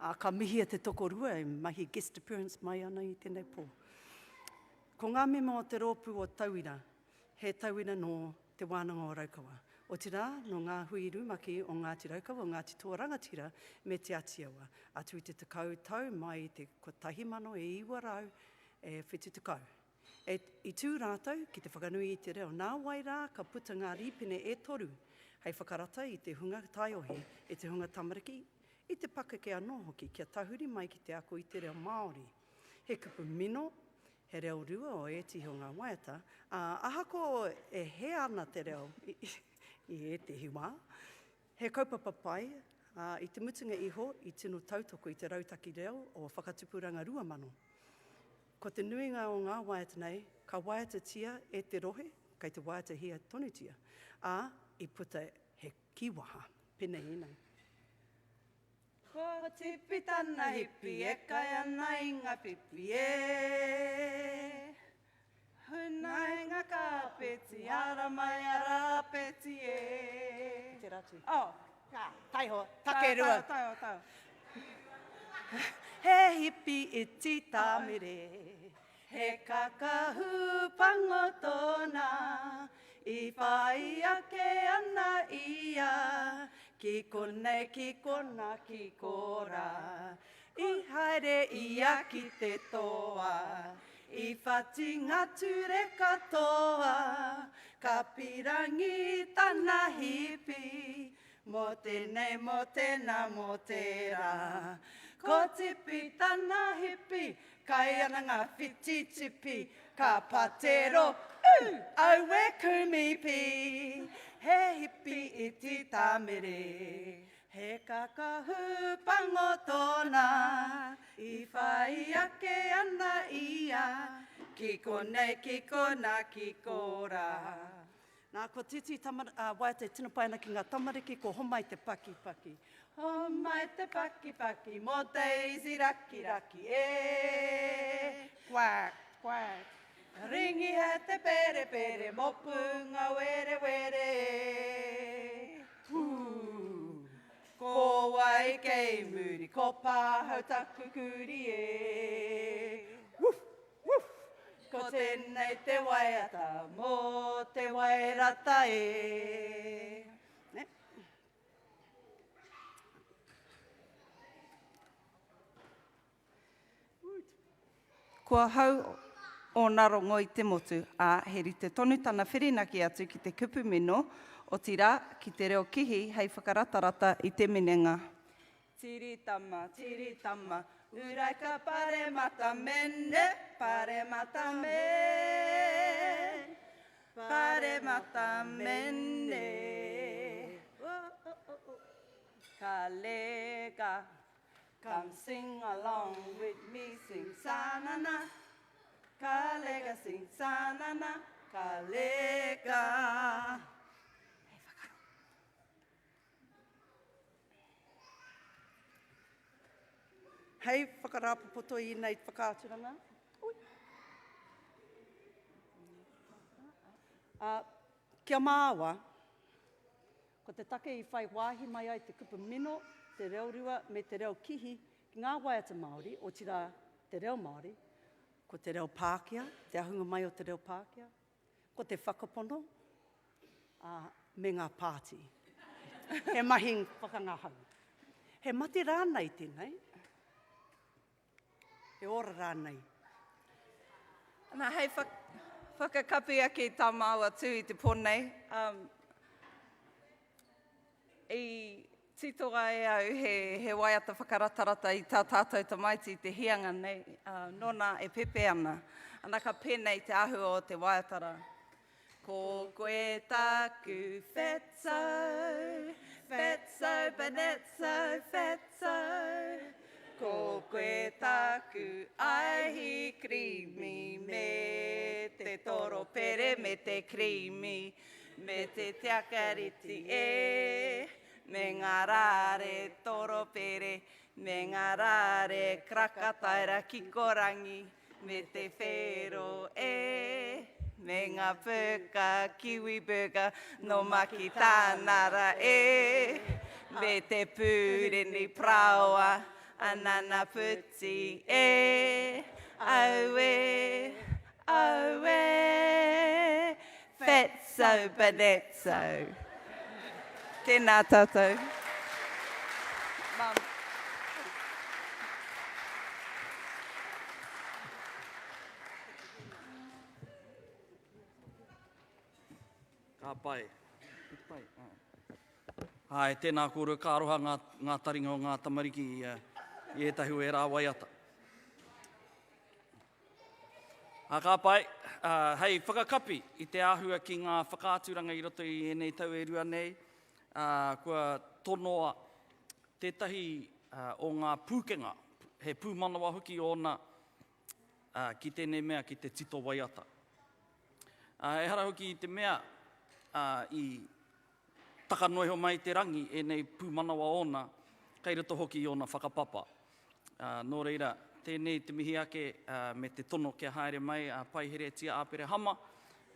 Ā, ka mihia te tokorua e mahi guest appearance mai ana i tēnei pō. Ko ngā mema o te rōpū o Tauira, he tauira nō Te Wānanga o Raukawa. Otirā, nō ngā hui rumaki o Ngāti Raukawa, Ngāti Toa Rangatira me Te Atiawa, atu i te tekau tau mai i te 1970. E, i tū rātou ki te whakanui i te reo, nāwai rā ka puta ngā rīpene e toru hei whakarata i te hunga taiohi, i te hunga tamariki, i te pakeke anō hoki kia tahuri mai ki te ako i te reo Māori. He kupu mino, he reo rua o ētehi o ngā waiata, ā, ahakoa e hē ana te reo i, i ētehi wā, he kaupapa pai, ā, i te mutunga iho i tino tautoko i te rautaki reo o Whakatupuranga 2000. Ko te nuinga o ngā waiata nei, ka waiatatia e te rohe, kei te waiatahia tonutia, ā, i puta he kīwaha, pēnei ēnei. Ko Tipi tana hipi e kai ana i nga pipi e. Huna i nga kāpeti, ara mai a Rāpeti e. Te ratu. Oh. Ka, taiho, take rua. Taiho, taiho, taiho. He hipi iti tāmere. He kakahu pango tōna, i whai ake ana ia, ki konei, ki kona, ki kora. I haere ia ki te toa, i whati nga ture katoa, ka pirangi tana hipi, Mō tēnei, mō tēnā, mō tērā. Ko Tipi tana hipi, kai ana ngā whiti tipi, ka patero, ū, aue kumipi. He hipi iti tāmere, he kakahu pango tōna, i whai ake ana ia, ki konei, ki konā, ki korā. Nā, ko Titi tama, ā, waiata e tino pai ana ki ngā tamariki, ko Homai te pakipaki. Homai te pakipaki mō Daisy Rakiraki, e. Quack, quack. Ringiha te perepere mō Punga werewere, e. Pū. Ko wai kei muri, ko Pāhau taku kurī, e. Woof. tēnei te waiata mō te wairata e. Ne? Kua hau ōna rongo i te motu, ā, he rite tonu tana whirinaki atu ki te kupu mino, otirā, ki te reo kihi hei whakaratarata i te minenga. Tiri tama, tiri tama, uraika paremata mene, paremata me, paremata mene. Ka lega, Come sing along with me, sing sa na na. Ka lega sing sa na na, ka lega. Hei whakaro. Hei whakarāpopoto i ēnei whakaaturanga. Ui. Uh, kia māua, Ko te take i whai wāhi mai ai te kupu mino, te reo rua me te reo kihi ki ngā waiata Māori, otirā te reo Māori, ko te reo Pākehā, te ahunga mai o te reo Pākehā, ko te whakapono, ā, me ngā pāti. He mahi whakangahau. He mate rānei tēnei? He ora rānei? Ana, hei whakakapi ake i tā māua tū i te pō nei, um, i titoa e au he, he waiata whakaratarata i tā tātou tamaiti i te hianga nei, uh, nōna e pepe ana. Ana ka pēnei te āhua o te waiata rā. Ko koe taku fatso, fatso, banatso, fatso. Ko koe taku aihi krīmi me te toropere me te krīmi me te tiakareti e me ngā rāre toropere me ngā rāre krakataira kikorangi. Me te whero e, me ngā pūka kiwi burger nō Makitānara e, me te pūreni parāoa anana puti e, auē, auē, fatso banatso. Tēnā tātou. Mum. Ka pai. Pai. Āe, tēnā kōrua, ka aroha ngā, ngā taringa o ngā tamariki i, i ētahi o ērā waiata. Ā, ka pai, ā, hei whakakapi i te āhua ki ngā whakaaturanga i roto i ēnei tau e rua nei, ā, kua tonoa tētahi o ngā pūkenga, he pūmanawa hoki ōna, ā, ki tēnei mea, ki te tito waiata. Ā, ehara hoki i te mea, ā, i taka noa iho mai te rangi ēnei pūmanawa ōna, kei roto hoki i ōna whakapapa. Ā, nō reira, tēnei te mihi ake me te tono kia haere mai a Paiheretia Aperehama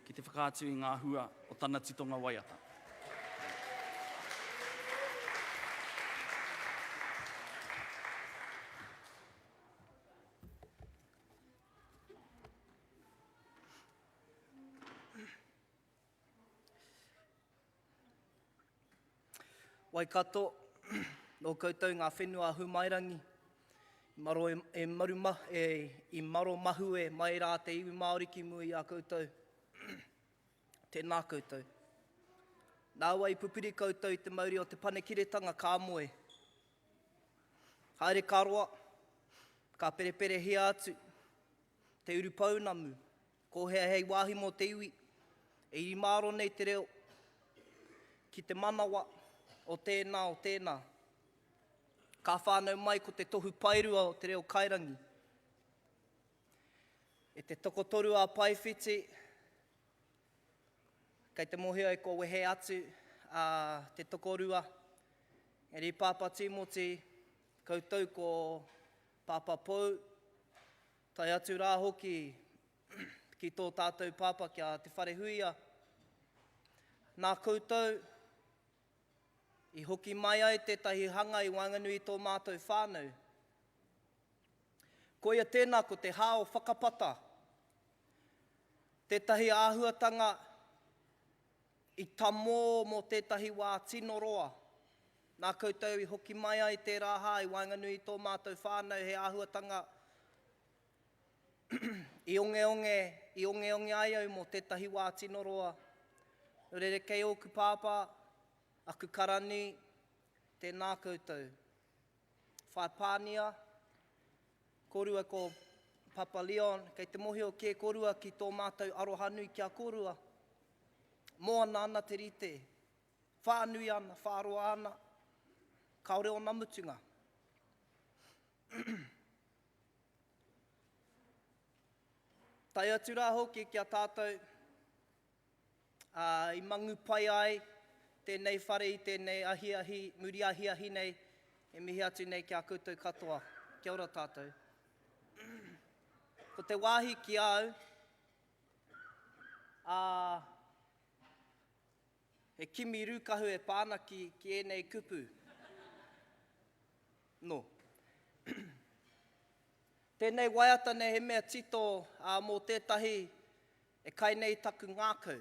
ki te whakaatu i ngā hua o tana titonga waiata. Waikato, nō koutou ngā whenua Ahumairangi, i maro, e, maru ma, e, i maro mahue mai rā te iwi Māori ki mua i a koutou. Tēnā koutou. Nāua i pupuri koutou i te mauri o te panekiretanga ka moe. Haere ka roa, ka pereperehia atu te urupounamu, Ko hea hei wāhi mō te iwi e iri māro nei te reo ki te manawa o tēnā o tēnā. Ka whānau mai ko te tohu paerua o te reo kairangi. E te tokotoru a Paewhiti, kei te mōhio e kua wehe atu a te tokorua. Engari Pāpā Tīmoti, koutou ko Pāpā Pou, Tae atu rā hoki ki tō tātou pāpā ki a Te Wharehuia, nā koutou i hoki mai ai tētahi hanga i waenganui i tō mātou whānau. Koia tēnā ko te hā o whakapata. Tētahi āhuatanga i tamō mō tētahi wā tino roa. Nā koutou i hoki mai ai tērā hā i waenganui i tō mātou whānau he āhuatanga i ongeonge, i ongeonge ai au mō tētahi wā tino roa. Nō reira kei ōku pāpā, aku karani, tēnā koutou. Whai pānia, Korua ko Papa Leon, kei te mohio kē korua ki tō mātou arohanui ki a korua. Moana ana te rite, whānui ana, whāroa ana, kāore ōna mutunga. Tae atu rā hoki ki a tātou, Ā, i mangu pai ai tēnei whare i tēnei ahiahi, muri ahiahi nei, e mihi atu nei ki a koutou katoa. Kia ora tātou. Ko te wāhi ki a au, ā, he kimi rūkahu e pā ana ki, ki ēnei kupu. Nō. Tēnei waiata nei he mea tito ā, mō tētahi E kai nei taku ngākau.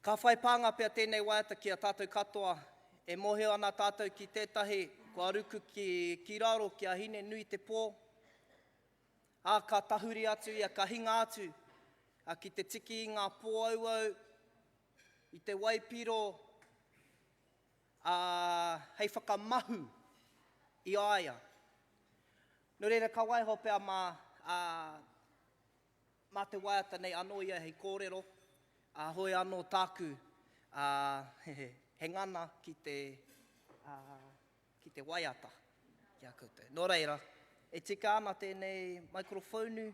Ka whai pānga pea tēnei waiata ki a tātou katoa. E mōhio ana tātou ki tētahi kua ruku ki, ki raro ki a Hine nui te pō. Ā, ka tahuri atu ia, ka hinga atu a, ki te tiki i ngā pōauau, i te waipiro, ā, hei whakamahu i a ia. Nō reira, ka waiho pea mā, ā, mā te waiata nei anō ia hei kōrero, ā, hoi anō tāku, ā, he, he ngana ki te, ā, ki te waiata ki a koutou. Nō reira, e tika ana tēnei maikorowhounu.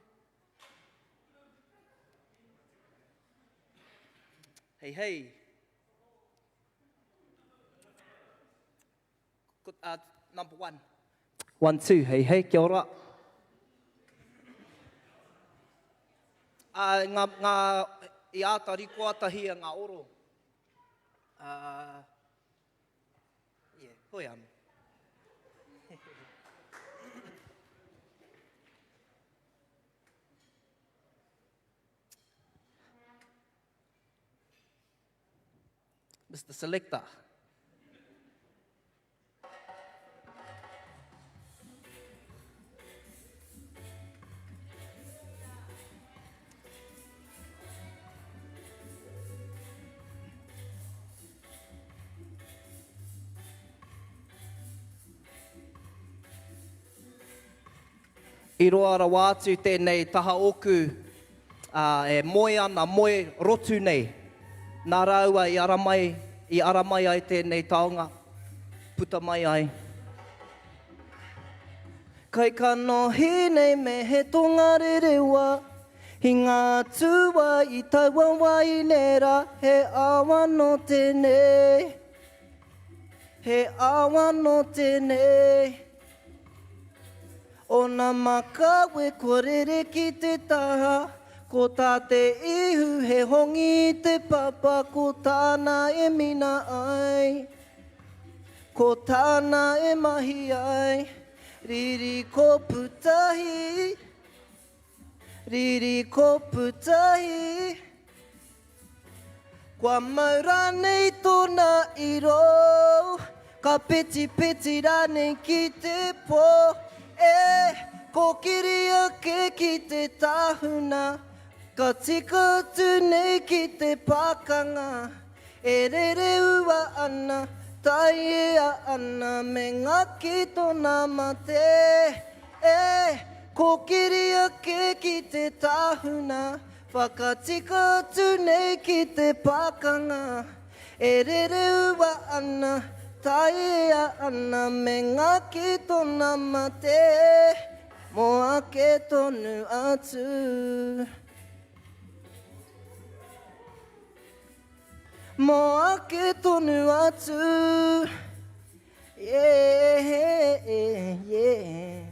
Hei hei. Ko, uh, number one. One, two, hei, hei, kia ora. Uh, ngā, ngā, i āta rikoatahia ngā oro. Uh, yeah, hoi anō. Mr Selector. I roa rawa atu tēnei taha ōku, ā, e moe ana, moe rotu nei. Nā rāua i ara mai, i ara mai ai tēnei taonga, puta mai ai. Kai kanohi nei me he tongarerewa, Hinga atu ai i taua waeine ra, he ao anō tēnei, he ao anō tēnei. Ōna makawe kua rere ki te taha, ko tā te ihu he hongi i te papa, ko tāna e mina ai, ko tāna e mahi ai, riri ko Putahi, riri ko Putahi. Kua mau rānei tōna iro, ka petipeti rānei ki te pō, e, kōkiri ake ki te tāhuna, ka tika atu nei ki te pakanga, e rere ua ana, taiea ana me ngaki tōna mate, e, kōkiri ake ki te tāhuna, Whakatika atu nei ki te pakanga, e rere ua ana, taea ana me ngaki tona mate, mo ake tonu atu. Mo ake tonu atu, yeah, yeah.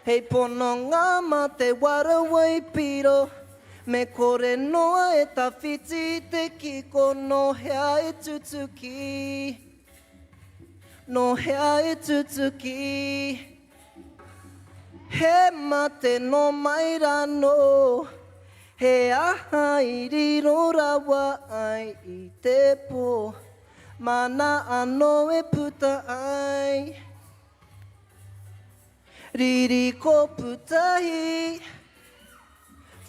Hei pononga mā te wara waipiro, me kore noa e tawhiti i te kiko nō hea e tutuki, nō hea e tutuki. He mate nō mai rānō, he aha i riro rawa ai i te pō, māna anō e puta ai. Riri ko Putahi,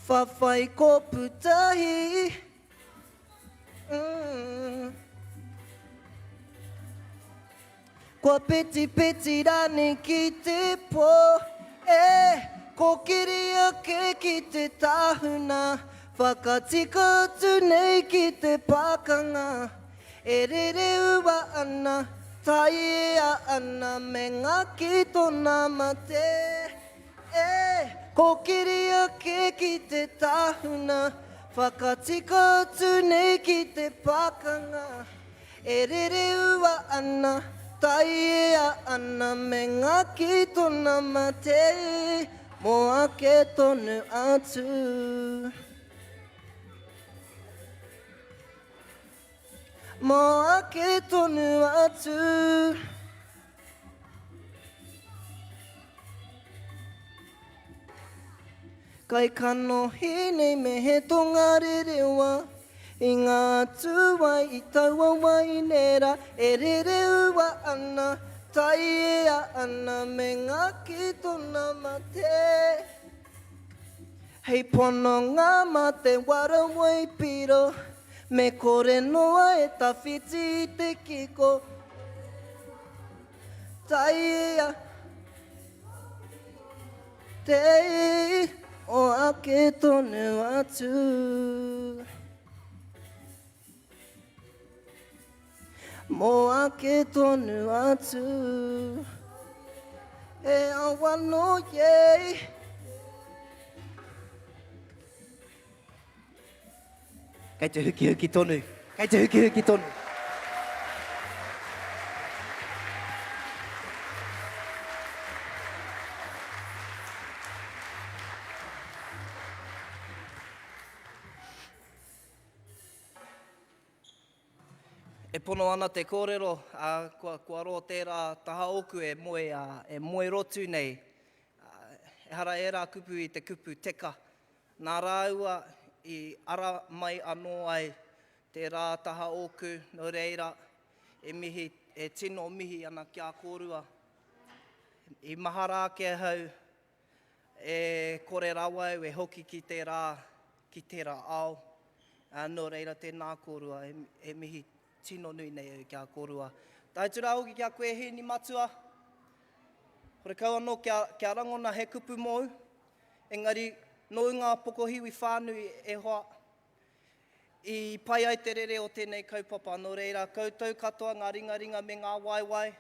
whawhai ko Putahi, mm. Kua petipeti rānei ki te pō, e, kōkiri ake ki te tāhuna, whakatika atu nei ki te pakanga. E rere ua ana, taiea ana me ngaki tōna mate. E, kōkiri ake ki te tāhuna, whakatika atu nei ki te pakanga. E rere ua ana, taiea ana me ngaki tōna mate, mō ake tonu atu. Mō ake tonu atu. Kai kanohi nei me he tongarerewa I ngā tūwai i taua waeine rā E rere ua ana, taiea ana me ngaki tōna mate. Hei pononga mā te wara waipiro, Me kore noa e tawhiti i te kiko. Taiea te o ake tonu atu. Mō ake tonu atu. E awa nō yeah. Kei te hukihuki tonu. Kei te hukihuki tonu. E pono ana te kōrero, ā, kua, kua roa tērā taha ōku e moe, ā, e moe rotu nei. Ā, ehara ērā kupu i te kupu teka. Nā rāua i ara mai anō ai tērā taha ōku, nō reira, e mihi, e tino mihi ana ki a kōrua. I mahara ake ahau E kore rawa au e hoki ki tērā, ki tērā ao. Ā, nō reira tēnā kōrua, e, e mihi tino nui nei au ki a kōrua. Tae atu rā hoki ki a koe Hīni Matua. Horekau anō kia, kia rangona he kupu mōu, engari nōu ngā pokohiwi whānui e hoa, i pai ai te rere o tēnei kaupapa. Nō reira, koutou katoa ngā ringaringa me ngā waewae,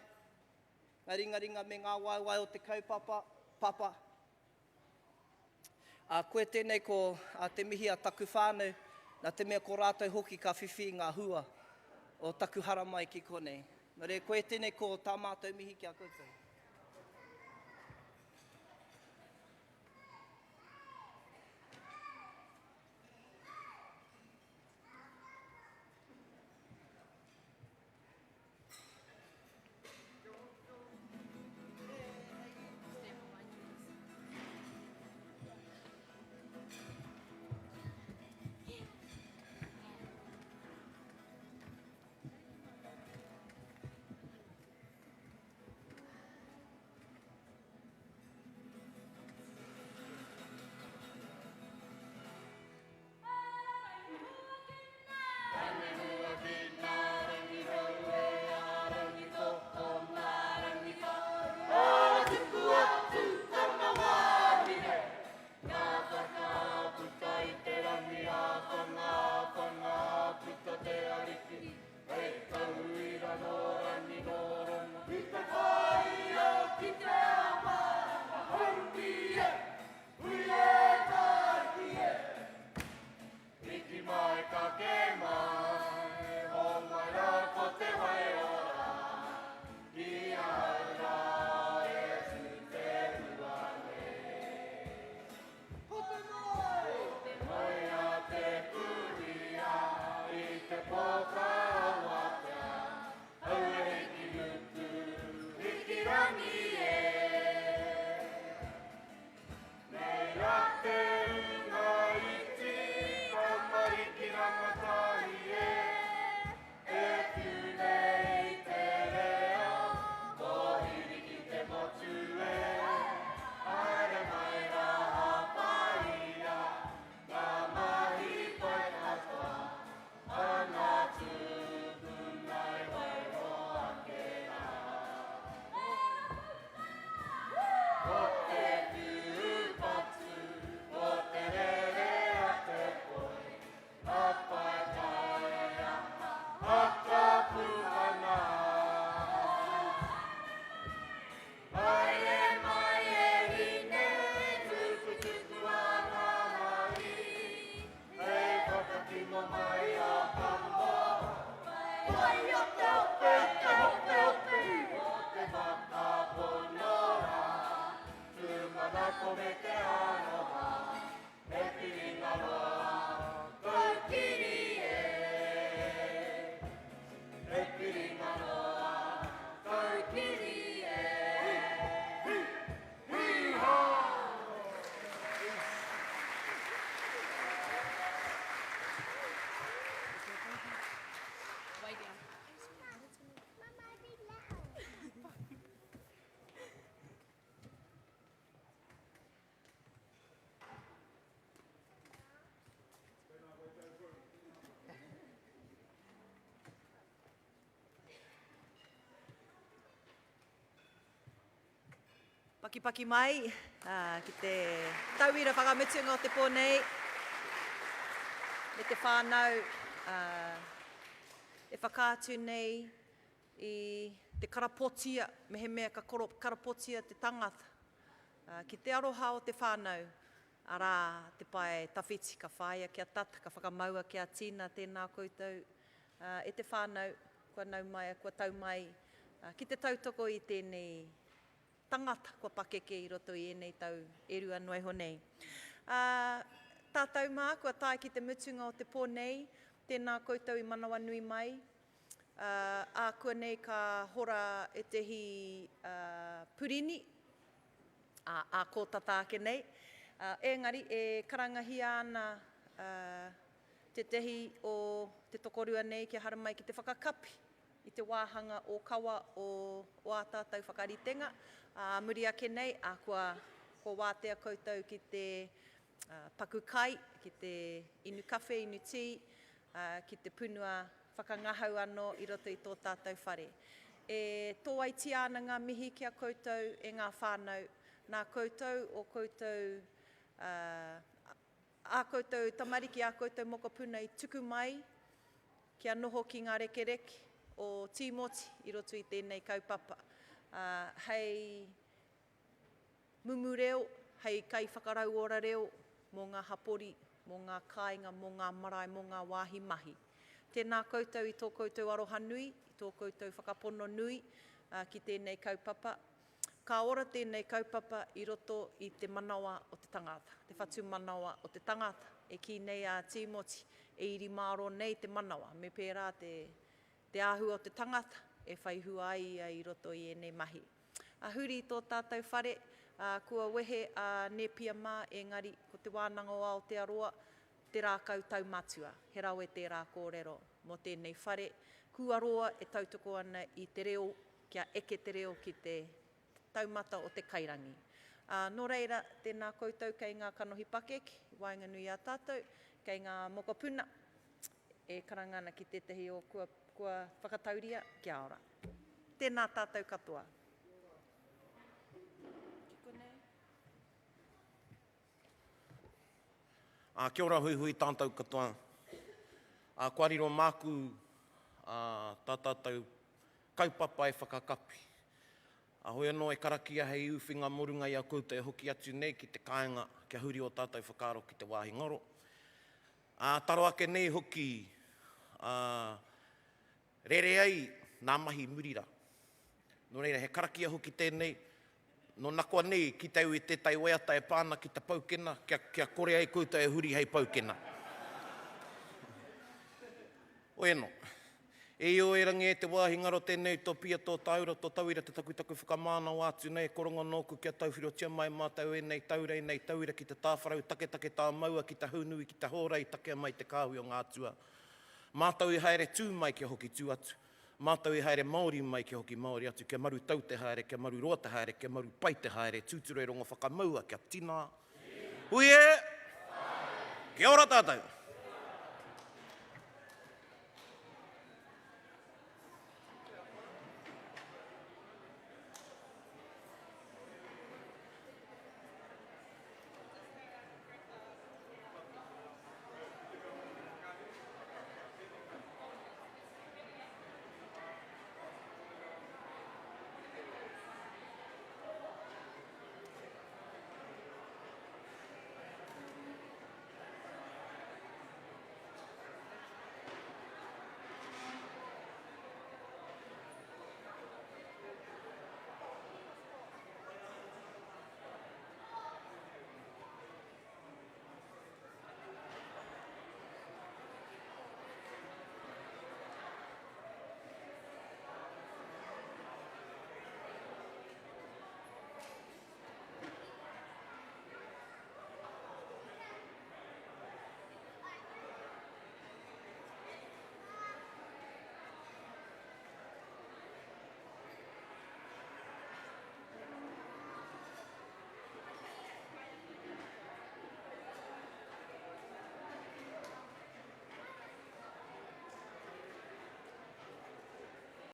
Ngā ringaringa me ngā waewae o te kaupapa, papa. Ā, koe tēnei ko a te mihi a taku whānau, nā te mea ko rātou hoki ka whiwhi i ngā hua o taku haramai ki konei. Nō reira, koe tēnei ko tā mātou mihi ki a koutou. Hiki mai ka kē mai, homai rā ko te wai ora, ki ahau rā e tū te ua nei. Ko te moe! Ko te moe a te kuia i te pō ka wātea, aue hiki nuku, hiki rangi e. Pakipaki mai ki te tauira whakamutunga o te pō nei me te whānau e whakaatu nei i te karapotia, mehemea ka karapotia te tangata ki te aroha o te whānau, arā, te pae tawhiti ka whāia kia tata, ka whakamaua kia tina, tēnā koutou e te whānau kua nau mai, kua tau mai ki te tautoko i tēnei tangata kua pakeke i roto i ēnei tau e rua noa iho nei. Ā, tātou mā kua tae ki te mutunga o te pō nei, tēnā koutou i manawanui mai, ā, ākuanei ka hora ētehi purini, ā, ā kō tata ake nei, ā, engari e karangahia ana, ā, tētehi o te tokorua nei kia haramai ki te whakakapi i te wāhanga ōkawa o o ā tātou whakaritenga, ā muri ake nei, ā, kua, kua wātea koutou ki te paku kai, ki te inu kawhe, inu tī, ā, ki te punua whakangahau anō i roto i tō tātou whare. E tōaitia ana ngā mihi ki a koutou e ngā whānau, nā koutou ō koutou, ā, ā koutou tamariki, ā koutou mokopuna i tuku mai kia noho ki ngā rekereke o Tīmoti i roto i tēnei kaupapa, ā, hei mumu reo, hei kaiwhakarauora reo mō ngā hapori, mō ngā kāinga, mō ngā marae, mō ngā wāhi mahi. Tēnā koutou i tō koutou aroha nui, i tō koutou whakapono nui ki tēnei kaupapa. Ka ora tēnei kaupapa i roto i te manawa o te tangata, te whatumanawa o te tangata, e kī nei a Tīmoti, e iri mārō nei te manawa, me pērā te, te āhua o te tangata e whai hua ai ia i roto i ēnei mahi. A huri i tō tātou whare, ā, kua wehe a Nēpia mā, engari ko Te Wānanga o Aotearoa te rākau taumatua. He rawe tērā kōrero mō tēnei whare, kua roa e tautoko ana i te reo kia eke te reo ki te taumata o te kairangi. Ā, nō reira, tēnā koutou kei ngā kanohi pakeke i waenganui i a tātou, kei ngā mokopuna e karanga ana ki tētahi o kua, kua whakatauria, kia ora. Tēnā tātou katoa. Ki konei. Ā, kia ora huihui tātou katoa. Ā, kua riro māku, ā, tā tātou kaupapa e whakakapi. Ā, hoi anō e karakia hei uwhinga mō runga i a koutou e hoki atu nei ki te kāinga kia huri ō tātou whakaaro ki te wāhi ngaro. Ā, taro ake nei hoki, ā, rere ai nā mahi muri rā. Nō reira, he karakia hoki tēnei, nō nakoanei ki te au i tētahi waiata e pā ana ki te paukena, kia, kia kore ai koutou e huri hei paukena. Hoi anō. E Io e Rangi e te wāhi ngaro tēnei tō pia tō tāura tō tauira te takutaku whakamānawa atu nei e koronga nōku kia tauwhirotia mai mātou ēnei taura ēnei tauira ki te tāwharau taketake tā maua ki te haunui ki te hōrei takea mai te kāhui o ngā atua mātou i haere tū mai kia hoki tū atu mātou i haere Māori mai kia hoki Māori atu kia maru tau te haere kia maru roa te haere kia maru pai te haere tūturu e rongo whakamaua kia tina Hui e! Kia ora tātou!